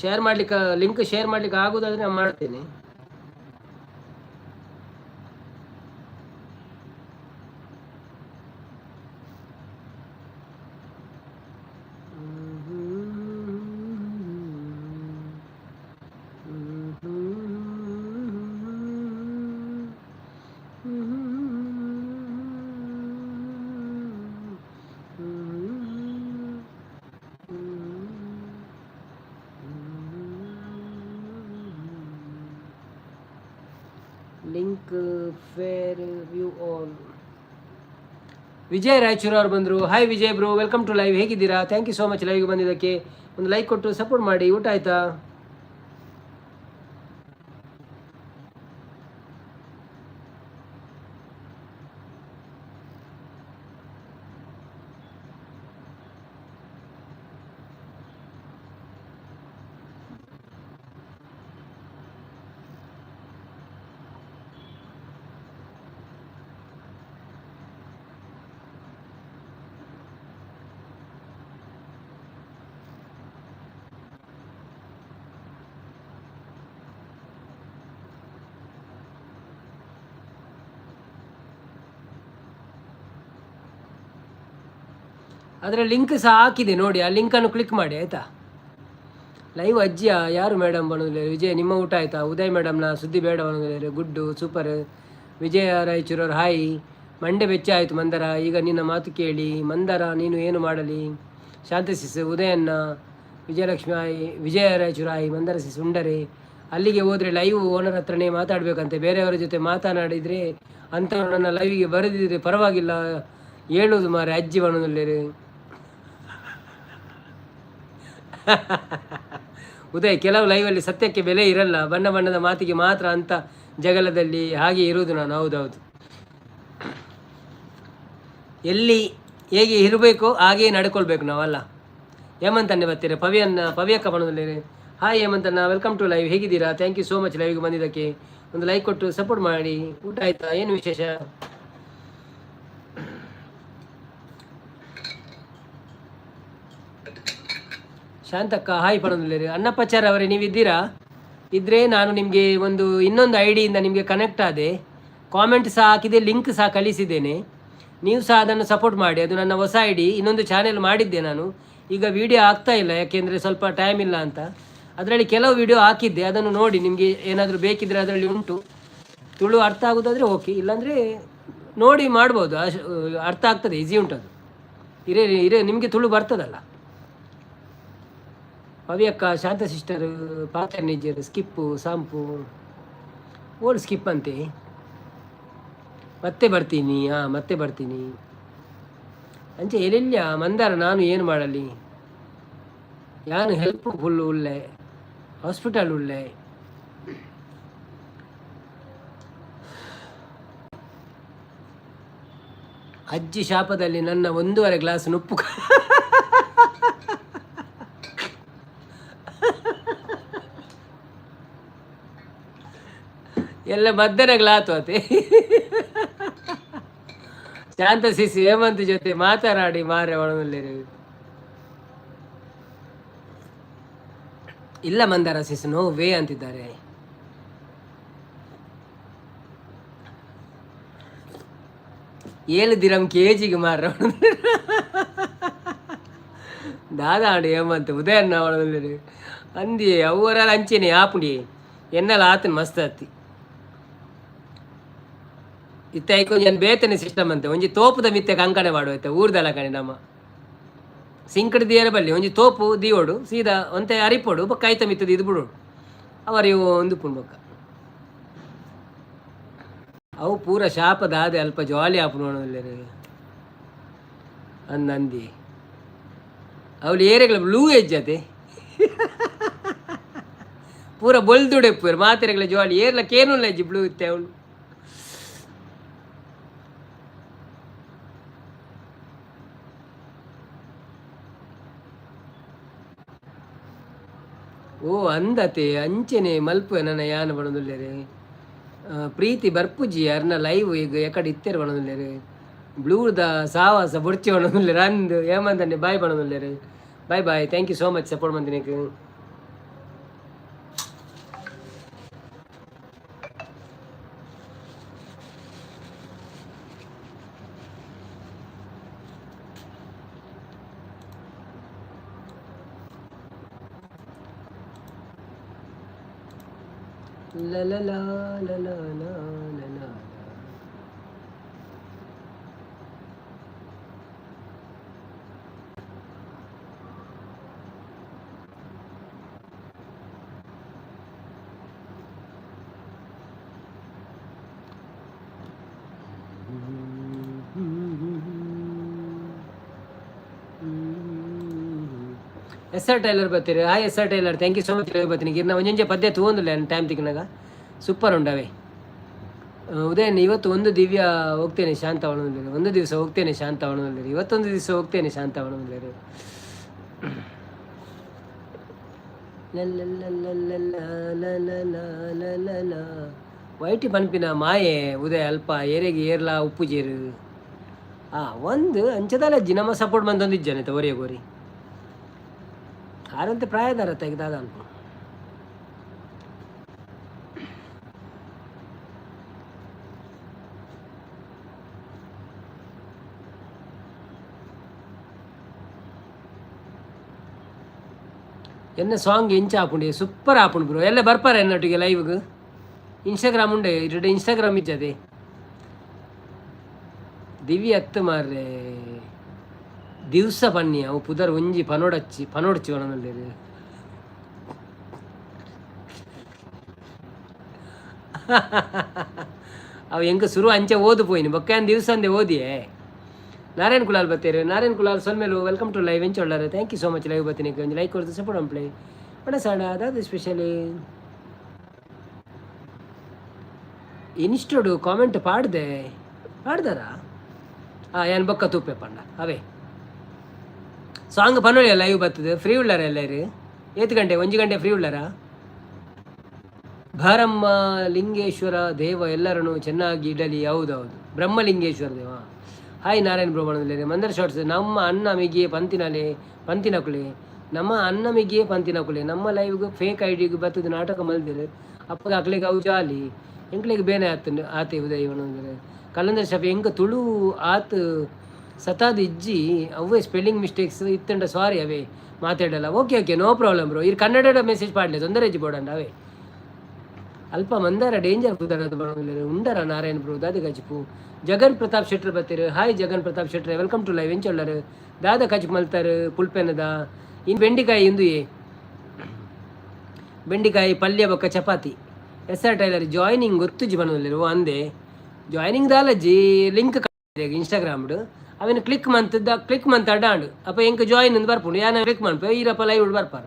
ಶೇರ್ ಮಾಡಲಿಕ್ಕೆ, ಲಿಂಕ್ ಶೇರ್ ಮಾಡಲಿಕ್ಕೆ ಆಗುವುದಾದರೆ ನಾನು ಮಾಡ್ತೇನೆ. Link fair view all. Vijay Raichur ಅವರು ಬಂದರು. Hi Vijay bro, welcome to live. ಹೇಗಿದ್ದೀರಾ? Thank you so much ಲೈವ್ಗೆ ಬಂದಿದ್ದಕ್ಕೆ. ಒಂದು ಲೈಕ್ ಕೊಟ್ಟು ಸಪೋರ್ಟ್ ಮಾಡಿ. ಊಟ ಆಯ್ತಾ? ಅದರ ಲಿಂಕ್ ಸಹ ಹಾಕಿದೆ ನೋಡಿ, ಆ ಲಿಂಕನ್ನು ಕ್ಲಿಕ್ ಮಾಡಿ, ಆಯಿತಾ? ಲೈವ್ ಅಜ್ಜಿಯ ಯಾರು ಮೇಡಮ್ ಬನ್ನೋದಿಲ್ಲ. ವಿಜಯ್, ನಿಮ್ಮ ಊಟ ಆಯಿತಾ? ಉದಯ್ ಮೇಡಮ್ನ ಸುದ್ದಿ ಬೇಡ ಬನ್ನೋದಿಲ್ಲ. ಗುಡ್ಡು ಸೂಪರ್. ವಿಜಯ ರಾಯಚೂರವ್ರು ಹಾಯ್. ಮಂಡೆ ಬೆಚ್ಚ ಆಯಿತು ಮಂದರ, ಈಗ ನಿನ್ನ ಮಾತು ಕೇಳಿ. ಮಂದರ, ನೀನು ಏನು ಮಾಡಲಿ? ಶಾಂತ ಸಿಸ್, ಉದಯಣ್ಣ, ವಿಜಯಲಕ್ಷ್ಮಿ ಆಯಿ, ವಿಜಯ ರಾಯಚೂರು ಆಯಿ, ಮಂದರ ಸಿಸ್ ಉಂಡರೆ. ಅಲ್ಲಿಗೆ ಹೋದರೆ ಲೈವ್ ಓನರ್ ಹತ್ರನೇ ಮಾತಾಡಬೇಕಂತೆ, ಬೇರೆಯವರ ಜೊತೆ ಮಾತನಾಡಿದರೆ ಅಂಥವ್ರು ನನ್ನ ಲೈವಿಗೆ ಬರೆದಿದ್ರೆ ಪರವಾಗಿಲ್ಲ ಹೇಳುವುದು ಮಾರೆ ಅಜ್ಜಿ ಬಣ್ಣದಲ್ಲಿ. ಉದಯ್, ಕೆಲವು ಲೈವಲ್ಲಿ ಸತ್ಯಕ್ಕೆ ಬೆಲೆ ಇರಲ್ಲ, ಬಣ್ಣ ಬಣ್ಣದ ಮಾತಿಗೆ ಮಾತ್ರ ಅಂತ ಜಗಳದಲ್ಲಿ ಹಾಗೆ ಇರುವುದು ನಾನು. ಹೌದೌದು, ಎಲ್ಲಿ ಹೇಗೆ ಇರಬೇಕು ಹಾಗೆಯೇ ನಡ್ಕೊಳ್ಬೇಕು ನಾವಲ್ಲ. ಹೇಮಂತನ್ನೇ ಬರ್ತೀರ? ಪವಿಯನ್ನ ಪವಿಯಕ್ಕ ಬಣ್ಣದಲ್ಲಿ. ಹಾಯ್ ಹೇಮಂತಣ್ಣ, welcome to live. ಹೇಗಿದ್ದೀರಾ? Thank you so much ಲೈವ್ಗೆ ಬಂದಿದ್ದಕ್ಕೆ. ಒಂದು ಲೈಕ್ ಕೊಟ್ಟು ಸಪೋರ್ಟ್ ಮಾಡಿ. ಊಟ ಆಯ್ತಾ? ಏನು ವಿಶೇಷ? ಶಾಂತಕ್ಕ ಹಾಯ್ ಪಡೋದಿಲ್ಲ. ಅನ್ನಪ್ಪಾಚಾರ್ ಅವರೇ, ನೀವಿದ್ದೀರಾ? ಇದ್ದರೆ ನಾನು ನಿಮಗೆ ಒಂದು ಇನ್ನೊಂದು I ಡಿಯಿಂದ ನಿಮಗೆ ಕನೆಕ್ಟ್ ಆದೆ, ಕಾಮೆಂಟ್ ಸಹ ಹಾಕಿದೆ, ಲಿಂಕ್ ಸಹ ಕಳಿಸಿದ್ದೇನೆ. ನೀವು ಸಹ ಅದನ್ನು ಸಪೋರ್ಟ್ ಮಾಡಿ. ಅದು ನನ್ನ ಹೊಸ I D, ಇನ್ನೊಂದು ಚಾನೆಲ್ ಮಾಡಿದ್ದೆ ನಾನು. ಈಗ ವಿಡಿಯೋ ಆಗ್ತಾ ಇಲ್ಲ, ಯಾಕೆಂದರೆ ಸ್ವಲ್ಪ ಟೈಮ್ ಇಲ್ಲ ಅಂತ. ಅದರಲ್ಲಿ ಕೆಲವು ವಿಡಿಯೋ ಹಾಕಿದ್ದೆ, ಅದನ್ನು ನೋಡಿ. ನಿಮಗೆ ಏನಾದರೂ ಬೇಕಿದ್ದರೆ ಅದರಲ್ಲಿ ಉಂಟು. ತುಳು ಅರ್ಥ ಆಗೋದಾದರೆ ಓಕೆ, ಇಲ್ಲಾಂದರೆ ನೋಡಿ ಮಾಡ್ಬೋದು. ಅರ್ಥ ಆಗ್ತದೆ, ಈಸಿ ಉಂಟು ಅದು. ಇರೇ ಇರೇ ನಿಮಗೆ ತುಳು ಬರ್ತದಲ್ಲ. ಪವಿಯಕ್ಕ, ಶಾಂತ ಸಿಸ್ಟರ್, ಪಾತರ್ನಿಜರ್, ಸ್ಕಿಪ್ಪು ಸಾಂಪು ಓಲ್ಡ್ ಸ್ಕಿಪ್ ಅಂತೆ. ಮತ್ತೆ ಬರ್ತೀನಿ, ಹಾಂ ಮತ್ತೆ ಬರ್ತೀನಿ. ಅಂಚೆ ಎಲ್ಲಿಲ್ಲ ಮಂದಾರ, ನಾನು ಏನು ಮಾಡಲಿ? ಯಾನು ಹೆಲ್ಪ್ ಫುಲ್ ಉಳ್ಳೆ, ಹಾಸ್ಪಿಟಲ್ ಉಳ್ಳೆ. ಅಜ್ಜಿ ಶಾಪದಲ್ಲಿ ನನ್ನ 1.5 ಗ್ಲಾಸ್ ನುಪ್ಪು. ಎಲ್ಲ ಮದ್ದನ ಗ್ಲಾತು ಅತೆ. ಶಾಂತ ಸಿಸಿ ಹೇಮಂತ್ ಜೊತೆ ಮಾತನಾಡಿ ಮಾರೆ ಒಳನಲ್ಲಿ. ಇಲ್ಲ ಮಂದಾರ ಸಿಸ್, ನೋ ವೇ ಅಂತಿದ್ದಾರೆ. 7 ದಿರಂ ಕೆಜಿಗೆ ಮಾರ ದಾದಾಂಡು ಹೇಮಂತ್ ಉದಯಣ್ಣ ಒಳನಲ್ಲಿ ಅಂದಿ ಅವರ ಅಂಚೆನೆ ಆಪುಂಡಿ ಎನ್ನಲ ಆತನ ಮಸ್ತ್ ಅತ್ತಿ. ಇತ್ತೆ ಐಕ್ ಒಂಜಿ ಬೇತನೆ ಸಿಸ್ಟಮ್ ಅಂತೆ. ಒಂಜಿ ತೋಪುದ ಮಿತ್ತೆ ಕಂಕಣೆ ಮಾಡುವ ಇತ್ತೆ ಊರ್ದಲ ಕಣೆ ನಮ್ಮ ಸಿಂಕಡ್ ದಿಯರ ಬಲ್ಲಿ ಒಂಜಿ ತೋಪು ದಿಯೋಡು, ಸೀದಾ ಒಂತೆ ಅರಿಪೊಡು, ಬೊಕ್ಕ ಐತ ಮಿತ್ತದ ಇದು ಬಿಡೋಡು, ಅವರಿ ಒಂದು ಪುಣ್ ಬೊಕ್ಕ ಅವು ಪೂರ ಶಾಪದ ಆದೆ ಅಲ್ಪ ಜಾಲಿ ಆಪುನ. ಅಂದ ಅಂದಿ ಅವಳು ಏರೆಗಳ ಬ್ಲೂ ಎಜ್ಜತೆ ಪೂರ ಬೊಲ್ದುಡೆಪ್ಪುವೆರ್ ಮಾತೆರೆಗ್ಲ ಜೋಳಿ ಏರ್ಲ ಕೇನುಲ್ಲ ಇಜ್ಜಿ ಬ್ಲೂ ಇತ್ತೆ ಅವಳು. ಓ ಅಂದತೆ ಅಂಚನೆ ಮಲ್ಪುವೆ ನನ್ನ ಯಾನ ಪನೊಂದುಲ್ಲೆರ್. ಪ್ರೀತಿ ಬರ್ಪುಜಿ ಅರ್ನ ಲೈವ್ ಈಗ ಎಕಡೆ ಇತ್ತೆರ್ ಪನೊಂದುಲ್ಲೆರ್. ಬ್ಲೂದ ಸಾವಾಸ ಬೊರ್ಚಿ ಪನೊಂದುಲ್ಲೆರ್ ಅಂದ್ ಹೇಮಂತಣ್ಣೆ ಬಾಯ್ ಪನೊಂದುಲ್ಲೆರ್. Bye bye, thank you so much support ಮಂತಿನೆಕ್. ಲ ಲ ಲ ಲ ಲ ಲ ಲ ಲ. ಎಸ್ ಆರ್ ಟೈಲರ್ ಬರ್ತೀರಿ. Hi S R tailor, thank you so much. ಬರ್ತೀನಿ ಗಿರ್ನ ಒಂಜೊಂಜೆ ಪದ್ಯ ತೂವೊಂದುಲ್ಲೆ ಟೈಮ್ ತಿಕ್ಕಿನಾಗ. ಸೂಪರ್ ಉಂಡವೆ. ಉದಯನ್ ಇವತ್ತು ಒಂದು ದಿವ್ಯ ಹೋಗ್ತೇನೆ ಶಾಂತ ಒಣಂದಿರು. ಒಂದು ದಿವಸ ಹೋಗ್ತೇನೆ ಶಾಂತ ಒಣಂದಿರು. ಇವತ್ತೊಂದು ದಿವಸ ಹೋಗ್ತೇನೆ ಶಾಂತ ಒಣಂದಿರು. ವೈಟಿ ಪನ್ಪಿನ ಮಾಯೆ ಉದಯ ಅಲ್ಪ ಏರೆಗೆ ಏರ್ಲಾ ಉಪ್ಪು ಜೇರು ಆ ಒಂದು ಅಂಚದಲ್ಲ ಜಿನಮ ಸಪೋರ್ಟ್ ಮಂದೊಂದಿಜ್ಜಾನೆ ಒರಿಯ ಗೋರಿ ಆರಂತೆ ಪ್ರಾಯದಾರ ತೆಗ್ದಾದ ಅನ್ಕೊ. ಎನ್ನ ಸಾಂಗ್ ಎಂಚ ಆಪುಂಡು? ಸೂಪರ್ ಆಪುಂಡು ಬ್ರೋ. ಎಲ್ಲ ಬರ್ಪಾರ ಎನ್ನೊಟ್ಟಿಗೆ ಲೈವ್ಗೆ? ಇನ್ಸ್ಟಾಗ್ರಾಮ್ ಉಂಡೆ ಇಟ್ಟು ಇನ್ಸ್ಟಾಗ್ರಾಮ್ ಇಜ್ಜದೆ. ದಿವ್ಯ ಅತ್ತು ಮಾರ್ರೆ ದಿವಸ ಪನ್ನಿ ಅವು ಪುದರ್ ಒಂಜಿ ಪನೋಡಚ್ಚಿ ಪನೋಡ್ಚಿ ಒಣನಲ್ಲೇರು. ಅವು ಎಂಕ ಸುರು ಅಂಚೆ ಓದು ಪೋಯಿನಿ ಬೊಕ್ಕ ದಿವಸ ಅಂದೆ ಓದಿಯೇ. ನಾರಾಯಣ್ ಕುಲಾಲ್ ಬತ್ತೇರು. ನಾರಾಯಣ್ ಕುಲಾಲ್ ಸೊಲ್ಮೆಲು, welcome to live. ಎಂಚ ಉಳ್ಳಾರೆ? Thank you so much live ಬತ್ತೀನಿ. ಒಂಜಿ ಲೈಕ್ ಕೊರ್ದು ಸಪೋರ್ಟ್ ಪ್ಲೇ ಬಡ ಸಾಡ ಅದಾದ ಸ್ಪೆಷಲಿ ಇನ್ಸ್ಟೋಡು ಕಾಮೆಂಟ್ ಪಾಡ್ದೆ ಪಾಡ್ದಾರ. ಆ ಏನ್ ಬೊಕ್ಕ ತೂಪೆ ಪಂಡ ಅವೇ ಸಾಂಗ್ ಪನ್ನೊಳಿ. ಲೈವ್ ಬರ್ತದೆ. ಫ್ರೀ ಉಳ್ಳಾರ ಎಲ್ಲಾರು? ಏತ್ ಗಂಟೆ? ಒಂಜಿ ಗಂಟೆ ಫ್ರೀ ಉಳ್ಳಾರ? ಭಾರಮ್ಮ ಲಿಂಗೇಶ್ವರ ದೇವ ಎಲ್ಲರನ್ನು ಚೆನ್ನಾಗಿ ಇಡಲಿ. ಹೌದೌದು, ಬ್ರಹ್ಮಲಿಂಗೇಶ್ವರ ದೇವ. ಹಾಯ್ ನಾರಾಯಣ್ ಬ್ರೋ ಬಣ್ಣದಲ್ಲಿ ಮಂದರ್ ಶಾರ್ಟ್ಸ್. ನಮ್ಮ ಅನ್ನ ಮಿಗಿಯೇ ಪಂತಿನಲೆ ಪಂತಿನಕುಲೆ, ನಮ್ಮ ಅನ್ನ ಮಿಗಿಯೇ ಪಂತಿನಕುಲೆ, ನಮ್ಮ ಲೈವ್ಗೆ ಫೇಕ್ ಐಡಿಗೆ ಬತ್ತದ ನಾಟಕ ಮಲ್ದಿರು ಅಪ್ಪಗ ಅಕ್ಲೆಗೆ ಅವು ಜಾಲಿ ಎಂಕ್ಲೆಗ್ ಬೇನೆ ಆತು ಆತೆ ಉದಯ ಅಂದ್ರೆ ಕಲಂದರ್ ಶಾಪ್ ಎಂಕ ತುಳು ಆತ್ ಸತಾದ್ ಇಜ್ಜಿ. ಅವೇ ಸ್ಪೆಲ್ಲಿಂಗ್ ಮಿಸ್ಟೇಕ್ಸ್ ಇತ್ತಂಡ ಸಾರಿ ಅವೇ ಮಾತಾಡಲ್ಲ. Okay okay, no problem bro. ಇರ್ ಕನ್ನಡ ಮೆಸೇಜ್ ಪಾಡ್ಲೆ, ತೊಂದರೆ ಇಜ್ಜಿ ಬೋಡಂಡ ಅವೇ. ಅಲ್ಪ ಮಂದಾರ ಡೇಂಜರ್ ಪುದರದ ಉಂಡರ ನಾರಾಯಣ ಬ್ರೋ ದಾದ ಕಜಿಪು. ಜಗನ್ ಪ್ರತಾಪ್ ಶೆಟ್ರ್ ಬತ್ತೀರು. ಹಾಯ್ ಜಗನ್ ಪ್ರತಾಪ್ ಶೆಟ್ರೆ, welcome to live. ಎಂಚೊಳ್ಳರು? ದಾದ ಕಜಿಪು ಮಲ್ತಾರು? ಪುಲ್ಪೆನದ ಇನ್ ಬೆಂಡಿಕಾಯಿ ಇಂದುಯೇ ಬೆಂಡಿಕಾಯಿ ಪಲ್ಯ ಬೊಕ್ಕ chapati. S R tailor joining ಗೊತ್ತುಜಿ ಬನೊಂದುಲ್ಲೆರ್. ಅಂದೆ ಜಾಯ್ನಿಂಗ್ ದಾಲಜ್ಜಿ, ಲಿಂಕ್ ಇನ್ಸ್ಟಾಗ್ರಾಮ್ಡ್ ಅವೆನ್ ಕ್ಲಿಕ್ ಮಂತ್ ಕ್ಲಿಕ್ ಮಂತ್ ಅಡ್ಡಾಂಡ್ ಅಪ್ಪ ಎಂಕ್ ಜಾಯಿನ್ ಅಂದ್ ಬರ್ಪುಂಡು. ಯಾನ ಕ್ಲಿಕ್ ಮನ್ಪೆ ಈರಪ್ಪ ಲೈವ್ ಬರ್ಪಾರ.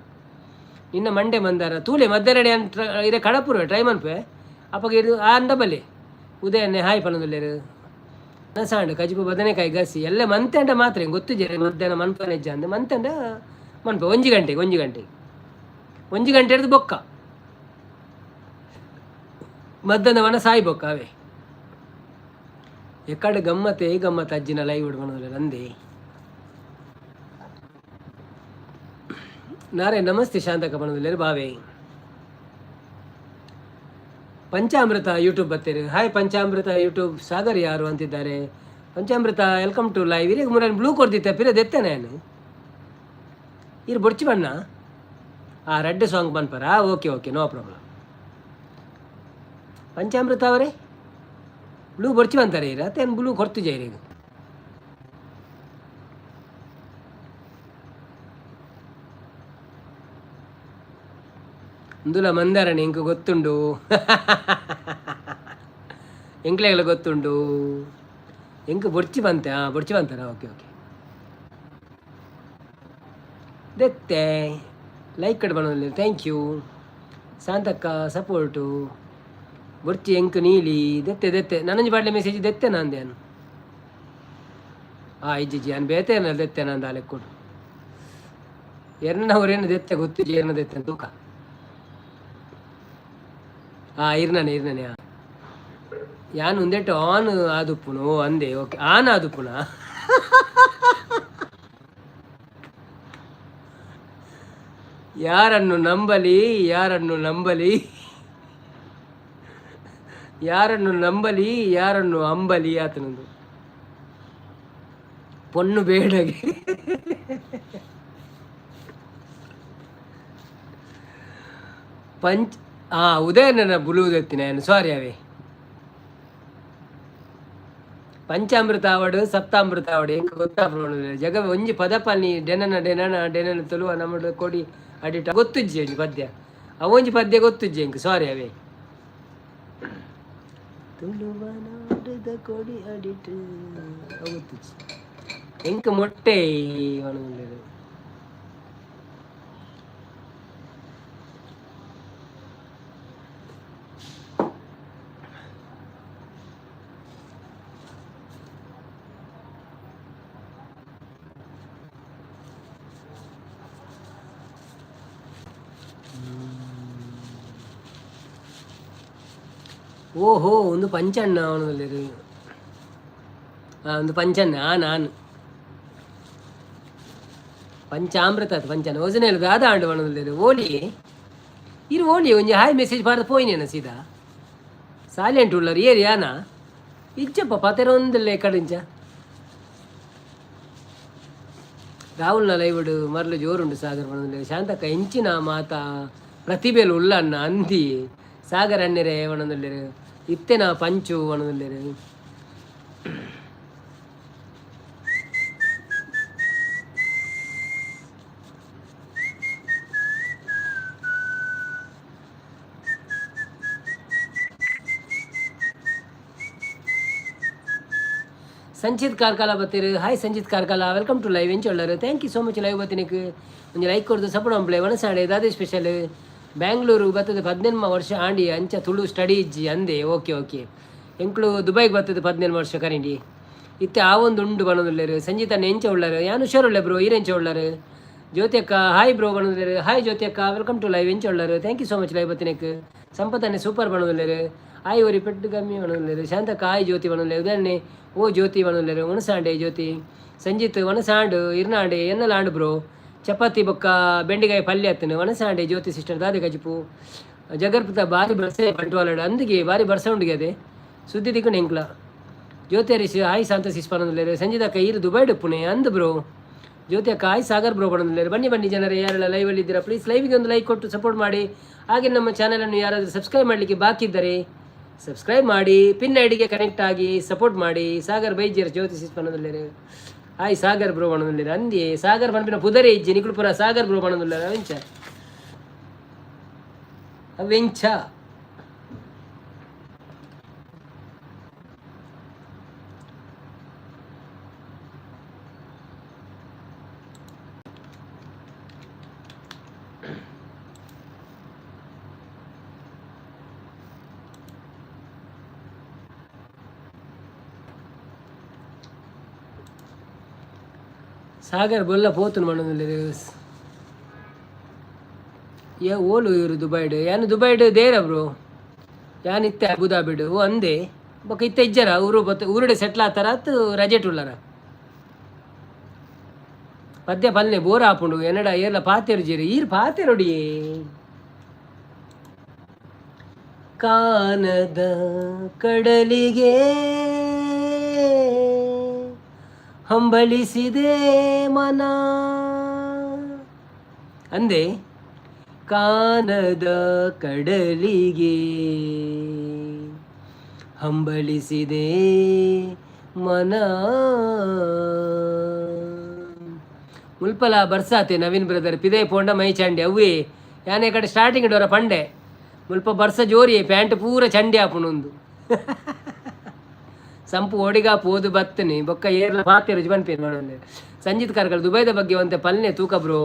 ಇನ್ನ ಮಂಡೆ ಮಂದಾರ ತೂಲೆ ಮಧ್ಯಾಹ್ನ ಇರೆ ಕಡಪುರ ಟ್ರೈ ಮನ್ಪೆ ಅಪ್ಪಗ ಇದು ಆಂಡ ಬಲೆ. ಉದಯನ್ನೆ ಹಾಯ್ ಪನೊಂದುಲ್ಲೆರ್. ಸಾಂಡ್ ಕಜಿಪು ಬದನೆಕಾಯಿ ಗಸಿ ಎಲ್ಲ ಮಂತೆಂಡ ಮಾತ್ರ ಗೊತ್ತಿಜೆ. ಮಧ್ಯಾಹ್ನ ಮನ್ಪನೆ ಹೆಜ್ಜೆ ಅಂದ್ ಮಂತೆಂಡ ಮನ್ಪೆ 1 ಗಂಟೆಗೆ 1 ಗಂಟೆಗೆ 1 ಗಂಟೆ ಹಿಡ್ದು ಬೊಕ್ಕ ಮಧ್ಯಾಹ್ನ ವನ ಸಾಯಿ ಬೊಕ್ಕ ಅವೇ. ಎಕ್ಕಡೆ ಗಮ್ಮತ್ತೆ ಗಮ್ಮತ್ ಅಜ್ಜಿನ ಲೈವ್ ಹಿಡ್ಕೊಳೋದಿಲ್ಲ ಅಂದೆ. ನಾರೇ ನಮಸ್ತೆ ಶಾಂತಕ ಬಣದಲ್ಲೇರು ಬಾವೆ. ಪಂಚಾಮೃತ ಯೂಟ್ಯೂಬ್ ಬತ್ತೀರಿ. Hi Panchamrita YouTube. ಸಾಗರ್ ಯಾರು ಅಂತಿದ್ದಾರೆ. Panchamrita, welcome to live. ಇರಿಗೆ ಮುರ ಬ್ಲೂ ಕೊಡ್ದಿತ್ತೆ ಪಿರ ದೆತ್ತೆ ನಾನು ಇರು ಬೊಡ್ಚಿ ಬಣ್ಣ. ಆ ರೆಡ್ ಸಾಂಗ್ ಬನ್ಪಾರ. Okay okay, no problem. Panchamrita ಅವರೇ ಬ್ಲೂ ಬೊಡ್ಚಿ ಬಂತಾರೆ ಇರ ಅತ್ತೇನು ಬ್ಲೂ ಕೊಡ್ತಿಜ ಈಗ. ಇಂದುಲ ಮಂದಾರಣೆ ಎಂಕ್ ಗೊತ್ತುಂಡು, ಎಂಕ್ಲೆಗ್ಲ ಗೊತ್ತುಂಡು. ಎಂಕ್ ಬೊಡ್ಚಿ ಬಂತೆ. ಹಾಂ, ಬೊಡ್ಚಿ ಬಂತಾರ. Okay okay. ದೆತ್ತೆ ಲೈಕ್ ಕಡ್ ಬನ್ನೊಂದು thank you ಶಾಂತಕ್ಕ ಸಪೋರ್ಟು ಬೊರ್ಚಿ ಎಂಕ್ ನೀಲಿ ದೆತ್ತೆ ದೆತ್ತೆ ನನಂಜಿ ಪಾಡ್ಲೆ ಮೆಸೇಜ್ ದೆತ್ತೆ ನಾಂದೆ ಅನು. ಆ ಇಜ್ಜಿ ಅನ್ ಬೇತೆ ದೆತ್ತೆ ನಂದು ಲೆಕ್ಕೊಡು ಎರ್ನ ಅವ್ರೇನು ದೆತ್ತೆ ಗೊತ್ತಿಜ್ಜಿ ಎರ್ನ ದೆತ್ತೆ ತೂಕ. ಆ ಇರ್ನನೆ ಇರ್ನನೆ ಯಾನ್ ಉಂದೆಟ್ ಆನ್ ಆದುಪ್ಪುನು. ಓ ಅಂದೆ, ಓಕೆ, ಆನ್ ಆದುಪ್ಪುನ. ಯಾರನ್ನು ನಂಬಲಿ, ಯಾರನ್ನು ನಂಬಲಿ, ಯಾರನ್ನು ನಂಬಲಿ, ಯಾರನ್ನು ಅಂಬಲಿ ಆತನದು ಪೊನ್ನು ಬೇಡಗೆ. ಪಂಚ್ ಆ ಉದಯನ ಬುಲುವುದೆತ್ತಿನ ಸಾರಿ ಅವೇ. ಪಂಚಾಮೃತ ಆವಡು ಸಪ್ತಾಮೃತ ಆವಡು ಎಂಕ್ ಗೊತ್ತಾಪುಂಡು. ಜಗ ಒಂಜಿ ಪದ ಪನ್ನಿ ಡೆನನ ಡೆನನ ಡೆನನ ತುಳುವ ನಮ್ಮಡು ಕೊಡಿ ಅಡಿಟ ಗೊತ್ತುಜ್ಜಿ ಒಂಜಿ ಪದ್ಯ, ಅವೊಂಜಿ ಪದ್ಯ ಗೊತ್ತುಜ್ಜಿ ಎಂಕ್, ಸಾರಿ ಅವೇ. ತುಳುವ ನಾಡದ ಕೊಡಿ ಅಡಿಟ್ ಅವು ಗೊತ್ತುಜ್ಜಿ ಎಂಕ್. ಮೊಟ್ಟೆ ಪನೊಂದುಲ್ಲೆರ್. ಓಹೋ, ಒಂದು ಪಂಚಣ್ಣ ಅವನದಲ್ಲಿರು. ಒಂದು ಪಂಚಣ್ಣ ನಾನು ಪಂಚಾಮೃತ ಅದು ಪಂಚಣ್ಣ ಒಜನೆಲ್ ದಾದ ಆಂಡು ಅವನದಲ್ಲಿರು. ಓಲಿ ಇರು ಓಲಿ ಒಂಜಿ ಹಾಯ್ ಮೆಸೇಜ್ ಪಾಡ್ದು ಪೋಯಿನೇನ ಸೀದಾ ಸೈಲೆಂಟ್ ಉಳ್ಳರು ಏರಿ ಯಾನ ಇಜ್ಜಪ್ಪ ಪತೆರೊಂದಲ್ಲೇ ಕಡಿಂಚ. ರಾಹುಲ್ನ ಲೈವ್ಡ್ ಮರ್ಲು ಜೋರುಂಡು ಸಾಗರ್ ಪನೊಂದುಲ್ಲೆರ್. ಶಾಂತಕ್ಕ ಎಂಚಿನ ಮಾತ ಪ್ರತಿಭೆಲು ಉಲ್ಲನ್ನ ಅಂದಿ ಸಾಗರ್ ಅಣ್ಣೆರೆ ಪನೊಂದುಲ್ಲೆರ್. ಇತ್ತೆನ ಪಂಚು ಪನೊಂದುಲ್ಲೆರ್. Sanchit Karkala ಬತ್ತೀರು. Hi Sanchit Karkala, welcome to live. ಎಂಚ ಉಳ್ಳರು? Thank you so much live ಬತ್ತಿನಕ್. ಒಂಜಿ ಲೈಕ್ ಕೊರ್ದು ಸಪೋರ್ಟ್ ಮಲ್ಪುಲೆ. ವನಸಾಡೆ ದಾದೆ ಸ್ಪೆಷಲ್? ಬ್ಯಾಂಗ್ಳೂರು ಬತ್ತದ 18 ವರ್ಷ ಆಂಡಿ, ಅಂಚ ತುಳು ಸ್ಟಡಿ ಇಜ್ಜಿ ಅಂದೆ. ಓಕೆ ಓಕೆ, ಎಂಕ್ಲು ದುಬೈಗೆ ಬತ್ತದ 18 ವರ್ಷ ಕರಿಂಡಿ ಇತ್ತೆ ಆ ಒಂದು ಉಂಡು ಬನ್ನೊಂದುಲ್ಲೆರ್. ಸಂಜಿತ್ ಅಣ್ಣ ಎಂಚ ಉಳ್ಳರು? ಯಾನ್ ಹುಷಾರುಳ್ಳೆ ಬ್ರೋ, ಈರ್ ಎಂಚ ಉಳ್ಳರು? ಜ್ಯೋತಿ ಅಕ್ಕ ಹಾಯ್ ಬ್ರೋ ಬನ್ನೊಂದುಲ್ಲೆರ್. ಹಾಯ್ ಜ್ಯೋತಿ ಅಕ್ಕ, welcome to live. ಎಂಚ ಉಳ್ಳರು? Thank you so much live ಬತ್ತಿನಕ್. ಸಂಪತ್ ಅಣ್ಣೆ ಸೂಪರ್ ಬನ್ನೊಂದುಲ್ಲೆರ್. ಆಯ್ ಒರಿ ಪೆಟ್ಟು ಕಮ್ಮಿ ಬನ್ನೊಂದುಲ್ಲೆರ್. ಶಾಂತಕ್ಕ ಹಾಯ್ ಜ್ಯೋತಿ ಬನ್ನೊಂದುಲ್ಲೆರ್. ಉದಾಹರಣೆ ಓ ಜ್ಯೋತಿ ಬನ್ನೊಂದುಲ್ಲೆರ್. ಒಣಸಾಂಡೆ ಜ್ಯೋತಿ ಸಂಜಿತ್ ಒಣಸಾಂಡು ಇರ್ನಾಂಡೆ ಎನ್ನಲಾಂಡು ಬ್ರೋ. ಚಪಾತಿ ಬೊಕ್ಕ ಬೆಂಡಿಕಾಯಿ ಪಲ್ಯ ಅತ್ತನು ಒಣಸಾಂಡೆ ಜ್ಯೋತಿ ಸಿಸ್ಟರ್. ದಾದೆ ಕಜಿಪು? ಜಗರ್ಪುತ ಬಾರಿ ಬರ್ಸೆ ಬಂಟ್ವಾಳಡ್ ಅಂದಿಗೆ ಬಾರಿ ಬರ್ಸೆ ಉಂಡಿಗೆ ಅದೇ ಸುದ್ದಿ ತಿಕ್ಕುಂಡು ಎಂಕ್ಲ. ಜ್ಯೋತಿ ಹರೀಶ್ ಹಾಯ್ ಶಾಂತ ಸಿಸ್ ಪನೊಂದುಲ್ಲೆರ್. ಸಂಜಿತಕ್ಕ ಈರು ದುಬೈಡ್ ಉಪ್ಪುನೆ ಅಂದ್ ಬ್ರೋ. ಜ್ಯೋತಿ ಅಕ್ಕ ಹಾಯ್ ಸಾಗರ್ ಬ್ರೋ ಪನೊಂದುಲ್ಲೆರ್. ಬನ್ನಿ ಬನ್ನಿ ಜನರೇ, ಯಾರೆಲ್ಲ ಲೈವಲ್ಲಿ ಇದ್ದೀರಾ ಪ್ಲೀಸ್ ಲೈವ್ಗೆ ಒಂದು ಲೈಕ್ ಕೊಟ್ಟು ಸಪೋರ್ಟ್ ಮಾಡಿ. ಹಾಗೆ ನಮ್ಮ ಚಾನಲನ್ನು ಯಾರಾದರೂ ಸಬ್ಸ್ಕ್ರೈಬ್ ಮಾಡಲಿಕ್ಕೆ ಬಾಕಿ ಇದ್ದರೆ ಸಬ್ಸ್ಕ್ರೈಬ್ ಮಾಡಿ, ಪಿನ್ ಐಡಿಗೆ ಕನೆಕ್ಟ್ ಆಗಿ ಸಪೋರ್ಟ್ ಮಾಡಿ. ಸಾಗರ್ ಬೈಜರ್ ಜ್ಯೋತಿ ಸಿಸ್ ಪನೊಂದುಲ್ಲೆರ್. ಹಾಯ್ ಸಾಗರ್ ಬ್ರೋ ಪನೊಂದುಲ್ಲೆರ್. ಅಂದಿ ಸಾಗರ್ ಪನ್ಪಿನ ಪುದರೇ ಇಜ್ಜಿ ನಿಕುಲು ಪುರ ಸಾಗರ್ ಬ್ರೋ ಪನೊಂದುಲ್ಲೆರ್. ಅವೆಂಚ ಅವೆಂಚ? ಸಾಗರ್ ಬೊಲ್ಲ ಪೋತುನು ಪನೊಂದುಲ್ಲೆರ್. ಏ ಓಲು ಇವರು ದುಬೈಡ್? ಯಾನ್ ದುಬೈಡ್ ದೇರ ಬ್ರೋ, ಯಾನ್ ಇತ್ತೆ ಅಬುದಾಬಿಡ್. ಓ ಅಂದೆ, ಬೊಕ ಇತ್ತೆ ಇಜ್ಜರ ಊರು ಬತ್ತ ಊರುಡೆ ಸೆಟ್ಲ್ ಆತಾರ ಅತ್ ರಜೆಟ್ ಉಳ್ಳಾರ? ಪದ್ಯ ಪಲ್ನೆ ಬೋರ್ ಆಪುಂಡು ಎನ್ನಡ ಏರ್ಲ ಪಾತೆರು ಜೀರಿ ಈರ್ ಪಾತೆರೊಡಿಯೇ. ಕಾನದ ಕಡಲಿಗೆ ಹಂಬಲಿಸಿದೆ ಮನ ಅಂದೆ. ಕಾನದ ಕಡಲಿಗೆ ಹಂಬಲಿಸಿದೆ ಮನ. ಮುಲ್ಪಲ ಬರ್ಸಾತೆ ನವೀನ್ ಬ್ರದರ್ ಪಿದೆ ಪೋಂಡ ಮೈ ಚಂಡಿ ಅವ್ವೇ. ಯಾನೆ ಕಡೆ ಸ್ಟಾರ್ಟಿಂಗ್ ಡೋರ ಪಂಡೆ ಮುಲ್ಪ ಬರ್ಸ ಜೋರಿ, ಪ್ಯಾಂಟ್ ಪೂರ ಚಂಡಿ ಆಪುಂಡು. ಸಂಪು ಓಡಿಗ ಪೋದು ಬತ್ತನಿ ಬೊಕ್ಕ ಏರ್ಲ ಪಾತೆರು ಪನ್ಪೇರು. ಸಂಜಿತ್ ಕಾರ್ಕಳ ದುಬೈದ ಬಗ್ಗೆ ಒಂತೆ ಪಲ್ನೆ ತೂಕ ಬ್ರೋ.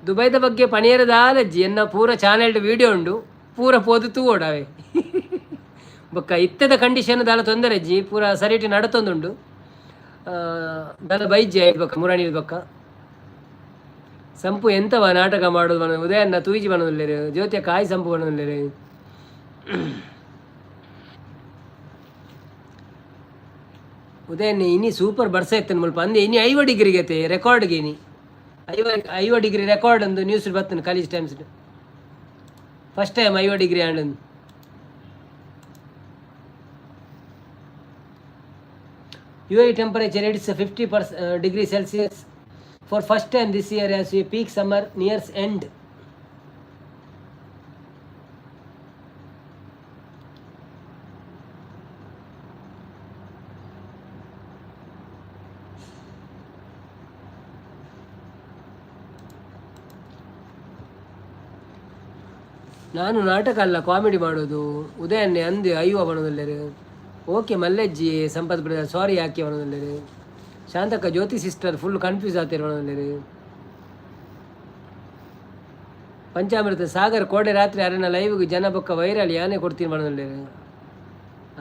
ದುಬೈದ ಬಗ್ಗೆ ಪಣಿಯರ ದಾಲಜ್ಜಿ ಎನ್ನ ಪೂರ ಚಾನೆಲ್ಡ್ ವೀಡಿಯೋ ಉಂಡು, ಪೂರ ಪೋದು ತೂವೋಡಾವೆ. ಬೊಕ್ಕ ಇತ್ತೆದ ಕಂಡೀಷನ್ ದಾಲ ತೊಂದರೆ ಅಜ್ಜಿ, ಪೂರ ಸರಿಟಿ ನಡತೊಂದುಂಡು. ದಾಲ ಬೈಜ್ಜಿ ಆಯ್ತು ಬೊಕ್ಕ ಮುರಾಣಿ ಬೊಕ್ಕ ಸಂಪು ಎಂತವ ನಾಟಕ ಮಾಡೋದು ಬನ ಉದಯನ್ನ ತೂಯಿಜಿ ಬನೊಂದುಲ್ಲೆರ್, ಜ್ಯೋತಿಯ ಕಾಯಿ ಸಂಪು ಬನೊಂದುಲ್ಲೆರ್. ಉದಯನ್ನೆ ಇನಿ ಸೂಪರ್ ಬರ್ಸ ಇತ್ತನ್ ಮುಲ್ಪ ಅಂದೆ ಇನಿ 50 ಡಿಗ್ರಿಗೆ ಐತೆ ರೆಕಾರ್ಡ್ಗೆ ಇನಿ 50 50 ಡಿಗ್ರಿ ರೆಕಾರ್ಡ್ ಅಂದು news ಬತ್ತನ college times. First time 50 degree and. UAE temperature it's 50 degree Celsius for first time this year as a peak summer nears end. ನಾನು ನಾಟಕ ಅಲ್ಲ ಕಾಮಿಡಿ ಮಾಡೋದು. ಉದಯನ್ನೇ ಅಂದೆ ಅಯ್ಯೋ ಬಣದಲ್ಲೇರು. ಓಕೆ ಮಲ್ಲೆಜ್ಜಿ ಸಂಪತ್ ಬ್ರದರ್ ಸಾರಿ ಯಾಕೆ ಬಣದಲ್ಲೇರು. ಶಾಂತಕ್ಕ ಜ್ಯೋತಿ ಸಿಸ್ಟರ್ ಫುಲ್ ಕನ್ಫ್ಯೂಸ್ ಆಗ್ತಿರ್ ಬಣದಲ್ಲೇರು. ಪಂಚಾಮೃತ ಸಾಗರ್ ಕೋಡೆ ರಾತ್ರಿ ಅರೆನ ಲೈವ್ಗೆ ಜನ ಬೊಕ್ಕ ವೈರಲ್ ಯಾನೆ ಕೊಡ್ತೀನಿ ಬಣದಲ್ಲೇರು.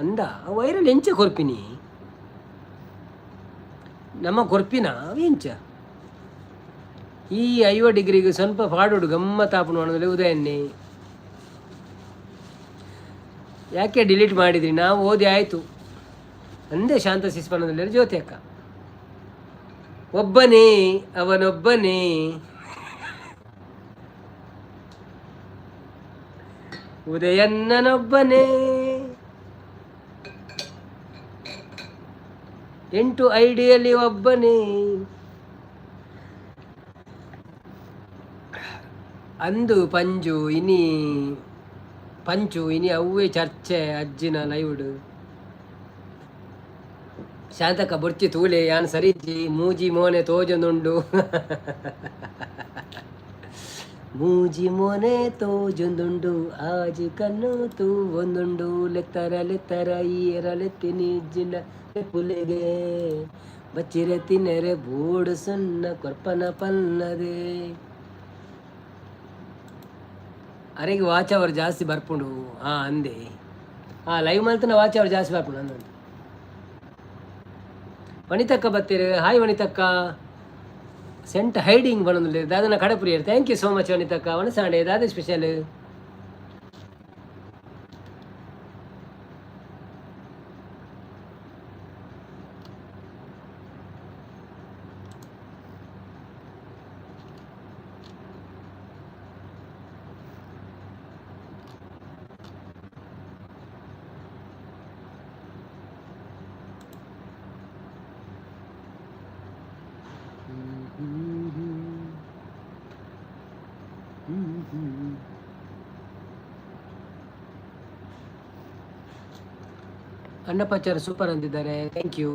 ಅಂದ ವೈರಲ್ ಎಂಚ ಕೊರ್ಪಿನಿ ನಮ್ಮ ಕೊರ್ಪಿನ ಎಂಚ ಈ 50 ಡಿಗ್ರಿಗೆ ಸ್ವಲ್ಪ ಪಾಡೋಡು ಗಮ್ಮತ್ತಾಪುನು ಅನ್ನೋದು ಉದಯನ್ನೇ. ಯಾಕೆ ಡಿಲೀಟ್ ಮಾಡಿದ್ರಿ? ನಾವು ಓದಿ ಆಯಿತು ಅಂದೇ ಶಾಂತ ಸಿಸ್ಪನದಲ್ಲಿ ಜ್ಯೋತಿ ಅಕ್ಕ. ಒಬ್ಬನೇ ಅವನೊಬ್ಬನೇ ಉದಯನ್ನನೊಬ್ಬನೇ 8 ಐಡಿಯಲ್ಲಿ ಒಬ್ಬನೇ. ಅಂದು ಪಂಜು ಇನಿ ಪಂಚು ಇನಿ ಅವ್ವೇ ಚರ್ಚೆ ಅಜ್ಜಿನ ಲೈವ್ಡ್. ಶಾಂತಕ್ಕ ಬೊರ್ಚಿ ತೂಲೆ ಯಾನ್ ಸರಿಜ್ಜಿ ಮೂಜಿ ಮೋನೆ ತೋಜೊಂದುಂಡು, ಮೂಜಿ ಮೋನೆ ತೋಜೊಂದುಂಡು, ಆಜಿ ಕಣ್ಣು ತೂವೊಂದುಂಡು, ಲೆತ್ತರ ಲೆತ್ತರ ಈರ ಲೆತ್ತಿನಿ ಜಿನ ಪುಲೆಗೆ ಬಚ್ಚಿರೆ ತಿನ್ನೆರೆ ಬೋಡು ಸುನ್ನ ಕೊರ್ಪನ ಪನ್ನದೆ. ಅರೆಗೆ ವಾಚ್ ಅವರು ಜಾಸ್ತಿ ಬರ್ಪುಂಡು. ಹಾಂ ಅಂದೆ ಹಾಂ ಲೈವ್ ಮಲ್ತನ ವಾಚ್ ಅವರು ಜಾಸ್ತಿ ಬರ್ಪುಂಡು ಅಂದಂತ. ವನಿತಕ್ಕ ಬತ್ತೀರು, ಹಾಯ್ ವನಿತಕ್ಕ. ಸೆಂಟ್ ಹೈಡಿಂಗ್ ಬನೊಂದುಲ್ಲೆರ್ ದಾದನ ಕಡಪುರಿಯರ್. Thank you so much ವನಿತಕ್ಕ. ವನಸಾಂಡೆ ದಾದ ಸ್ಪೆಷಲ್? ಅಣ್ಣಪ್ಪಾಚಾರ ಸೂಪರ್ ಅಂದಿದ್ದಾರೆ, thank you.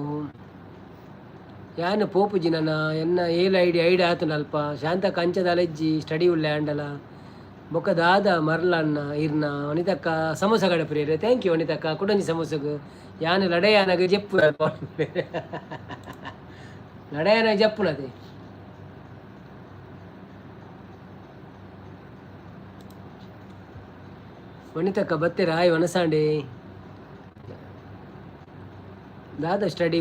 ಯಾನ್ ಪೋಪುಜಿ ನನ ಎನ್ನ ಏಲ್ ಐಡಿ ಐಡಿ ಆತನ ಅಲ್ಪ. ಶಾಂತ ಕಂಚದ ಅಲೆಜ್ಜಿ ಸ್ಟಡಿ ಉಳ್ಳೆ ಆಂಡಲ ಬೊಕ್ಕ ದಾದ ಮರ್ಲನ್ನ ಇರ್ನ. ವನಿತಕ್ಕ ಸಮೋಸ ಕಡಪುರಿಯರು, thank you ವನಿತಕ್ಕ. ಕುಡಂಜಿ ಸಮೋಸಗ್ ಯಾನ್ ಲಡೆಯಾನಗ ಜಪ್ಪು ಲಡೆಯಾನಗ ಜಪ್ಪುನದೆ. ವನಿತಕ್ಕ ಬತ್ತೆರ ಆಯ್ ವನಸಾಂಡೆ ದಾದ ಸ್ಟಡಿ.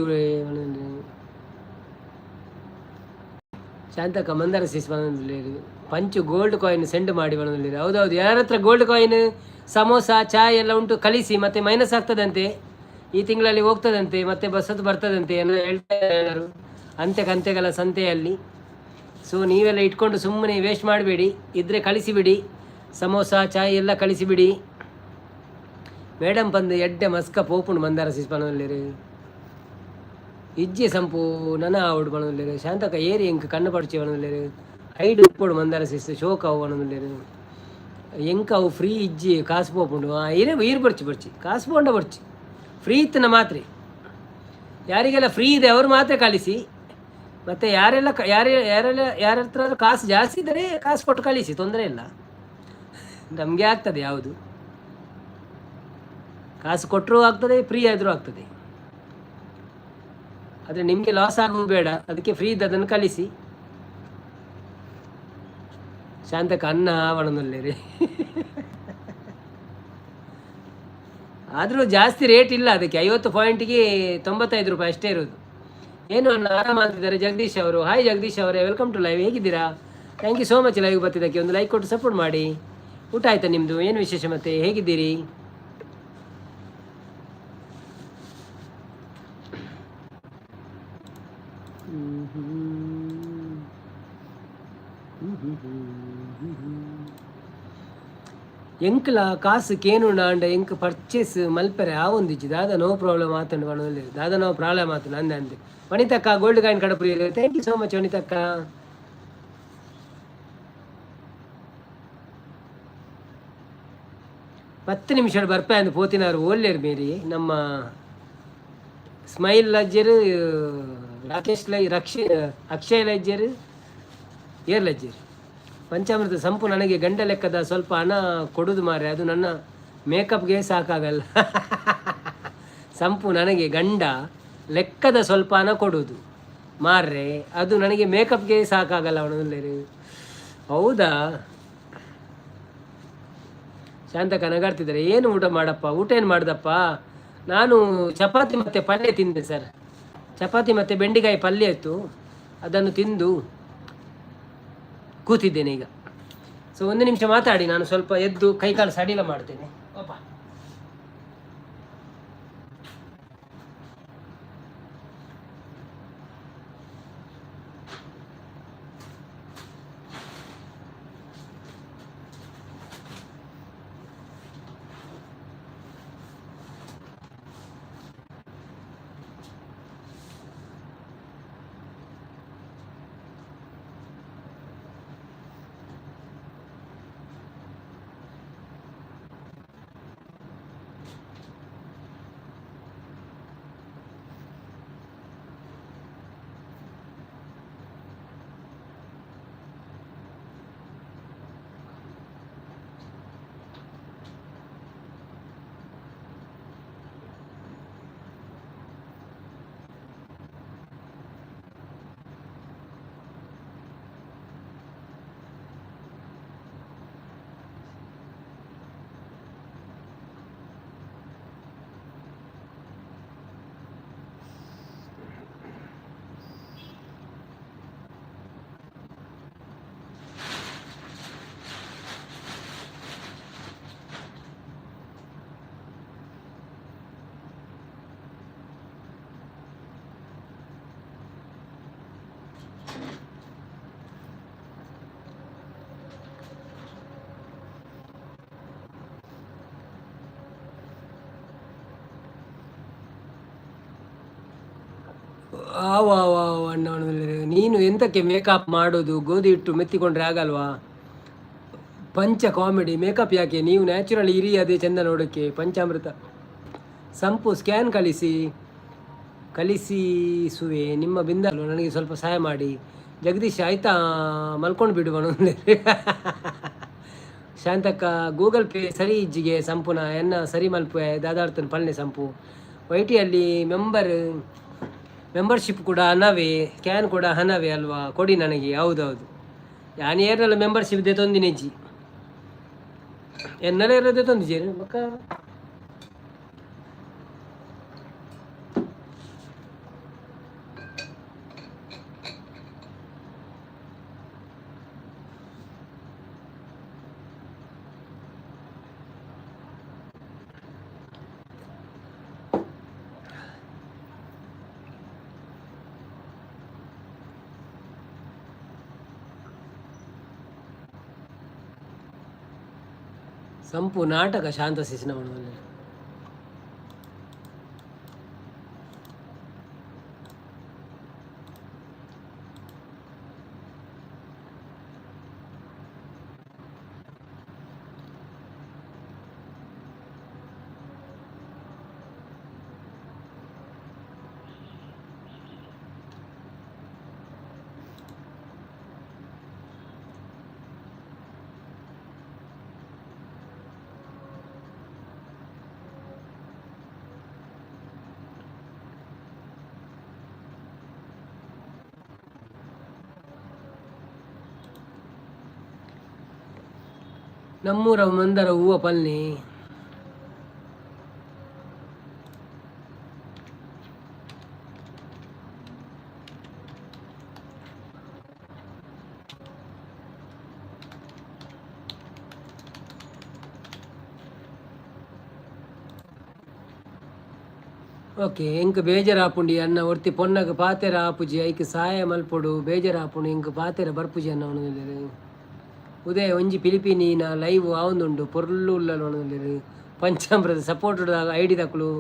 ಶಾಂತಕ್ಕ ಮಂದಾರ ಸಿಸ್ ಬಂದಿಲ್ಲ. ಪಂಚು ಗೋಲ್ಡ್ ಕಾಯಿನ್ ಸೆಂಡ್ ಮಾಡಿ ಬಂದಿಲ್ಲ. ಹೌದೌದು, ಯಾರ ಹತ್ರ ಗೋಲ್ಡ್ ಕಾಯಿನ್ ಸಮೋಸ ಚಾಯ್ ಎಲ್ಲ ಉಂಟು ಕಳಿಸಿ, ಮತ್ತೆ ಮೈನಸ್ ಆಗ್ತದಂತೆ ಈ ತಿಂಗಳಲ್ಲಿ ಹೋಗ್ತದಂತೆ, ಮತ್ತೆ ಬಸ್ಸದ್ದು ಬರ್ತದಂತೆ ಏನೋ ಹೇಳ್ತಾ ಎಲ್ಲರೂ ಅಂತೆ ಕಂತೆಗಳ ಸಂತೆಯಲ್ಲಿ. ಸೊ ನೀವೆಲ್ಲ ಇಟ್ಕೊಂಡು ಸುಮ್ಮನೆ ವೇಸ್ಟ್ ಮಾಡಬೇಡಿ, ಇದ್ದರೆ ಕಳಿಸಿಬಿಡಿ, ಸಮೋಸ ಚಾಯ್ ಎಲ್ಲ ಕಳಿಸಿಬಿಡಿ. ಮೇಡಮ್ ಬಂದು ಎಡ್ಡೆ ಮಸ್ಕ ಪೋಪುಂಡು ಮಂದಾರ ಸಿಸ್ ಪನೊಲ್ಲೆರ್. ಇಜ್ಜೆ ಸಂಪು ನನ ಆವಡು ಪನೊಲ್ಲೆರ್. ಶಾಂತಕ ಏರಿ ಎಂಕ್ ಕಣ್ಣು ಪಡ್ಚಿ ಪನೊಲ್ಲೆರ್. ಐಡ್ ಉಪ್ಪೊಡು ಮಂದಾರ ಸಿಸ್ ಶೋಕ್ ಅವು ಪನೊಲ್ಲೆರ್. ಎಂಕ್ ಅವು ಫ್ರೀ ಇಜ್ಜಿ ಕಾಸು ಪೋಪುಂಡು. ಏರೇ ಈರ್ ಬೊರ್ಚಿ ಬೊರ್ಚಿ ಕಾಸು ಪೋಂಡ ಬೊರ್ಚಿ, ಫ್ರೀ ಇತ್ತಿನ ಮಾತ್ರೆ. ಯಾರಿಗೆಲ್ಲ ಫ್ರೀ ಇದೆ ಅವರು ಮಾತ್ರ ಕಳಿಸಿ, ಮತ್ತು ಯಾರೆಲ್ಲ ಯಾರೇ ಯಾರೆಲ್ಲ ಯಾರ ಹತ್ರ ಕಾಸು ಜಾಸ್ತಿ ಇದ್ದರೆ ಕಾಸು ಕೊಟ್ಟು ಕಳಿಸಿ, ತೊಂದರೆ ಇಲ್ಲ, ನಮಗೆ ಆಗ್ತದೆ. ಯಾವುದು ಕಾಸು ಕೊಟ್ಟರೂ ಆಗ್ತದೆ, ಫ್ರೀ ಆದರೂ ಆಗ್ತದೆ. ಆದರೆ ನಿಮಗೆ ಲಾಸ್ ಆಗೋದು ಬೇಡ, ಅದಕ್ಕೆ ಫ್ರೀ ಇದ್ದದನ್ನು ಕಳಿಸಿ. ಶಾಂತಕ್ಕ ಅನ್ನ ಆವಣನುಲ್ಲೇರಿ. ಆದರೂ ಜಾಸ್ತಿ ರೇಟ್ ಇಲ್ಲ ಅದಕ್ಕೆ, 50 ಪಾಯಿಂಟಿಗೆ 95 ರೂಪಾಯಿ ಅಷ್ಟೇ ಇರೋದು. ಏನು ಅಣ್ಣ, ಆರಾಮ ಅಂತಿದ್ದಾರೆ ಜಗದೀಶ್ ಅವರು. ಹಾಯ್ ಜಗದೀಶ್ ಅವರೇ, welcome to live. ಹೇಗಿದ್ದೀರಾ? Thank you so much live ಬರ್ತಿದ್ದಕ್ಕೆ. ಒಂದು ಲೈಕ್ ಕೊಟ್ಟು ಸಪೋರ್ಟ್ ಮಾಡಿ. ಊಟ ಆಯ್ತಾ ನಿಮ್ಮದು? ಏನು ವಿಶೇಷ ಮತ್ತೆ? ಹೇಗಿದ್ದೀರಿ? ಎಂಕ್ಲ ಕಾಸು ಕೇನುಂಡ ಅಂಡ ಎಂಕ್ ಪರ್ಚೇಸ್ ಮಲ್ಪೆರೆ ಆವೊಂದಿಜ್ಜಿ ದಾದ ನೋ ಪ್ರಾಬ್ಲಮ್ ಆತಂಡು ಪನೊಂದುಲ್ಲೆರ್. ದಾದ ನೋ ಪ್ರಾಬ್ಲಮ್ ಆತಂಡು ಅಂದೆ ಅಂದೆ. ವನಿತಕ್ಕ ಗೋಲ್ಡ್ ಕಾಯಿನ್ ಕಡಪುರಿಯೆರ್. Thank you so much ವನಿತಕ್ಕ. 10 ನಿಮಿಷ ಬರ್ಪೆ ಅಂದ್ ಪೋತಿನಾರು ಓಲ್ಲೇರು ಮೇರಿ. ನಮ್ಮ ಸ್ಮೈಲ್ ಲಜ್ಜೆರ್, ರಾಕೇಶ್ ಲೈ ರಕ್ಷಿ ಅಕ್ಷಯ್ ಲಜ್ಜೆರ್, ಏರ್ ಲಜ್ಜೆರ್. ಪಂಚಾಮೃತ ಸಂಪು ನನಗೆ ಗಂಡ ಲೆಕ್ಕದ ಸ್ವಲ್ಪ ಹಣ ಕೊಡುದು ಮಾರೆ, ಅದು ನನ್ನ ಮೇಕಪ್ಗೆ ಸಾಕಾಗಲ್ಲ. ಸಂಪು ನನಗೆ ಗಂಡ ಲೆಕ್ಕದ ಸ್ವಲ್ಪ ಹಣ ಕೊಡುವುದು ಮಾರ್ರೆ, ಅದು ನನಗೆ ಮೇಕಪ್ಗೆ ಸಾಕಾಗಲ್ಲ ಅವನು. ಹೌದಾ? ಶಾಂತ ಕನಗಾಡ್ತಿದ್ದಾರೆ. ಏನು ಊಟ ಮಾಡಪ್ಪ? ಊಟ ಏನು ಮಾಡ್ದಪ್ಪ? ನಾನು ಚಪಾತಿ ಮತ್ತು ಪಲ್ಯ ತಿಂದೆ ಸರ್. ಚಪಾತಿ ಮತ್ತು ಬೆಂಡೆಕಾಯಿ ಪಲ್ಯ ಇತ್ತು, ಅದನ್ನು ತಿಂದು ಕೂತಿದ್ದೇನೆ ಈಗ. ಸೊ ಒಂದು ನಿಮಿಷ ಮಾತಾಡಿ, ನಾನು ಸ್ವಲ್ಪ ಎದ್ದು ಕೈಕಾಲು ಸಡಿಲ ಮಾಡ್ತೇನೆ. ಅಪ್ಪ. ಆವ್ ಆವ್ ಆವ್ ಅಣ್ಣ. ನೀನು ಎಂತಕ್ಕೆ ಮೇಕಪ್ ಮಾಡೋದು? ಗೋಧಿ ಹಿಟ್ಟು ಮೆತ್ತಿಕೊಂಡ್ರೆ ಆಗಲ್ವಾ? ಪಂಚ ಕಾಮಿಡಿ, ಮೇಕಪ್ ಯಾಕೆ? ನೀವು ನ್ಯಾಚುರಲ್ ಇರಿ, ಅದೇ ಚಂದ ನೋಡೋಕ್ಕೆ. ಪಂಚಾಮೃತ ಸಂಪು ಸ್ಕ್ಯಾನ್ ಕಳಿಸಿ ಕಲಿಸಿಸುವೆ ನಿಮ್ಮ ಬಿಂದಲು, ನನಗೆ ಸ್ವಲ್ಪ ಸಹಾಯ ಮಾಡಿ. ಜಗದೀಶ್ ಆಯ್ತಾ, ಮಲ್ಕೊಂಡು ಬಿಡು. ಶಾಂತಕ್ಕ, ಗೂಗಲ್ ಪೇ ಸರಿ ಇಜ್ಜಿಗೆ ಸಂಪುನ ಎನ್ನ ಸರಿ ಮಲ್ಪುವೆ ದಾದಾರ್ತನ ಪಲ್ನೆ. ಸಂಪು ವೈಟಿಯಲ್ಲಿ ಮೆಂಬರ್ಶಿಪ್ ಕೂಡ ಹಣವೇ, can ಕೂಡ ಹಣವೇ ಅಲ್ವಾ? ಕೊಡಿ ನನಗೆ. ಹೌದೌದು, ಯಾನ್ ಏರ್ನಲ್ಲ ಮೆಂಬರ್ಶಿಪ್ ದೆ ತೊಂದಿನೆಜ್ಜಿ, ಎನ್ನಲ ಏರ್ಲದೆ ತೊಂದಿಜೇರು ಬೊಕ್ಕ. ಸಂಪು ನಾಟಕ ಶಾಂತ ಶಿಶಿನ. ನಮ್ಮೂರ ಮಂದರ ಹೂವ ಪಲ್ನಿ. ಓಕೆ, ಎಂಕ್ ಬೇಜಾರಾಪುಂಡಿ ಅನ್ನ ಒರ್ತಿ ಪೊನ್ನಗ ಪಾತೆರ ಆಪುಜಿ, ಐಕ್ ಸಾಯ ಮಲ್ಪೊಡು. ಬೇಜಾರಾಪುಂಡು, ಎಂಕ್ ಪಾತೆರ ಬರ್ಪುಜಿ ಅನ್ನ ಪನೊಂದುಲ್ಲೆರ್. ಉದಯ ಒಂಜಿ ಪಿಲಿಪಿನೀನ ಲೈವ್ ಆವೊಂದುಂಡು, ಪೊರ್ಲು ಉಲ್ಲಲ್ ಪನೊಂದುಲ್ಲೆರ್. ಪಂಚಾಮೃತ ಸಪೋರ್ಟ್ ಐಡಿ ದಕುಲು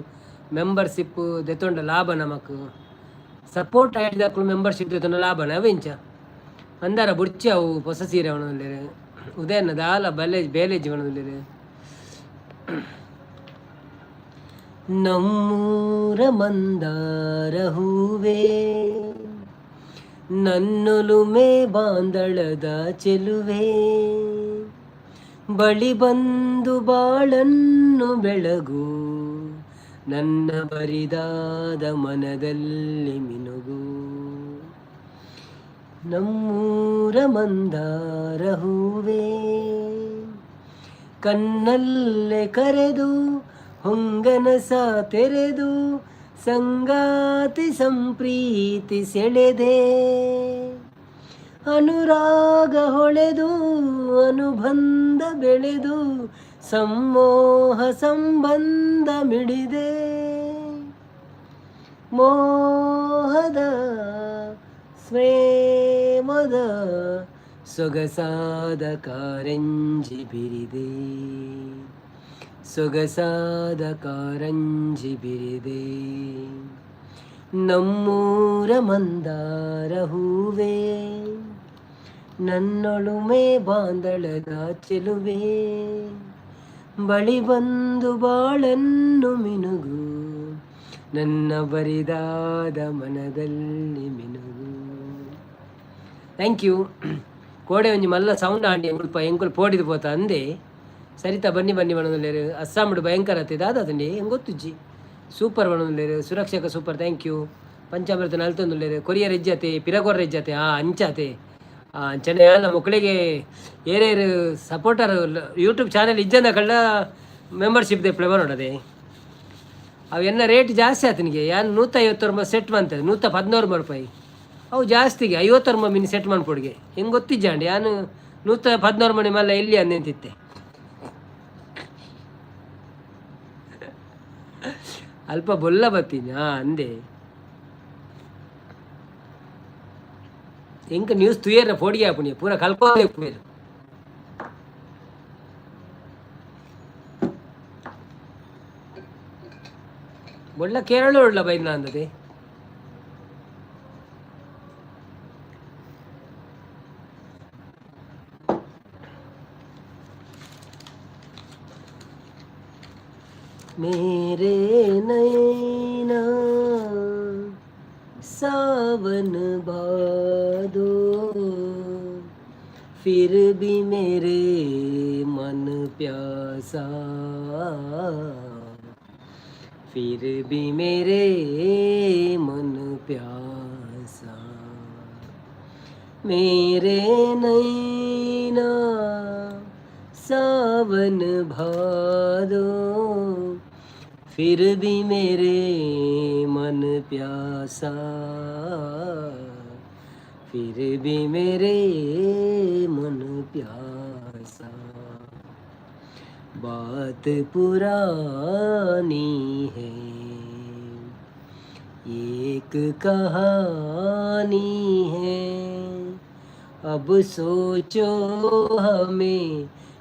ಮೆಂಬರ್ಶಿಪ್ ದೆತೊಂಡ ಲಾಭ ನಮಕ್. ಸಪೋರ್ಟ್ ಐಡಿ ದಕುಲು ಮೆಂಬರ್ಶಿಪ್ ದೆತೊಂಡ ಲಾಭನ ಅವೆಂಚ ಅಂದಾರ ಬುಡ್ಚಿ ಅವು ಹೊಸ ಸೀರೆ ಪನೊಂದುಲ್ಲೆರ್. ಉದಯನ ದಾಲ ಬಲೆ ಬೇಲೆಜ್ಜಿ ಪನೊಂದುಲ್ಲೆರ್. ನಮ್ಮೂರ ಮಂದಾರ ಹೂವೇ, ನನ್ನೊಲುಮೆ ಬಾಂದಳದ ಚೆಲುವೆ, ಬಳಿ ಬಂದು ಬಾಳನ್ನು ಬೆಳಗು, ನನ್ನ ಬರಿದಾದ ಮನದಲ್ಲಿ ಮಿನುಗು. ನಮ್ಮೂರ ಮಂದಾರ ಹೂವೇ. ಕಣ್ಣಲ್ಲೇ ಕರೆದು, ಹೊಂಗನಸ ತೆರೆದು, ಸಂಗಾತಿ ಸಂಪ್ರೀತಿ ಸೆಳೆದೆ. ಅನುರಾಗ ಹೊಳೆದು, ಅನುಬಂಧ ಬೆಳೆದು, ಸಮ್ಮೋಹ ಸಂಬಂಧ ಮಿಡಿದೆ. ಮೋಹದ ಸ್ವೇಮದ ಸೊಗಸಾದ ಕಾರಂಜಿ ಬಿರಿದೆ, ಸೊಗಸಾದ ಕಾರಂಜಿ ಬಿರಿದೆ. ನಮ್ಮೂರ ಮಂದಾರ ಹೂವೇ, ನನ್ನೊಳುಮೆ ಬಾಂದಳದ ಚೆಲುವೆ, ಬಳಿ ಬಂದು ಬಾಳನ್ನು ಮಿನುಗು, ನನ್ನ ಬರಿದಾದ ಮನದಲ್ಲಿ ಮಿನುಗು. Thank you. ಕೋಡೆ ಒಂಜಿ ಮಲ್ಲ ಸೌಂಡ್ ಆಂಡಿ ಎಂಕುಲು ಎಂಕುಲು ಪೋಡಿದ್ ಪೋತ ಅಂದೆ. ಸರಿತಾ ಬನ್ನಿ ಬನ್ನಿ ಪನೊಂದುಲ್ಲೆರ್. ಅಸ್ಸಾಂಡ್ ಭಯಂಕರ ಅತ್ತೆ ದಾದ ಎಂಗ್ ಗೊತ್ತುಜ್ಜಿ. ಸೂಪರ್ ಪನೊಂದುಲ್ಲೆರ್. ಸುರಕ್ಷಕ ಸೂಪರ್, thank you. ಪಂಚಾಮೃತ ನಲ್ತೊಂದುಲ್ಲೆರ್. ಕೊರಿಯರ್ ಎಜ್ಜತೆ, ಪಿರಕೊರ್ ಎಜ್ಜತೆ. ಆ ಅಂಚಾತೆ ಅಂಚನೆ ಅಲ್ಲ ಮೊಕ್ಕಳಿಗೆ ಏರೇರು ಸಪೋರ್ಟರ್ ಯೂಟ್ಯೂಬ್ ಚಾನೆಲ್ ಇಜ್ಜಂದ ಕಳ್ಳ ಮೆಂಬರ್ಶಿಪ್ ದೆಪ್ಲೆ ಬರೋಡದೆ. ಅವು ಎನ್ನ ರೇಟ್ ಜಾಸ್ತಿ ಆತನಿಗೆ. ಯಾನ್ 150 ರೂಪಾಯಿ ಸೆಟ್ ಮಂತದೆ, 116 ರೂಪಾಯಿ. ಅವು ಜಾಸ್ತಿಗೆ 50 ರೂಪಾಯಿ ಮಿನಿ ಸೆಟ್ ಮನ್ಪೊಡ್ಗೆ. ಹೆಂಗೆ ಗೊತ್ತಿಜ್ಜಾಂಡಿ ಯಾನು 116 ಮಣಿ ಮಲ್ಲ ಎಲ್ಲಿ ಅಂದೆಂತಿತ್ತೆ. ಅಲ್ಪ ಬೊಲ್ಲ ಬತ್ತೀನಿ. ಹಾಂ ಅಂದೆ ಎಂಕ್ ನ್ಯೂಸ್ ತುಯೇರ ಪೋಡಿಗೆ ಆಪುಣಿ ಪೂರ ಕಲ್ಪೋದೆ ಪುಯೇರು. ಬೊಳ್ಳ ಕೇರಳ ಉಳ್ಳ ಬೈದ್ನ ಅಂದದೆ. मेरे नैना सावन भादो, फिर भी मेरे मन प्यासा, फिर भी मेरे मन प्यासा। मेरे नैना सावन भादो, फिर भी मेरे मन प्यासा, फिर भी मेरे मन प्यासा। बात पुरानी है, एक कहानी है। अब सोचो हमें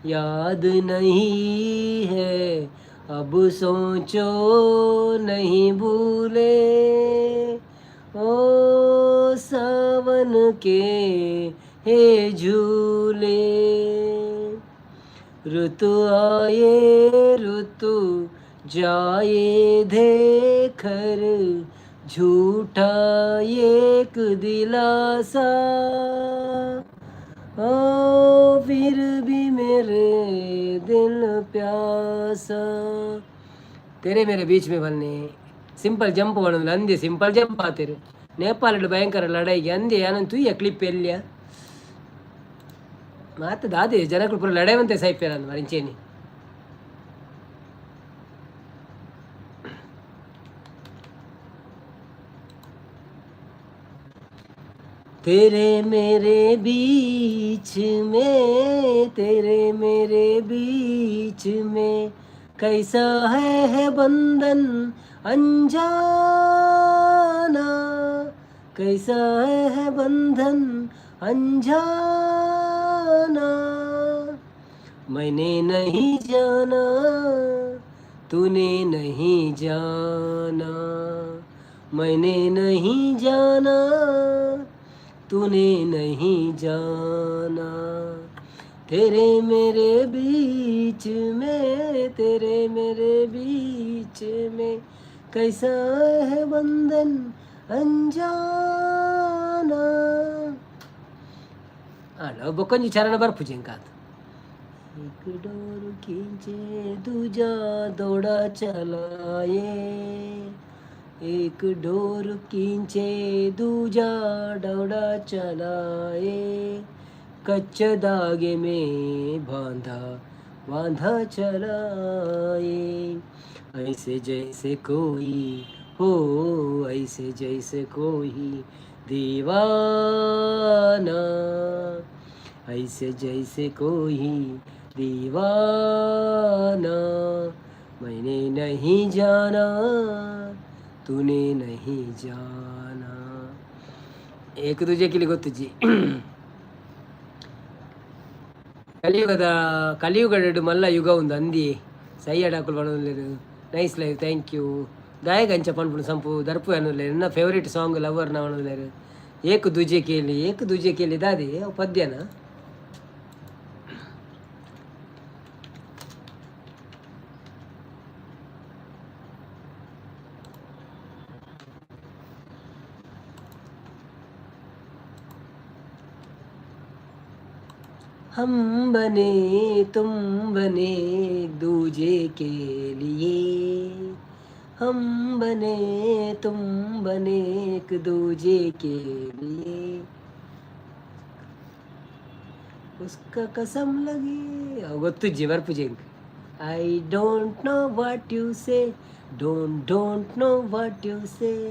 याद नहीं है, अब सोचो नहीं भूले। ओ सावन के हे झूले, ऋतु आए ऋतु जाए देखर, झूठा एक दिलासा। ओ फिर भी मेरे दिल प्यासा। तेरे मेरे बीच में ಬನ್ನಿ. ಸಿಂಪಲ್ ಜಂಪ್ ಮಾಡೋದಿಲ್ಲ ಅಂದೆ, ಸಿಂಪಲ್ ಜಂಪ್ ಆತೀರಿ. ನೇಪಾಳಡ್ ಭಯಂಕರ ಲಡಾಯಿಗೆ ಅಂದೆ. ಯಾನೊಂದು ತುಯ್ಯ ಕ್ಲಿಪ್ ಎಲ್ಲಿಯ. ಮಾತ ದಾದೆ ಜನಕುಲು ಪೂರ ಲಡಾಯಿ ಸೈಪೇರ ಮರಿಂಚೇನಿ. तेरे मेरे बीच में, तेरे मेरे बीच में कैसा है बंधन अनजाना, कैसा है बंधन अनजाना, मैंने नहीं जाना, तूने नहीं जाना, मैंने नहीं जाना, तूने नहीं जाना, तेरे मेरे बीच में, तेरे मेरे बीच में कैसा है बंधन अनजाना. ಅಲ್ಲ ಬೊಕ್ಕೊಂಜಿ ಚರಣ ಬರ್ಪುಜಿ ಎಂಕಾತ್. एक डोर खींचे दूजा दौड़ा चलाए, एक डोर खींचे दूजा दौड़ा चलाए, कच्च धागे में बांधा बांधा चलाए, ऐसे जैसे कोई हो, ऐसे जैसे कोई दीवाना, ऐसे जैसे कोई दीवाना, मैंने नहीं जाना, तूने नहीं जाना. एक दूजे के लिए ಗೊತ್ತುಜ್ಜಿ. ಕಲಿಯುಗದ ಕಲಿಯುಗಡು ಮಲ್ಲ ಯುಗ ಒಂದು ಅಂದಿ ಸೈಯಡಾಕುಲು ಪನೊಂದುಲ್ಲೆರ್. Nice live, thank you. ದಾಯೆಗ್ ಅಂಚ ಪನ್ಪುನು ಸಂಪು ದರ್ಪು ಅನ್ನುಲ್ಲೆರ್. ಎನ್ನ ಫೇವರೇಟ್ ಸಾಂಗ್ ಲವರ್ ನ ಪನೊಂದುಲ್ಲೆರ್. ಏಕ್ ದುಜೆ ಕೇಲಿ, ಏಕ್ ದುಜೆ ಕೇಲಿ ದಾದೆ ಅವು ಪದ್ಯನ? हम बने तुम बने दूजे के लिए, हम बने तुम बने एक दूजे के लिए, उसका कसम लगे. ಅವು ಗೊತ್ತುಜ್ಜಿ ಬರ್ಪುಜಿ ಎಂಕ್. I don't know what you say, don't know what you say.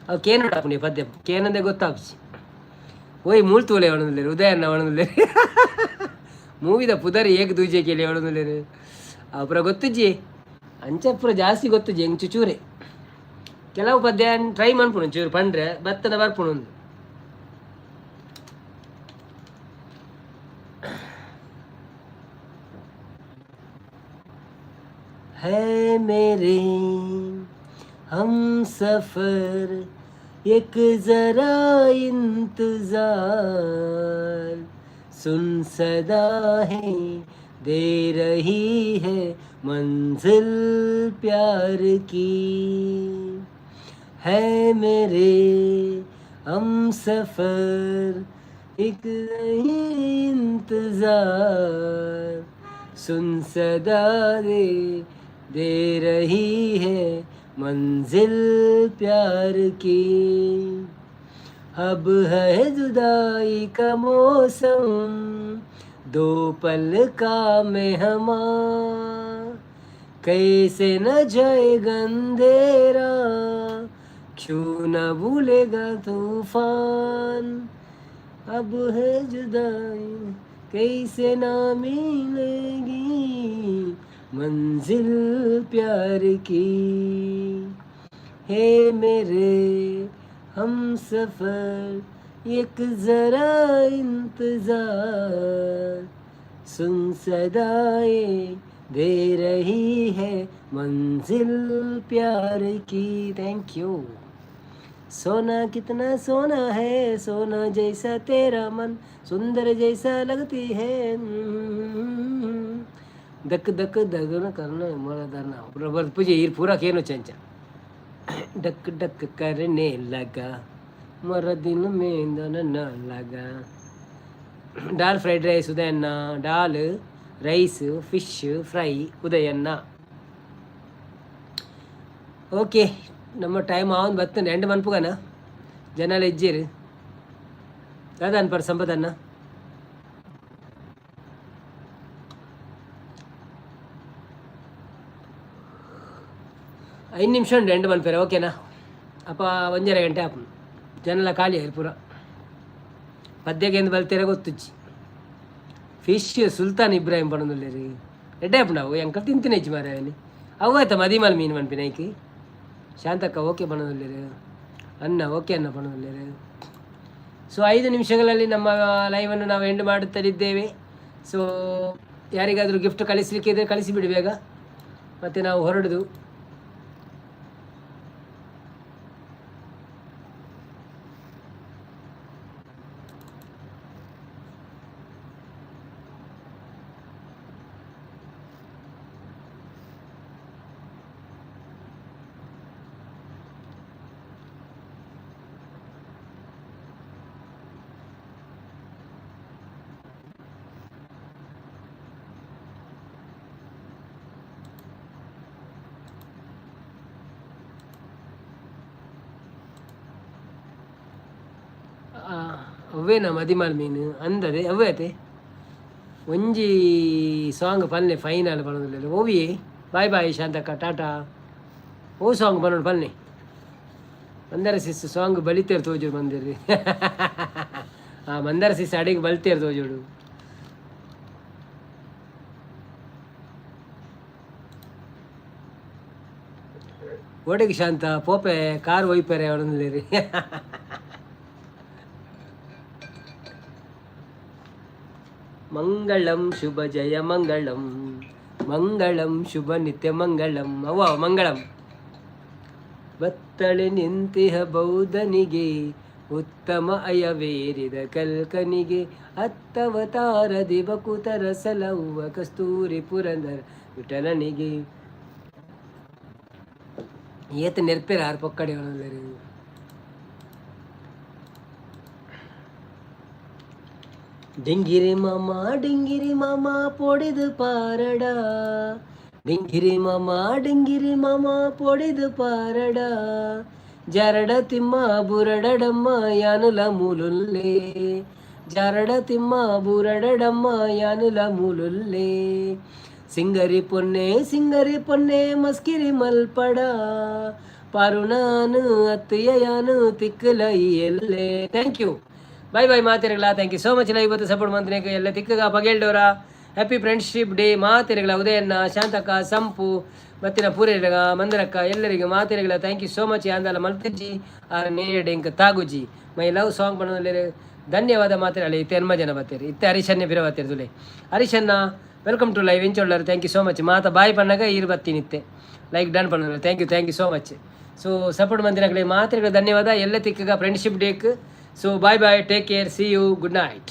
ಅವು ಕೇನೋಡಪ್ಪನಿ ಪದ್ಯ ಕೇನಂದೆ ಗೊತ್ತಾಪ್ಜಿ. ಓಯ್ ಮೂಲ್ ತೂಲೆ ಅವನೊಂದುಲ್ಲೆರ್, ಉದಯಣ್ಣ ಅವನೊಂದುಲ್ಲೆರ್. ಮೂವಿದ ಪುದರ್ ಏಕ್ ದೂಜೆ ಕೇಳಿ ಅವನೊಂದುಲ್ಲೆರ್. ಅವು ಪೂರ ಗೊತ್ತುಜ್ಜಿ, ಅಂಚ ಪೂರ ಜಾಸ್ತಿ ಗೊತ್ತುಜ್ಜಿ ಎಂಕ್, ಚೂರೆ ಕೆಲವು ಪದ್ಯ ಟ್ರೈ ಮನ್ಪುನು ಚೂರು ಪಂಡ್ರೆ ಬತ್ತನ ಬರ್ಪುನು ಒಂದು. है मेरे हम सफर एक जरा इंतजार, सुन सदा है दे रही है मंजिल प्यार की, है मेरे हम सफर एक इंतजार, सुन सदा दे दे रही है मंजिल प्यार की। अब है जुदाई का मौसम, दो पल का मेहमान, कैसे न जाएगा अंधेरा, क्यों न भूलेगा तूफान, अब है जुदाई कैसे ना मिलेगी मंजिल प्यार की, हे मेरे हम सफर एक जरा इंतजार, सुन सदाएं दे रही है मंजिल प्यार की। Thank you. सोना कितना सोना है, सोना जैसा तेरा मन, सुंदर जैसा लगती है, ದಕ್ ದಕ್ ದಗನ ಕರ್ಣ ಮೋಲಧರ್ನ ಪೂಜೆ ಈರ್ ಪೂರಾ ಕೇನು ಚಂಚ. डक डक करने लगा मोर दिल में न लगा. ದಾಲ್ ಫ್ರೈಡ್ ರೈಸ್ ಉದಯಣ್ಣ, ದಾಲ್ ರೈಸ್ ಫಿಶ್ ಫ್ರೈ ಉದಯಣ್ಣ. ಓಕೆ, ನಮ್ಮ ಟೈಮ್ ಆವೊಂದು ಬತ್ತಂಡು ಎಂಡ್ ಮನ್ಪುಗನ ಜನಾಲ ಇಜ್ಜೇರು ದಾದ ಅನ್ಪರ್ ಸಂಪದನ್ನ. 5 ನಿಮಿಷ ಉಂಡು ಎಂಡ್ ಮನ್ಪೆರೆ, ಓಕೆನಾ? ಅಪ್ಪ 1.5 ಗಂಟೆ ಆಪುಂಡು. ಜನಲ ಖಾಲಿ ಆಯ್ರು ಪೂರ. ಪದ್ಯಕ್ಕೆ ಬಲ್ತೇರೆ ಗೊತ್ತುಜ್ಜಿ. ಫಿಶ್ ಸುಲ್ತಾನ್ ಇಬ್ರಾಹಿಂ ಪನೊಂದುಲ್ಲೆರ್. ಎಡ್ಡೆ ಆಪುಂಡು ಅವು. ಎಂಕಲ್ ತಿಂತಿನ ಇಜ್ಜಿ ಮಾರ್ರೆ ಅವನಿ. ಅವು ಆಯ್ತಾ ಮದಿಮಾಲ್ ಮೀನು ಪನ್ಪಿನ ಐಕ್. ಶಾಂತಕ್ಕ ಓಕೆ ಪನೊಂದುಲ್ಲೆರ್. ಅನ್ನ ಓಕೆ ಅನ್ನ ಪನೊಂದುಲ್ಲೆರ್. ಸೊ 5 ನಿಮಿಷಗಳಲ್ಲಿ ನಮ್ಮ ಲೈವನ್ನು ನಾವು ಎಂಡ್ ಮಾಡುತ್ತಲಿದ್ದೇವೆ. ಸೊ ಯಾರಿಗಾದರೂ ಗಿಫ್ಟ್ ಕಳಿಸ್ಲಿಕ್ಕೆ ಇದ್ರೆ ಕಳಿಸಿಬಿಡಿ ಬೇಗ. ಮತ್ತು ನಾವು ಹೊರಡುದು. ಅವ್ವೇನಾ ಮದಿಮಾಲ್ ಮೀನು ಅಂದದೆ ಅವ್ವೇ ಅತೆ. ಒಂಜಿ ಸಾಂಗ್ ಪನ್ನೆ ಫೈನಲ್ ಪನೊಂದುಲ್ಲೆರ್. ಓವಿಯೇ? ಬಾಯ್ ಬಾಯ್ ಶಾಂತಕ್ಕ, ಟಾಟಾ. ಓ ಸಾಂಗ್ ಪನೊಡು ಪನ್ನೆ. ಮಂದಾರ ಸಿಸ್ ಸಾಂಗ್ ಬಲಿತೇರ್ ತೋಜುಡು ಬಂದಿರಿ. ಆ ಮಂದಾರ ಸಿಸ್ ಅಡಿಗೆ ಬಲಿತೇರ್ ತೋಜುಡು. ಓಡೆಗೆ ಶಾಂತ ಪೋಪೆ? ಕಾರ್ ಒಯ್ಪೆರೆ ಅವರೊಂದುಲ್ಲೆರ್. ಮಂಗಳಂ ಶುಭ ಜಯ ಮಂಗಳಂ, ಮಂಗಳಂ ಶುಭ ನಿತ್ಯ ಮಂಗಳಂ. ಅವ್ವ ಮಂಗಳಂ. ಬತ್ತಳೆ ನಿಂತಿಹ ಬೌದ್ಧನಿಗೆ, ಉತ್ತಮ ಅಯವೇರಿದ ಕಲ್ಕನಿಗೆ, ಅತ್ತವತಾರದಿ ಬಕುತರ ಸಲೌವ ಕಸ್ತೂರಿ ಪುರಂದರ ವಿಠಲನಿಗೆ. ಏತ ನೆರ್ಪೇರ ಆರ್ ಪೊಕ್ಕಡೆ. ಡಿಂಗಿರಿ ಮಾಮ ಡಿಂಗಿರಿ ಮಾಮ ಪೊಡಿದು ಪಾರಡ, ಡಿಂಗಿರಿ ಮಾಮ ಡಿಂಗಿರಿ ಮಾಮ ಪೊಡಿದು ಪಾರಡ, ಜರಡ ತಿಮ್ಮ ಬುರಡಡಮ್ಮ ಯಾನುಲ ಮೂಲುಲ್ಲೆ, ಜರಡ ತಿಮ್ಮ ಬುರಡಡಮ್ಮ ಯಾನುಲ ಮೂಲುಲ್ಲೆ, ಸಿಂಗರಿ ಪೊನ್ನೆ ಸಿಂಗರಿ ಪೊನ್ನೆ ಮಸ್ಕಿರಿ ಮಲ್ಪಡ, ಪರುಣಾನು ಅತ್ತಯ್ಯನು ತಿಕ್ಕಲ ಎಲ್ಲೆ. Thank you, bye ಬಾಯ್ ಮಾತಿರಗಳ. Thank you so much live ಇವತ್ತು ಸಪೋರ್ಟ್ ಮಂತ್ರಿಗೆ ಎಲ್ಲ ತಿಕ್ಕಗ ಪಗೇಲ್ಡೋರ. ಹ್ಯಾಪಿ ಫ್ರೆಂಡ್ಶಿಪ್ ಡೇ ಮಾತಿರಗಳ. ಉದಯಣ್ಣ, ಶಾಂತಕ್ಕ, ಸಂಪು ಮತ್ತಿನ ಪೂರೇರಗ, ಮಂದರಕ್ಕ ಎಲ್ಲರಿಗೂ ಮಾತಿರಗಳ. Thank you so much. ಯಾಂದಲ ಮಲ್ತಿಜ್ಜಿ R ನೇರಡೆ ಇಂಕ ತಾಗುಜಿ. My love song ಪನೊಂದುಲ್ಲೆರ್. ಧನ್ಯವಾದ ಮಾತಿರಳೆ. ಇತ್ತೆ ಎನ್ಮ ಜನ ಬತ್ತೀರಿ. ಇತ್ತೆ ಹರೀಶನ್ನೇ ಬಿರ ಬತ್ತೀರಿ ತುಲೆ. ಹರೀಶನ್ನ, welcome to live. ಎಂಚೊಳ್ಳರು? Thank you so much. ಮಾತ ಬಾಯ್ ಪನ್ನಾಗ ಈರು ಬತ್ತೀನಿ. ಇತ್ತೆ ಲೈಕ್ ಡನ್ ಪನ್ನೊಂದುಲ್ಲೆರ್. Thank you, thank you so much. So support ಮಂದಿನಕಲೆ ಮಾತ್ರೆಗಳ ಧನ್ಯವಾದ. ಎಲ್ಲ ತಿಕ್ಕಗ ಫ್ರೆಂಡ್ಶಿಪ್ ಡೇಕ್. So bye bye, take care, see you, good night.